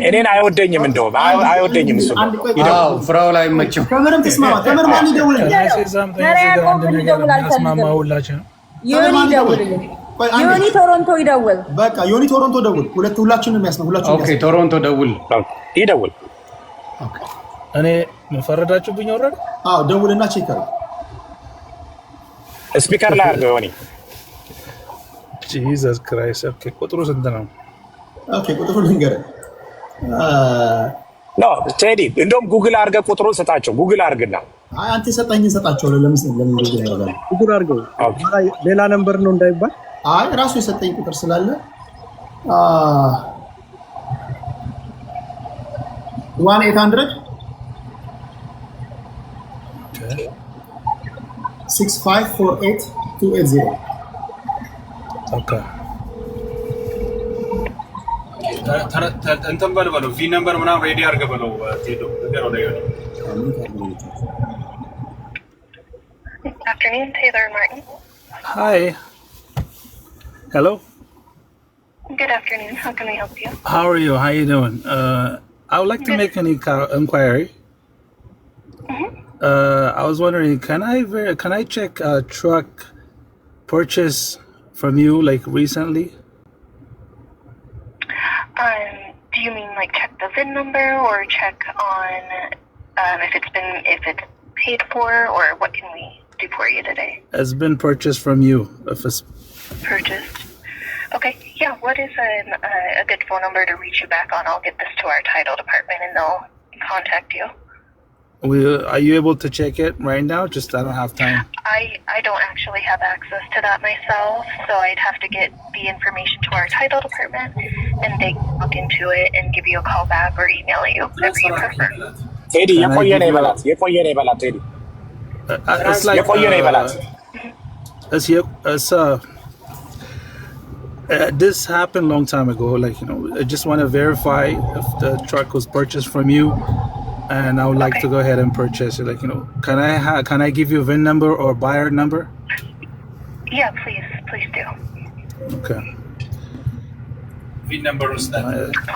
እኔን አይወደኝም፣ እንደውም አይወደኝም እሱ። ይደውል። አዎ፣ ፍራኦል አይመቸው። ከምርም ትስማማ። ተምር ማን ይደውልልህ? ዘርዓ ያዕቆብ እንዲደውል አልፈልግም። ዮኒ ይደውልልኝ። ዮኒ ቶሮንቶ ይደውል። በቃ ዮኒ ቶሮንቶ ደውል። ሁለት ሁላችንም የሚያስማ ሁላችንም። Okay፣ ቶሮንቶ ደውል። ይደውል። እኔ ምን ፈረዳችሁብኝ? ወረደ። አዎ፣ ደውልና check አድርግ። Speaker ላይ አድርገው ዮኒ። Jesus Christ። Okay፣ ቁጥሩ ስንት ነው? Okay፣ ቁጥሩ ልንገርህ። No ቴዲ፣ እንደውም ጉግል አድርገህ ቁጥሩን ስጣቸው። ጉግል አድርግና። አይ፣ አንተ የሰጠኝን ሰጣቸው። ለምን ለምን ጉግል ያደርጋል? ጉግል አድርገው ሌላ number ነው እንዳይባል። አይ፣ ራሱ የሰጠኝ ቁጥር ስላለ 1 800 6548 280. Okay. እንትን በል በለው፣ VIN number ምናምን ready አድርገህ በለው። ቴዶ ንገረው ለዮኒ። Afternoon, Taylor Martin. Hi, hello. Good afternoon. How can I help you? How are you? How you doing? I would like to Good. make an inquiry. I was wondering, can I check a truck purchase from you, like, recently? Do you mean like check the VIN number or check on if it's paid for, or what can we do for you today? It's been purchased from you. If it's Purchased. Okay. Yeah. What is a good phone number to reach you back on? I'll get this to our title department and they'll contact you. Are you able to check it right now? Just I don't have time. I don't actually have access to that myself, so I'd have to get the information to our title department, and they look into it and give you a call back or email you, whatever you prefer. ቴዲ፣ የቆየ ነው ይበላት፣ የቆየ ነው ይበላት ቴዲ። It's like የቆየ ነው ይበላት። it's this happened long time ago. Like, I just want to verify if the truck was purchased from you, and I would like to go ahead and purchase it. Like, can I give you a VIN number or buyer number? Yeah, please, please do. Okay. VIN number ውስጥ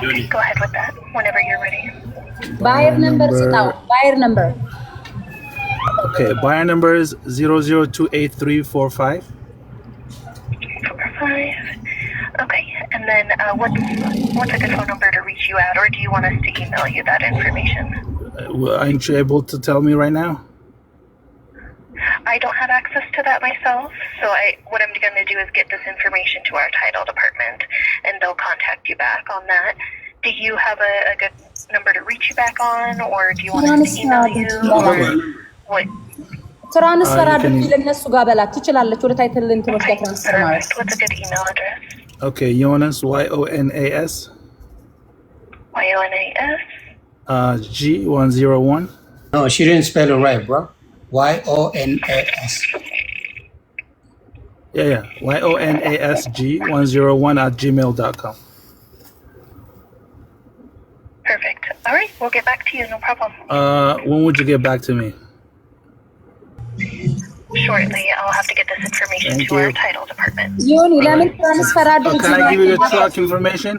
ዮኒ። Go ahead with that whenever you're ready. Buyer number ስጣው። Buyer number. Okay, buyer number is 0028345. 45. Okay, and then what's a good phone number to reach you at, or do you want us to email you that information? Aren't you able to tell me right now? I don't have access to that myself, so I what I'm going to do is get this information to our title department, and they'll contact you back on that. Do you have a good number to reach you back on, or do you want us to email you, or what? Transfer You አድርጊ can- ለእነሱ ጋር በላት ትችላለች። ወደ title እንትኖች ጋር transfer ማለት። Perfect. What's a good email address? Okay, Yonas, Y O N A S Yonas. G101. No, she didn't spell it right, bro. Yonas. Yeah. YONASG101@gmail.com. Perfect. All right, we'll get back to you. No problem. When would you get back to me? shortly. I'll have to get this information Thank to our you. Title department. ዮኒ ለምን transfer አድርጊ Can I give you the truck information?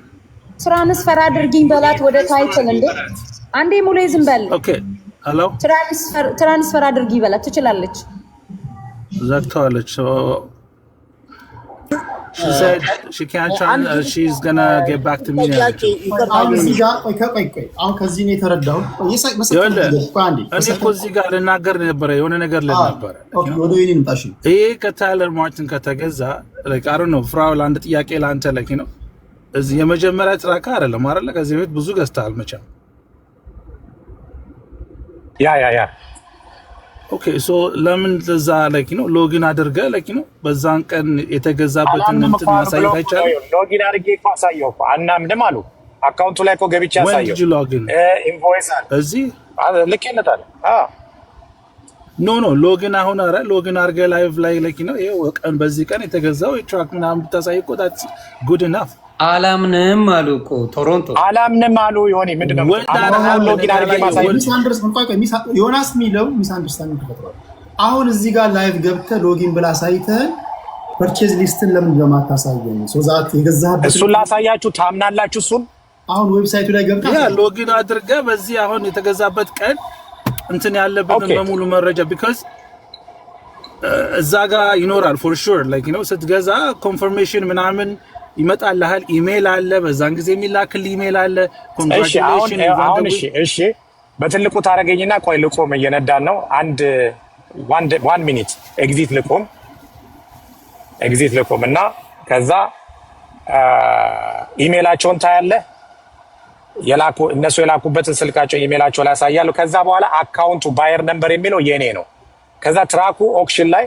Transfer አድርጊኝ በላት ወደ title። እንዴ አንዴ ሙሌ ዝም በል። Okay, hello. Transfer አድርጊ በላት፣ ትችላለች። ዘግተዋለች። So she said she can't she's gonna get back to me ነው ጥያቄ ያለችው። ይቅርታ አሁን ዮኒ እዚህ ጋር ቆይ ቆይ ቆይ፣ አሁን ከዚህ ነው የተረዳሁት። ቆይ ይኸውልህ ቆይ አንዴ እኔ እኮ እዚህ ጋር ልናገር ነበረ፣ የሆነ ነገር ልል ነበረ። Okay፣ ወደ ወይኔ እንምጣ። እሺ። ይሄ ከታይለር ማርቲን ከተገዛ፣ like, I don't know፣ ፍራውል፣ አንድ ጥያቄ ለአንተ፣ like እዚህ የመጀመሪያ truck አይደለም አይደለ? ከዚህ በፊት ብዙ ገዝተሃል መቼም። Yeah. Okay, so ለምን እዛ like login አድርገህ like በዛን ቀን የተገዛበትን አላምንም እንትን እኮ አሉ ማሳየት ብለው እኮ አይቻልም? ነው። Login አድርጌ እኮ አሳየው እኮ፣ አናምንም አሉ። Account ኡ ላይ እኮ ገብቼ When አሳየው። did you log in? Invoice አለ። እዚህ ልኬለታለሁ። አዎ። No, login አሁን ኧረ login አድርገህ live ላይ like ይኸው ቀን በዚህ ቀን የተገዛው የ truck ምናምን ብታሳይ እኮ that's good enough. አላምንም አሉ እኮ ቶሮንቶ። አላምንም አሉ። ዮኒ ምንድን ነው? When that አሁን happened, login አድርጌ ማሳየት Misunderstand፣ ቆይ ቆይ፣ ዮናስ የሚለው misunderstanding ተፈጥሯል። አሁን እዚህ ጋር live ገብተህ login ብለህ አሳይተህን purchase list ን ለምን በማታሳየን? So that የገዛህበት እሱን ላሳያችሁ ታምናላችሁ? እሱን አሁን website ኡ ላይ ገብተህ Yeah, login አድርገህ በዚህ አሁን የተገዛበት ቀን እንትን ያለበትን በሙሉ መረጃ፣ because እዛ ጋር ይኖራል for sure። Like ስትገዛ confirmation ምናምን ይመጣልሃል። ኢሜይል አለ፣ በዛን ጊዜ የሚላክል ኢሜይል አለ። እሺ አሁን Congratulation. አሁን እሺ፣ በትልቁ ታደርገኝና ቆይ ልቆም፣ እየነዳን ነው። አንድ one minute exit ልቆም፣ exit ልቆም እና ከዛ ኢሜይላቸውን ታያለህ። የላኩ እነሱ የላኩበትን ስልካቸው ኢሜይላቸው ላይ ያሳያሉ። ከዛ በኋላ account ኡ buyer number የሚለው የኔ ነው። ከዛ truck ኡ auction ላይ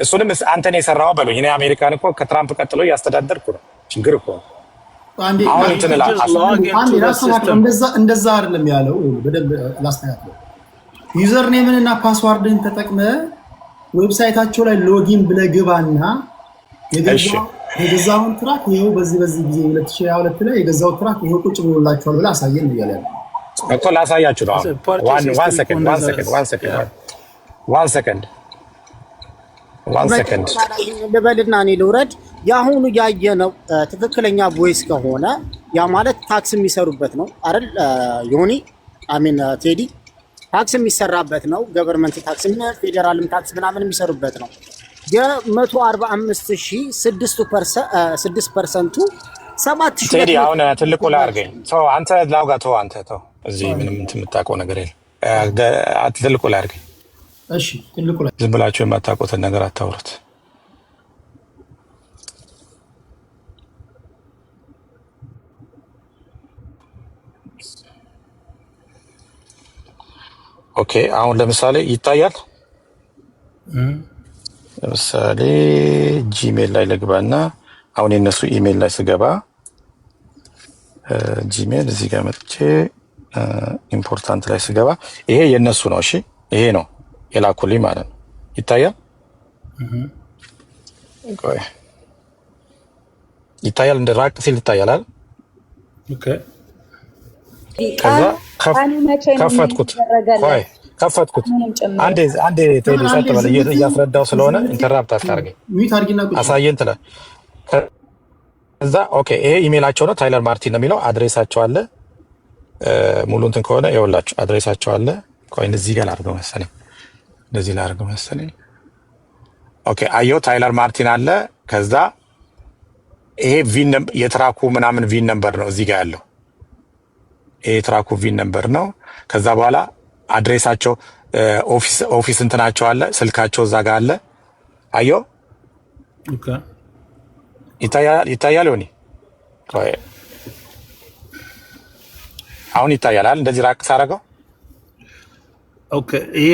እሱንም አንተን የሰራው በሉኝ። እኔ አሜሪካን እኮ ከትራምፕ ቀጥሎ እያስተዳደርኩ ነው። ችግር እኮ ነው። አሁን እንትን እንደዛ አይደለም ያለው። በደንብ ላስተካክለው። Username ን እና password ን ተጠቅመህ website ኣቸው ላይ login ብለህ ግባና የገዛውን truck ይኸው በዚህ በዚህ ጊዜ 2022 ላይ የገዛው truck ይኸው ቁጭ ብሎላችኋል ብለህ አሳየን እያለ ያለው። እኮ ላሳያችሁ ነው። One second, one second, one second, one second, one second. ልበልና እኔ ልውረድ። የአሁኑ ያየነው ትክክለኛ voice ከሆነ ያ ማለት tax የሚሰሩበት ነው አይደል? ዮኒ፣ I mean ቴዲ፣ tax የሚሰራበት ነው። Government tax፣ ፌዴራልም tax ምናምን የሚሰሩበት ነው። የ145 ሺህ 6% ኡ 7 ቴዲ አሁን ትልቁ ላይ አድርገኝ። ተው አንተ ላውጋ፣ ተው አንተ ተው። እዚህ ምንም እንትን የምታውቀው ነገር የለም። ትልቁ ላይ አድርገኝ። እሺ፣ ትልቁ ላይ። ዝም ብላችሁ የማታውቁትን ነገር አታውሩት። Okay፣ አሁን ለምሳሌ ይታያል። ለምሳሌ Gmail ላይ ልግባና አሁን የነሱ ኢሜል ላይ ስገባ Gmail እዚህ ጋር መጥቼ important ላይ ስገባ ይሄ የነሱ ነው። እሺ፣ ይሄ ነው የላኩልኝ ማለት ነው። ይታያል። ቆይ፣ ይታያል። እንደ ራቅ ሲል ይታያል አይደል? Okay. ከዛ ቀኑ መቼ ነው ከፈትኩት። የሚደረገለት? ቆይ ከፈትኩት። ቀኑንም ጭምር። አንዴ አንዴ ቴዲ ጸጥ በል፣ እያስረዳው ስለሆነ interrupt አታርገኝ። Mute አድርጊና ቁጭ። አሳየን ትላለህ። ከዛ okay ይሄ ኢሜይላቸው ነው። ታይለር ማርቲን ነው የሚለው፣ address ኣቸው አለ። ሙሉ እንትን ከሆነ ይኸውላችሁ address ኣቸው አለ። ቆይ እንደዚህ ጋር ላድርገው መሰለኝ፣ እንደዚህ ላድርገው መሰለኝ። Okay አየው፣ ታይለር ማርቲን አለ። ከዛ ይሄ VIN የ truck ኡ ምናምን VIN number ነው እዚህ ጋር ያለው። ይሄ የ truck ኡ VIN number ነው። ከዛ በኋላ address ኣቸው office እንትናቸው አለ፣ ስልካቸው እዛ ጋር አለ። አየው። Okay. ይታያል፣ ይታያል። ዮኒ ቆይ፣ አሁን ይታያል አይደል? እንደዚህ ራቅ ሳረገው። Okay፣ ይሄ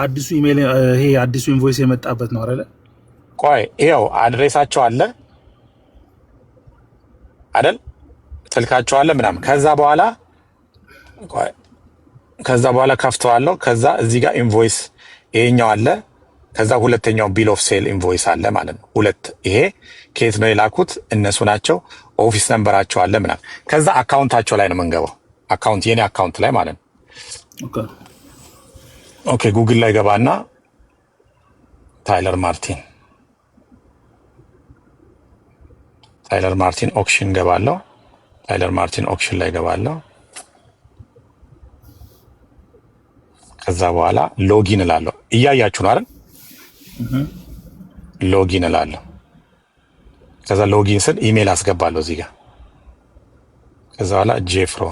አዲሱ ኢሜል፣ ይሄ አዲሱ invoice የመጣበት ነው አይደለ? ቆይ ይኸው address ኣቸው አለ አይደል? ስልካቸው አለ ምናምን። ከዛ በኋላ ቆይ፣ ከዛ በኋላ ከፍተዋለሁ። ከዛ እዚህ ጋር invoice ይሄኛው አለ። ከዛ ሁለተኛው bill of sale invoice አለ ማለት ነው። ሁለት ይሄ ከየት ነው የላኩት? እነሱ ናቸው። Office number ኣቸው አለ ምናምን። ከዛ account ኣቸው ላይ ነው የምንገባው። Account የኔ account ላይ ማለት ነው። Okay. Okay፣ Google ላይ ገባና ታይለር ማርቲን፣ ታይለር ማርቲን auction ገባለሁ። ታይለር ማርቲን auction ላይ ገባለሁ። ከዛ በኋላ login እላለሁ። እያያችሁ ነው አይደል? Login እላለሁ። ከዛ login ስል ኢሜል አስገባለሁ እዚህ ጋር። ከዛ በኋላ ጄፍሮ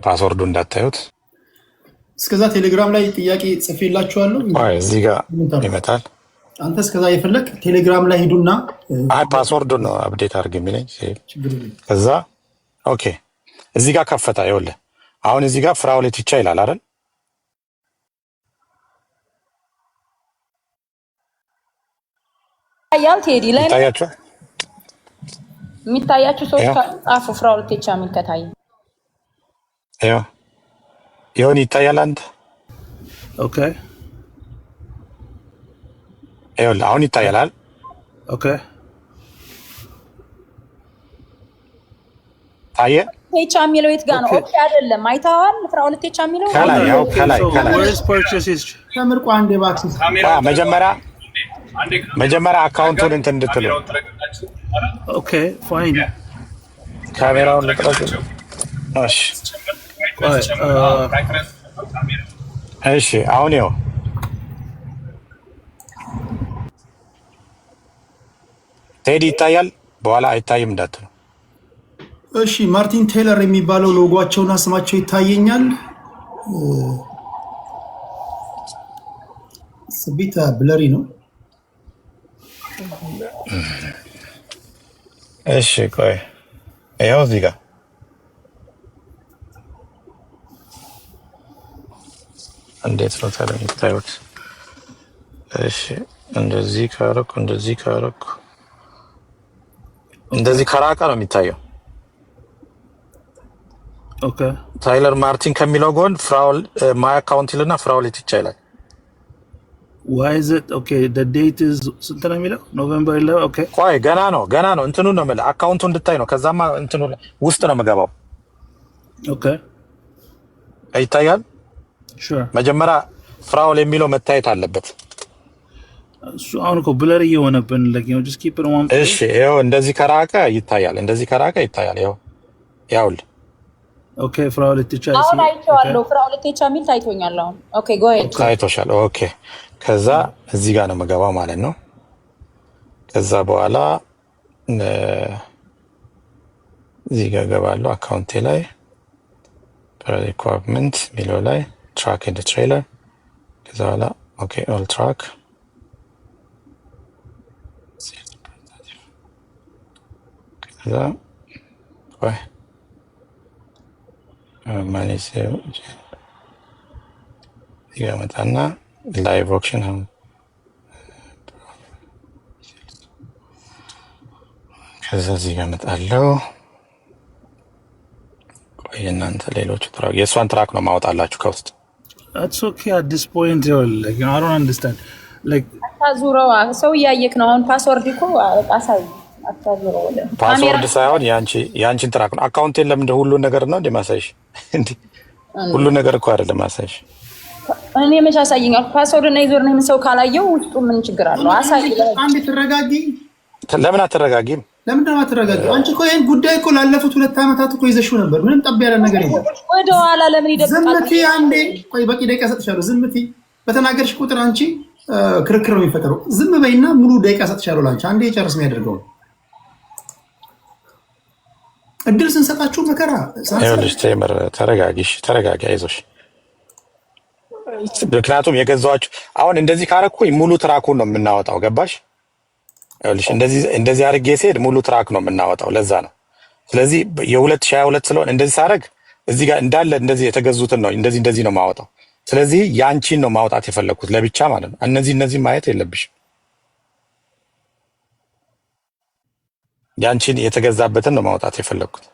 password ኡ እንዳታዩት። እስከዛ ቴሌግራም ላይ ጥያቄ ጽፌላችኋለሁ። ቆይ እዚህ ጋር ይመጣል። አንተ እስከዛ የፈለግ ቴሌግራም ላይ ሂዱና አይ password ኡ ነው update አድርግ የሚለኝ። ችግር የለም። ከዛ okay እዚህ ጋር ከፈታ። ይኸውልህ አሁን እዚህ ጋር ፍራኦል ኢቲቻ ይላል አይደል? ይታያል። ቴዲ ላይ ነው ይታያችኋል? የሚታያችሁ ሰዎች ይኸው ካሉ ጻፉ። ፍራኦል ቴቻ የሚል ከታየ ይኸው ይሁን ይታያል። አንተ Okay. ይኸውልህ አሁን ይታያል አይደል? Okay. ታየ ቴቻ የሚለው የት ጋ ነው? Okay. Okay አይደለም። አይተኸዋል? ፍራኦል ቴቻ የሚለው ከላይ Hold on. ያው Okay. ከላይ So ከላይ where is purchase history? ከምር ቆይ አንዴ እባክህ። አ መጀመሪያ መጀመሪያ account ኡን እንትን እንድትሉ Okay. Fine. ካሜራውን ልጥረግ። እሺ ቆይ እሺ፣ አሁን ይኸው ቴዲ ይታያል። በኋላ አይታይም እንዳትሉ። እሺ ማርቲን ቴይለር የሚባለው ሎጓቸውና ስማቸው ይታየኛል። ስቢት blurry ነው። እሺ ቆይ ይኸው እዚህ ጋር እንዴት ነው ታዲያ የምታዩት? እሺ እንደዚህ ካረኩ እንደዚህ ካረኩ እንደዚህ ከራቀ ነው የሚታየው። Okay. ታይለር ማርቲን ከሚለው ጎን ፍራውል my account ይልና ፍራውል ኢቲቻ ይላል። Why is it okay? The date is ስንት ነው የሚለው? November 11. Okay. ቆይ ገና ነው ገና ነው እንትኑ ነው የምልህ account ኡ እንድታይ ነው። ከዛማ እንትኑ ውስጥ ነው የምገባው። Okay. ይታያል። Sure. መጀመሪያ ፍራውል የሚለው መታየት አለበት። እሱ አሁን እኮ blur እየሆነብን like just keep it in one እሺ place. ይኸው እንደዚህ ከራቀ ይታያል። እንደዚህ ከራቀ ይታያል። ይኸው ያውል Okay. ፍራኦል ኢቲቻ I አሁን see. Okay. አይቼዋለሁ። ፍራኦል ቴቻ የሚል ታይቶኛል። አሁን okay go ahead። Okay. ታይቶሻል። Okay ከዛ እዚህ ጋር ነው የምገባው ማለት ነው። ከዛ በኋላ እ፣ እዚህ ጋር ገባለሁ account ኤ ላይ equipment የሚለው ላይ truck and trailer። ከዛ በኋላ okay all truck። ከዛ ቆይ manage እዚህ ጋር መጣና live auction። ከዛ እዚህ ጋር መጣለው። ቆይ እናንተ ሌሎቹ truck የእሷን truck ነው ማወጣላችሁ ከውስጥ። That's okay at this point. Like I don't understand. Like አታዙረው፣ ሰው እያየክ ነው። አሁን password እኮ አሳይ። አታዙረው ወደ ካሜራ። Password ሳይሆን የአንቺን truck ነው። Account የለም እንደ ሁሉን ነገር ነው እንደ ማሳይሽ እንዲ ሁሉን ነገር እኮ አይደለም ማሳይሽ። እኔ መች አሳየኛል? Password እና username ሰው ካላየው ውስጡ ምን ችግር አለው? አሳይ። አንዴ ትረጋጊ። ለምን አትረጋጊም? ለምንድን ነው የማትረጋጊው? አንቺ እኮ ይሄን ጉዳይ እኮ ላለፉት 2 ዓመታት እኮ ይዘሽው ነበር። ምንም ጠብ ያለ ነገር የለም። ወደ ኋላ ለምን ይደብቃል? ዝምቲ አንዴ ቆይ፣ በቂ ደቂቃ ሰጥሻለሁ። ዝምቲ። በተናገርሽ ቁጥር አንቺ ክርክር ነው የሚፈጠረው። ዝም በይና ሙሉ ደቂቃ ሰጥሻለሁ ለአንቺ። አንዴ ጨርስ የሚያደርገው እድል ስንሰጣችሁ መከራ ይኸውልሽ ቴምር ተረጋጊሽ፣ ተረጋጊ፣ አይዞሽ። ምክንያቱም የገዛኋችሁ አሁን እንደዚህ ካረኩኝ ሙሉ truck ኡን ነው የምናወጣው። ገባሽ? ይኸውልሽ እንደዚህ እንደዚህ አድርጌ ስሄድ ሙሉ truck ነው የምናወጣው። ለዛ ነው። ስለዚህ የ2022 ስለሆነ እንደዚህ ሳረግ እዚህ ጋር እንዳለ እንደዚህ የተገዙትን ነው እንደዚህ እንደዚህ ነው የማወጣው። ስለዚህ ያንቺን ነው ማውጣት የፈለግኩት ለብቻ ማለት ነው። እነዚህ እነዚህ ማየት የለብሽም። ያንቺን የተገዛበትን ነው ማውጣት የፈለግኩት።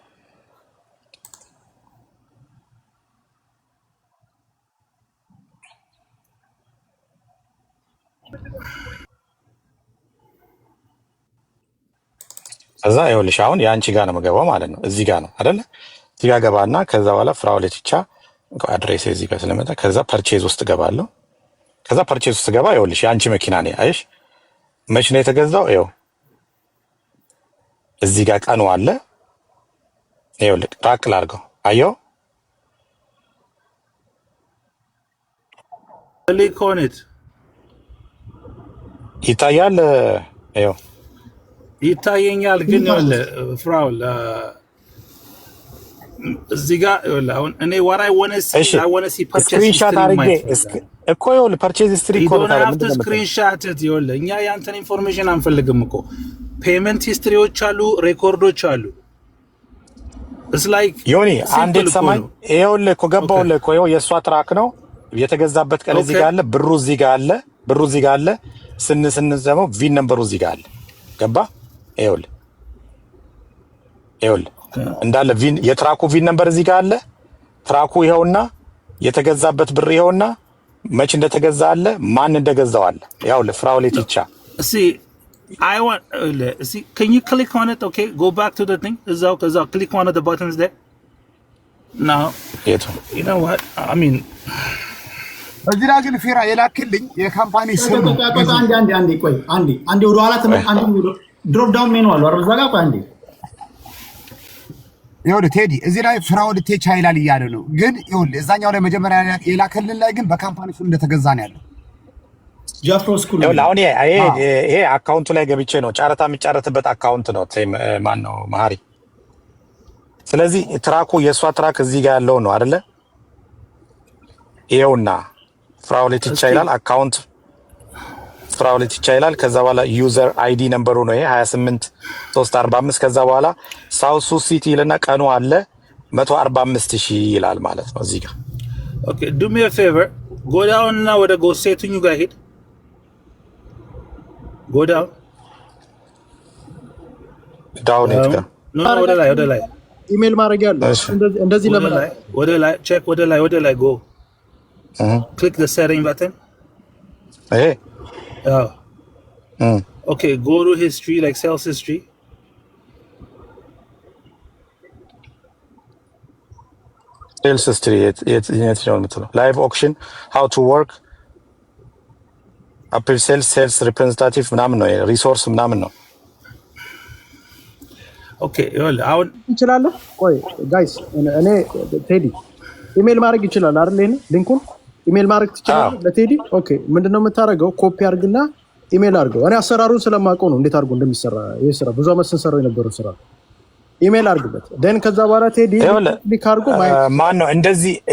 ከዛ ይኸውልሽ አሁን የአንቺ ጋር ነው የምገባው ማለት ነው። እዚህ ጋር ነው አይደለ? እዚህ ጋር ገባና ከዛ በኋላ ፍራኦል ኢቲቻ Address እዚህ ጋር ስለመጣ ከዛ purchase ውስጥ ገባለሁ። ከዛ purchase ውስጥ ገባ። ይኸውልሽ የአንቺ መኪና ነው። አይሽ መች ነው የተገዛው? ይኸው እዚህ ጋር ቀኑ አለ። ይኸውልህ ራቅ ላድርገው። አየው Click on it. ይታያል። ይኸው ይታየኛል ግን ይኸውልህ ፍራውል እዚህ ጋር ይኸውልህ አሁን እኔ what I wanna see እሺ I wanna see purchase screenshot history አድርጌ ማየት እፈልጋለሁ። እኮ ይኸውልህ purchase history You እኮ ነው። don't ታዲያ have to ምንድን ነው የምትለው? screenshot it። ይኸውልህ እኛ የአንተን information አንፈልግም እኮ፣ payment history ዎች አሉ፣ record ኦች አሉ። It's like ዮኒ አንዴ simple እኮ ትሰማኝ። ነው። ይኸውልህ እኮ ገባሁልህ እኮ፣ ይኸው የእሷ truck ነው፣ የተገዛበት ቀን እዚህ ጋር አለ፣ ብሩ እዚህ ጋር አለ፣ ብሩ እዚህ ጋር አለ። ስንዘመው VIN number ኡ እዚህ ጋር አለ። ገባ? ይኸውልህ እንዳለ VIN የ truck ኡ VIN number እዚህ ጋር አለ። Truck ኡ ይኸውና፣ የተገዛበት ብር ይኸውና፣ መች እንደተገዛ አለ፣ ማን እንደገዛው አለ። ይኸውልህ ፍራውሌ ቲቻ። See, I want see, can you click on it? Okay, go back to the thing. እዛው እዛው click one of the buttons there. Now, የቱ? You know what? I mean, እዚህ ላይ ግን ፊራ የላክልኝ የ company ስም ነው። ቆይ ቆይ፣ አንዴ አንዴ አንዴ፣ ቆይ አንዴ አንዴ፣ ወደ ኋላ አንዴ drop down menu አለው አይደል? እዛ ጋር፣ ቆይ አንዴ። ይኸውልህ ቴዲ፣ እዚህ ላይ ፍራኦል ቴቻ ይላል እያለ ነው። ግን ይኸውልህ እዛኛው ላይ መጀመሪያ የላክልን ላይ ግን በ company ስም እንደተገዛ ነው ያለው። ጃፍሮ ስኩል። ይኸውልህ አሁን ይሄ account ኡ ላይ ገብቼ ነው፣ ጨረታ የሚጫረትበት account ነው። ማን ነው መሀሪ? ስለዚህ truck ኡ የእሷ truck እዚህ ጋር ያለው ነው አይደለ? ይኸውና ፍራኦል ቲቻ እስኪ ይላል፣ account ፍራኦል ቲቻ ይላል። ከዛ በኋላ user ID number ኡ ነው ይሄ 28 345። ከዛ በኋላ South Sioux City ይልና ቀኑ አለ፣ 145 ሺህ ይላል ማለት ነው እዚህ ጋር። Okay, do me a favor. Go down እና ወደ go setting ጋር ሂድ። Go down. Down የት ጋር? No, ወደ ላይ፣ ወደ ላይ። ኢሜል ማድረግ ያለው እንደዚህ ወደ ለምን ላይ፣ ወደ ላይ፣ check ወደ ላይ፣ ወደ ላይ go. Click the setting button. ይሄ? Oh. Okay, go to history, like sales history. Sales history የት ነው የምትለው? Live auction, how to work, appeal sales, sales representative ምናምን ነው፣ resource ምናምን ነው። Okay, ይኸውልህ አሁን ትችላለህ። ቆይ guys፣ እኔ ቴዲ ኢሜል ማድረግ ይችላል አይደል? ይሄን link ኡን ኢሜል ማድረግ ትችላለህ ለቴዲ። Okay፣ ምንድነው የምታደርገው? ኮፒ አድርግና ኢሜል አድርገው። እኔ አሰራሩን ስለማውቀው ነው እንዴት አድርጎ እንደሚሰራ። ይህ ስራ ብዙ አመት ስንሰራው የነበረው ስራ ነው። ኢሜል አድርግበት፣ then ከዛ በኋላ ቴዲ ይኸውልህ click አድርጎ ማየት ማን ነው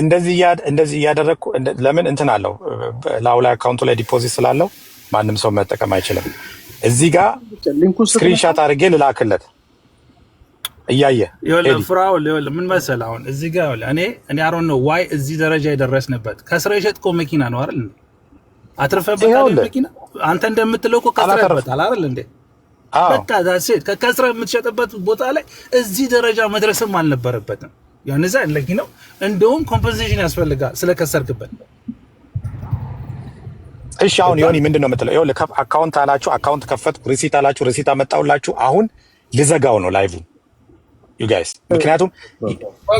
እንደዚህ እያደረግኩ ለምን እንትን አለው፣ ላው ላይ account ኡ ላይ deposit ስላለው ማንም ሰው መጠቀም አይችልም። እዚህ ጋር link ኡን ስትነካ Screenshot አድርጌ ልላክለት እያየ ይኸውልህ ቴዲ። ፍራውል፣ ይኸውልህ ምን መሰለህ፣ አሁን እዚህ ጋር ይኸውልህ እኔ I don't know why እዚህ ደረጃ የደረስንበት። ከስረ የሸጥከው መኪና ነው አይደል እንዴ? አትርፈበታል ይኸውልህ መኪና አንተ እንደምትለው እኮ አላተረፍኩም። ከስረህበታል አይደል እንዴ? አዎ። በቃ that's it። ከከስረ የምትሸጥበት ቦታ ላይ እዚህ ደረጃ መድረስም አልነበረበትም። ያን ዛ ለኪ ነው፣ እንደውም compensation ያስፈልጋል ስለከሰርክበት። እሺ አሁን ዮኒ ምንድን ነው የምትለው? ይኸውልህ account አላችሁ፣ account ከፈትኩ፣ receipt አላችሁ፣ receipt አመጣሁላችሁ። አሁን ልዘጋው ነው live you guys፣ ምክንያቱም ቆይ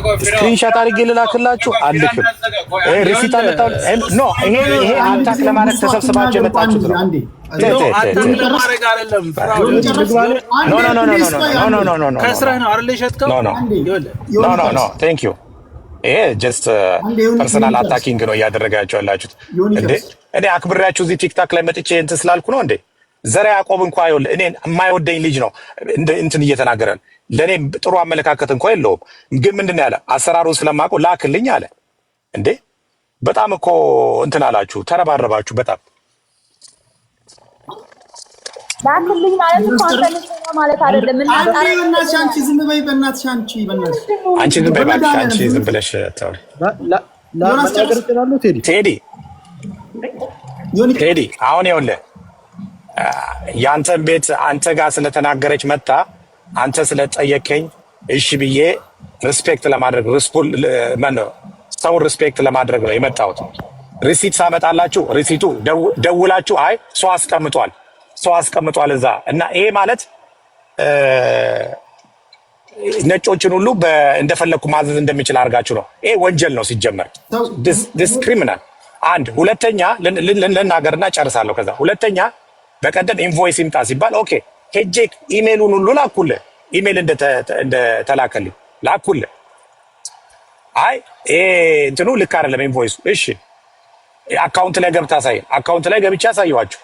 ቆይ ፊራው Screenshot አድርጌ ልላክላችሁ ቆይ ቆይ ፊራ አልክም። እንዳትዘጋ። ቆይ ይሄ አንዴ Receipt አመጣሁ። No፣ ይሄ አንድ Attack ጊዜ ለማድረግ ብዙ ተሰብስባችሁ አትናገር። አንድ የመጣችሁት ጊዜ ነው። አንዴ ቴ No ቴ ቴ Attack ቴ ለማድረግ አይደለም ፍራውል። ዮኒ ጨርስ። አንዴ No, no, no, no, Please No, ቆይ No, አንዴ No, no, no, no. ከስረህ ነው አይደል የሸጥከው? No, no. አንዴ ይኸውልህ ዮኒ No, no, no. ጨርስ። Thank you። ይሄ just አንዴ ዮኒ Personal ዮኒ ጨርስ። Attacking ነው እያደረጋችሁ ያላችሁት። ዮኒ እንዴ ጨርስ። እኔ አክብሬያችሁ እዚህ ቲክታክ ላይ መጥቼ እንትን ስላልኩ ነው እንዴ? ዘረ ያዕቆብ እንኳ ይኸውልህ እኔን የማይወደኝ ልጅ ነው እንትን እየተናገረ ለእኔ ጥሩ አመለካከት እንኳ የለውም። ግን ምንድን ነው ያለ? አሰራሩን ስለማውቀው ላክልኝ አለ። እንዴ በጣም እኮ እንትን አላችሁ፣ ተረባረባችሁ በጣም። ላክልኝ ማለት እኮ አንተ ንጹህ ነው ማለት አይደለም። አንዴ እናጣራ። በእናትሽ አንቺ ዝም በይ። በእናትሽ አንቺ፣ በእናትሽ። አንቺ ዝም በይ እባክሽ። አንቺ በመድኃኒዓለም ዝም ብለሽ ተው። ዮናስ መናገር ጨርስ። እችላለሁ ቴዲ? ቴዲ። ዮኒ። ቴዲ፣ አሁን ይኸውልህ የአንተን ቤት አንተ ጋር ስለተናገረች መታ አንተ ስለጠየከኝ እሺ ብዬ respect ለማድረግ፣ ማነው ሰውን respect ለማድረግ ነው የመጣሁት። Receipt ሳመጣላችሁ receipt ኡ ደውላችሁ አይ ሰው አስቀምጧል፣ ሰው አስቀምጧል እዛ እና ይሄ ማለት ነጮችን ሁሉ እንደፈለግኩ ማዘዝ እንደሚችል አድርጋችሁ ነው። ይሄ ወንጀል ነው ሲጀመር፣ this criminal። አንድ ሁለተኛ ልናገርና ጨርሳለሁ። ከዛ ሁለተኛ በቀደም invoice ይምጣ ሲባል okay ሄጄ ኢሜሉን ሁሉ ላኩልህ። ኢሜል እንደተላከልኝ ላኩልህ። አይ ይሄ እንትኑ ልክ አይደለም invoice ኡ። እሺ account ላይ ገብተህ አሳየን። Account ላይ ገብቼ አሳየኋችሁ።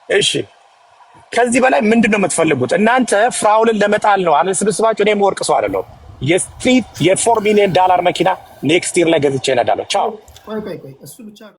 እሺ ከዚህ በላይ ምንድን ነው የምትፈልጉት? እናንተ ፍራውልን ለመጣል ነው አለ ስብስባችሁ። እኔም ወርቅ ሰው አይደለሁም። የ street የ $4 million መኪና next year ላይ ገዝቼ እነዳለሁ። ቻው። ቆይ ቆይ ቆይ፣ እሱ ብቻ